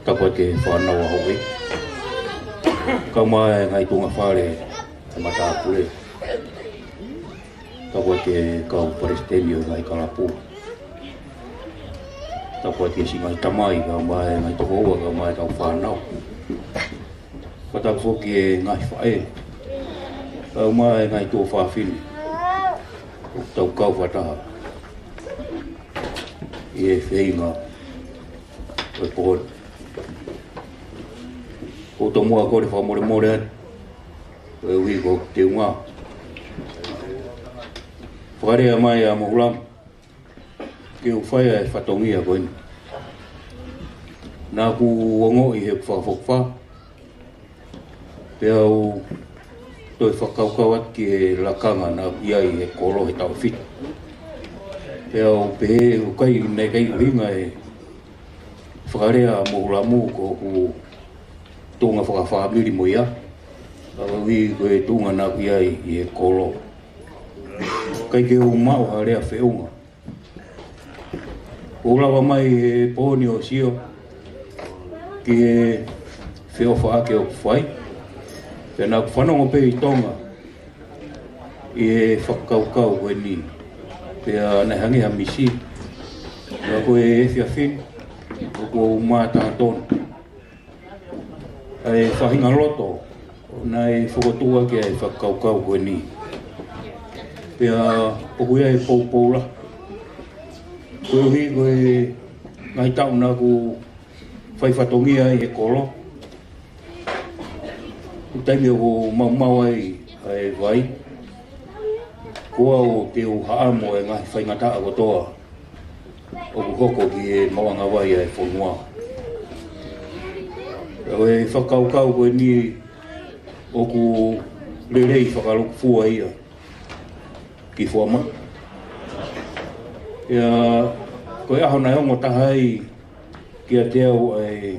Tapu ki he fānau ʻa Houʻeiki. Kae ʻumaʻā e ngaahi tuʻunga fale ʻa e matāpule. Tapu ki he kau palesiteni ʻo e ngaahi kalapu. Tapu ki he siʻi ngaahi tamai, kae ʻumaʻā e ngaahi tokoua, kae ʻumaʻā e kau fānau. Fakatapu foki ki he ngaahi faʻē, kae ʻumaʻā e ngaahi tuofāfine. ʻOku tau kau fakataha ʻi he feinga ʻo e pō ni. ʻOku ou tomuʻa kole fakamolemole atu Ko e ui ko Teunga. Fakalea mai ʻa Moʻulamu ke u fai ʻa e fatongia ko eni. Naʻa ku ongoʻi he fakafokifā, pea u toe fakakaukau atu ki he lakanga naʻa ku ʻi ai he kolo he taʻu fitu. Pea u pehē ʻoku ʻikai, naʻe ʻikai ʻuhinga e fakalea ʻa Moʻulamu ko hoku tuʻunga fakafāmili mo ia. Ka ʻoku ui ko e tuʻunga naʻa ku ʻi ai ʻi he kolo. ʻIkai ke u maʻu ha lea feʻunga. ʻOku lava mai he pō ni ʻo sio ki he feʻofaʻaki ʻoku fai. Pea naʻa ku fanongo pē ʻi Tonga ʻi he fakakaukau ko eni. Pea naʻe hangē ha misi. Pea ko e efiafi ni, ʻoku ou mātā tonu ʻa e faʻahinga loto naʻe fokotuʻu ʻaki ʻa e fakakaukau ko eni. Pea ʻoku ʻi ai e poupou lahi. Koeʻuhi ko e ngaahi taʻu naʻa ku fai fatongia ai he kolo, ko e taimi ʻoku maumau ai ʻa e vai, ko au te u haʻamo e ngaahi faingataʻa kotoa ʻoku hoko ki he maʻuʻanga vai ʻa e fonua. Ko e fakakaukau ko eni ʻoku lelei fakalūkufua ia ki Fuaʻamotu. Pea ko e ʻaho naʻe ongo taha ai kiate au ʻa e,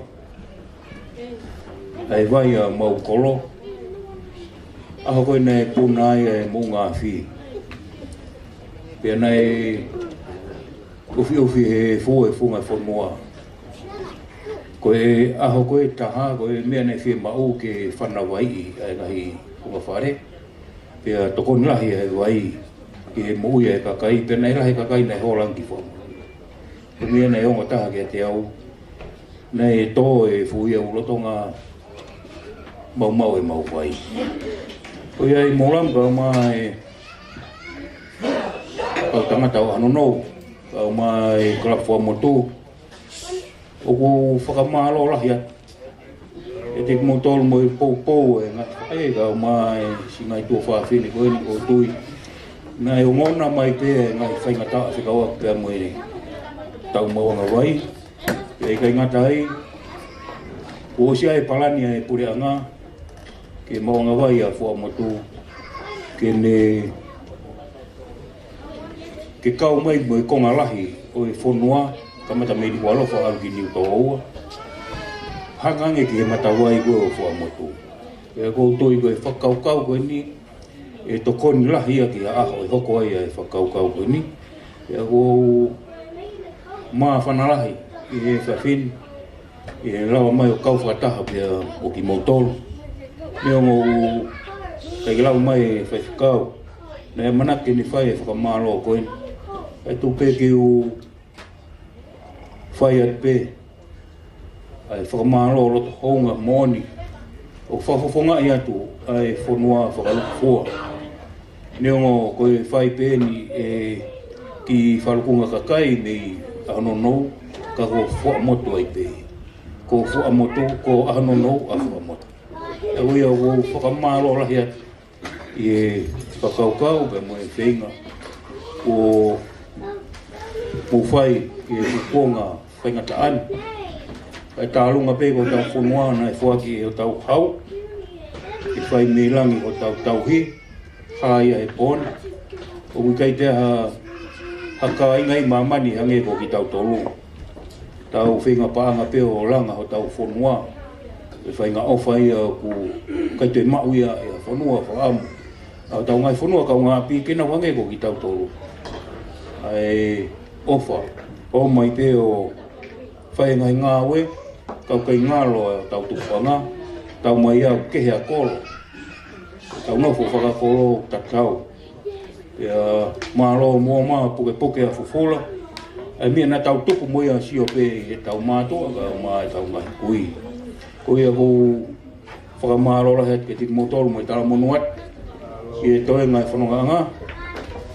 ʻa e vai ʻa Maukolo, ʻaho ko ē naʻe puna ai ʻa e moʻunga afi. Pea naʻe ʻufiʻufi he fua e funga fonua. Ko e ʻaho ko ē taha, ko e meʻa naʻe fiemaʻu ke fanavaiʻi ʻa e ngaahi funga fale. Pea tokoni lahi ʻa e vai ki he moʻui ʻa e kakai, pea naʻe lahi e kakai naʻe hola ange ki Fuaʻamotu. Ko e meʻa naʻe ongo taha kiate au, naʻe tō e fuʻu ia ʻo lolotonga maumau ʻemau vai. Ko ia ʻi Moʻulamu kae ʻumaʻā e kau tangata ʻo ʻAhononou, kae ʻumaʻā e Kalapu Fuaʻamotu, ʻoku ou fakamālō lahi atu kiate kimoutolu mo e poupou e ngaahi faʻē kae ʻumaʻā e siʻi ngaahi tuofāfine ko eni, ʻoku ou tui naʻe ongona mai pē e ngaahi faingataʻa fekauʻaki pea mo e tau maʻuʻanga vai. Pea ʻikai ngata ai, kuo ʻosi ʻi ai e palani ʻa e puleʻanga ki he maʻuʻanga vai ʻa Fuaʻamotu ke ne, ke kau mai mo e konga lahi ʻo e fonua, kamata mei Nukuʻalofa ʻo aʻu ki Niutōua, hanga ange ki he matavai ko ē ʻo Fuaʻamotu. Pea ʻoku ou tui ko e fakakaukau ko eni ʻe tokoni lahi ia ki ha ʻaho ʻe hoko ai ʻa e fakakaukau ko eni. Pea ʻoku ou māfana lahi ʻi he efiafi ni ʻi he lava mai ʻo kau fakataha pea mo kimoutolu. Neongo ʻoku ʻikai ke lava mai e faifekau naʻe ʻamanaki ke ne fai e fakamālō ko eni, kae tuku pē ke u fai atu pē ʻa e fakamālō loto houngaʻia moʻoni ʻoku fakafofongaʻi atu ʻa e fonua fakalūkufua. Neongo ko e fai pē eni e kiʻi falukunga kakai mei ʻAhononou, ka ko Fuaʻamotu ai pē. Ko Fuaʻamotu, ko ʻAhononou ʻa Fuaʻamotu. Pea ko ia ʻoku ou fakamālō lahi atu ʻi he fakakaukau pea mo e feinga kuo mou fai ʻi he kuonga faingataʻa ni. Kae tālunga pē ko hotau fonua naʻe foaki ʻe hotau hau, ʻe fai mei langi hotau tauhi, hā ia he pō ni. ʻOku ʻikai te ha, ha kāinga ʻi māmani hangē ko kitautolu. Tau feinga paʻanga pē ʻo langa hotau fonua. ʻE faʻahinga ʻofa ia ʻoku ʻikai toe maʻu ia ʻe ha fonua fakaʻamu ʻa hotau ngaahi fonua kaungāʻapi ke nau hangē ko kitautolu. ʻA e ʻofa, ʻomai pē ʻo fai e ngaahi ngāue, kau kai ngalo ʻa hotau tupuʻanga, tau mai au kehe ʻa kolo. Tau nofo fakakolo tatau. Pea mālō muʻa mo pukepuke ʻa fufula. ʻA e meʻa naʻa tau tupu mo ia sio pē ʻi heʻetau mātuʻa kae ʻumaʻā ʻetau ngaahi kui. Ko ia ʻoku ou fakamālō lahi atu kiate kimoutolu mo e talamonū atu ki he toenga e fonongaʻanga.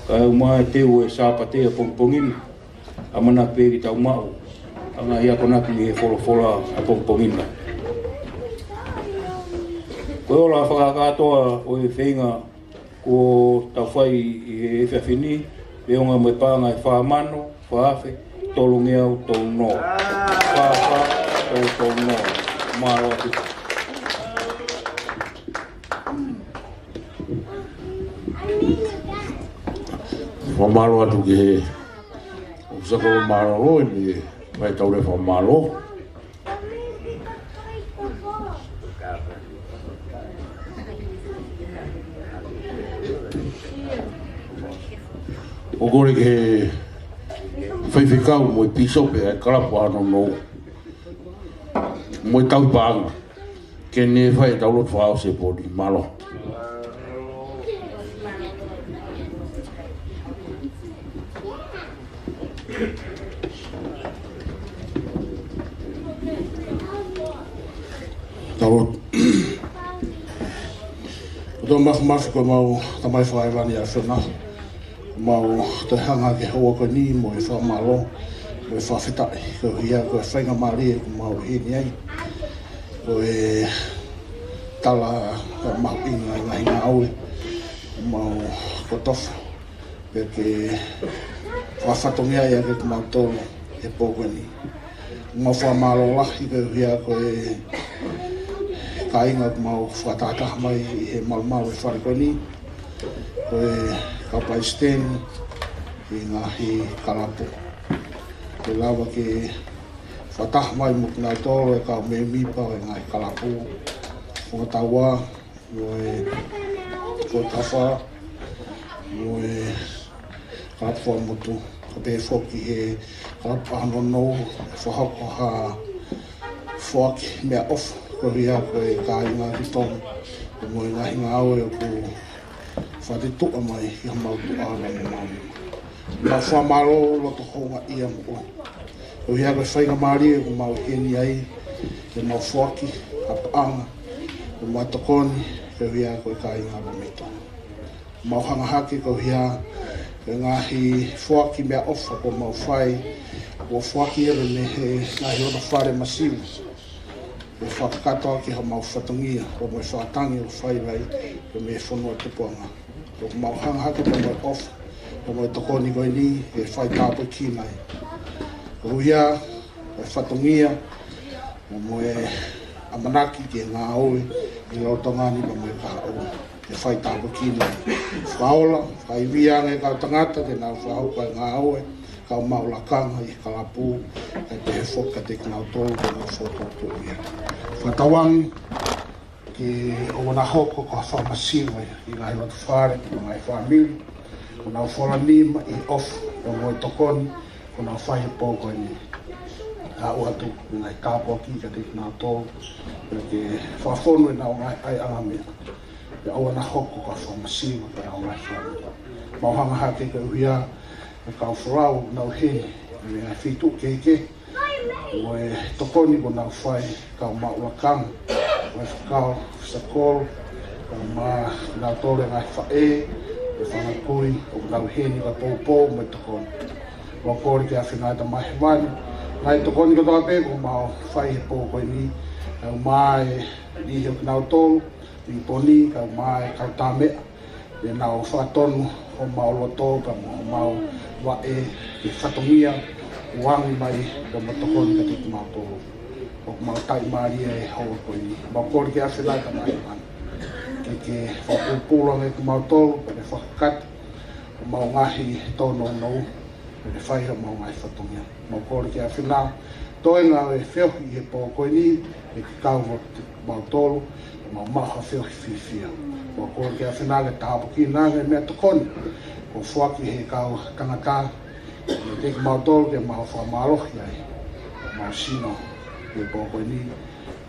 Kae ʻumaʻā e teu e Sāpate ʻapongipongi ni. ʻAmanaki pē ke tau maʻu ʻa e ngaahi akonaki mei he folofola ʻapongipongi na. Ko e ola fakakātoa ʻo e feinga kuo tau fai ʻi he efiafi ni, feʻunga mo e paʻanga ʻe fā mano, fā afe, tolungeau, tolu noa. Fā fā, tolu tolu noa. Mālō atu. Fakamālō atu ki he ʻofisa kolo mālōlō ʻi he faitau lea fakamālō. ʻOku ou kole ki he faifekau mo e pīsope ʻa e kalapu ʻa Nounou mo e tauhi paʻanga ke ne fai ʻetau lotu fakaʻosi ʻo e pō ni. Mālō. Tau lotu. ʻOtua Māfimafi, ko homau Tamai Fakahēvani ʻa e ʻAfiona, mau toe hanga ki he houa ko eni mo e fakamālō mo e fakafetaʻi koeʻuhi ko e faingamālie kuo mau ʻi heni ai. Ko e tala ʻa e mahuʻinga ʻa e ngaahi ngāue kuo mau kotofa pea ke fakafatongia ia kiate kimautolu he pō ko eni. Mau fakamālō lahi koeʻuhi ko e kāinga kuo mau fakatahataha mai ʻi he malumalu ʻo e fale ko eni, ko e kau palesiteni ʻi he ngaahi kalapu, ke lava ke fakataha mai mo kinautolu e kau mēmipa ʻo e ngaahi kalapu, Fokotaua, mo e Fokotafa, mo e kalapu fakamotu, kae pehē foki he kalapu ʻa Nounou, fakahoko ha foaki meʻaʻofa koeʻuhi ko e kāinga ʻi Tonga, mo e ngaahi ngāue ʻoku fakatuʻa mai ʻi homau tuʻa mo homau. Mau fakamālō loto houngaʻia moʻoni koeʻuhi ko e faingamālie kuo mau ʻi heni ai, ke mau foaki ha paʻanga, ke mau tokoni koeʻuhi ko e kāinga ʻo Tonga. Mau hanga hake koeʻuhi ko e ngaahi foaki meʻaʻofa kuo mau fai, kuo foaki ia mei he ngaahi loto fale masiva, ke fakakakato ʻaki homau fatongia, pea mo e fakatangi ʻoku fai mai mei he fonua tupuʻanga. ʻOku mau hanga hake pea mo e ʻofa, pea mo e tokoni ko eni, ke fai tāpuekina ai. Koeʻuhi ko e fatongia, pea mo e ʻamanaki ke ngāue ʻi lolotonga ni pea mo e kahaʻu, ke fai tāpuekina ai. Fakaola, fakaivia ange e kau tangata, ke nau fakahoko e ngāue, kau maʻu lakanga ʻi he kalapu, kae pehē foki kiate kinautolu, ke nau fokotuʻutuʻu ia. Fakatauange ke ʻoua naʻa hoko ko ha fakamasiva ʻi he ngaahi loto fale, ʻi he ngaahi fāmili, kuo nau fola nima ʻi he ʻofa, pea mo e tokoni, kuo nau fai he pō ko eni. Kae ʻoatu e ngaahi tāpuaki kiate kinautolu, pea ke fakafonu ʻenau ngaahi ʻaiʻanga meʻa. Pea ʻoua naʻa hoko ko ha fakamasiva ki heʻenau ngaahi fāmili. Mau hanga hake koeʻuhi ko e kau folau ʻoku nau ʻi heni mei he ngaahi feituʻu kehekehe, mo e tokoni kuo nau fai, kau maʻu lakanga, mo e fakakau, ʻofisa kolo, kau mai kinautolu e ngaahi faʻē, e fanga kui, ʻoku nau ʻi heni kae poupou mo e tokoni. Mau kole ki he ʻAfiona Tamai Hēvani, ngaahi tokoni kotoa pē kuo mau fai he pō ko eni, kau mai e niʻihi ʻo kinautolu, niponi, kau mai e kau tāmeʻa, ke nau fakatonu homau loto pea mo homau vaʻe ki he fatongia ʻoku angi mai, pea mo tokoni kiate kimautolu. ʻOku mau tauhi mālie he houa ko eni. Mau kole ki he ʻAfiona Tamai Hēvani, ke ke fakapulupulu ange kimautolu, pea ke fakakakato homau ngaahi tōnounou, pea ke fai homau ngaahi fatongia. Mau kole ki he ʻAfiona, toenga ʻo e feohi he pō ko eni, ke ke kau mo kimautolu, mau maʻu ha feohi fiefia. Mau kole ki he ʻAfiona ke tāpuekina ange e meʻatokoni kuo foaki he kau tangata kiate kimautolu ke mau fakamālohi ai homau sino he pō ko eni,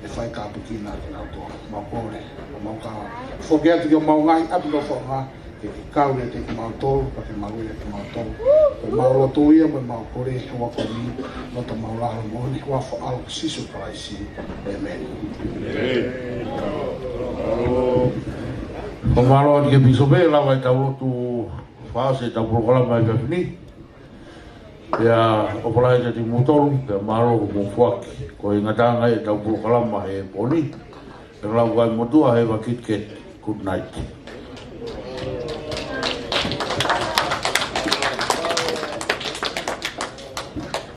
ke fai tāpuekina kinautolu. Mau kole, mau ka foki atu ki homau ngaahi ʻapi nofoʻanga, ke ke kau ʻiate kimautolu, pea ke maluʻi ʻa kimautolu. Ko ʻemau lotu ia mo ʻemau kole he houa ko eni, ʻi he loto māʻulalo moʻoni, huafa ʻo Sīsū Kalaisi. ʻĒmeni. Fakamālō atu ki he pīsope, lava ʻetau lotu fakaʻosi ʻetau polokalama he efiafi ni. Pea ʻofa lahi kiate kimoutolu, pea mālō hoʻomou foaki. Ko e ngataʻanga ia ʻetau polokalama he pō ni. He lau ai motuʻa he wa KitKat. Good night.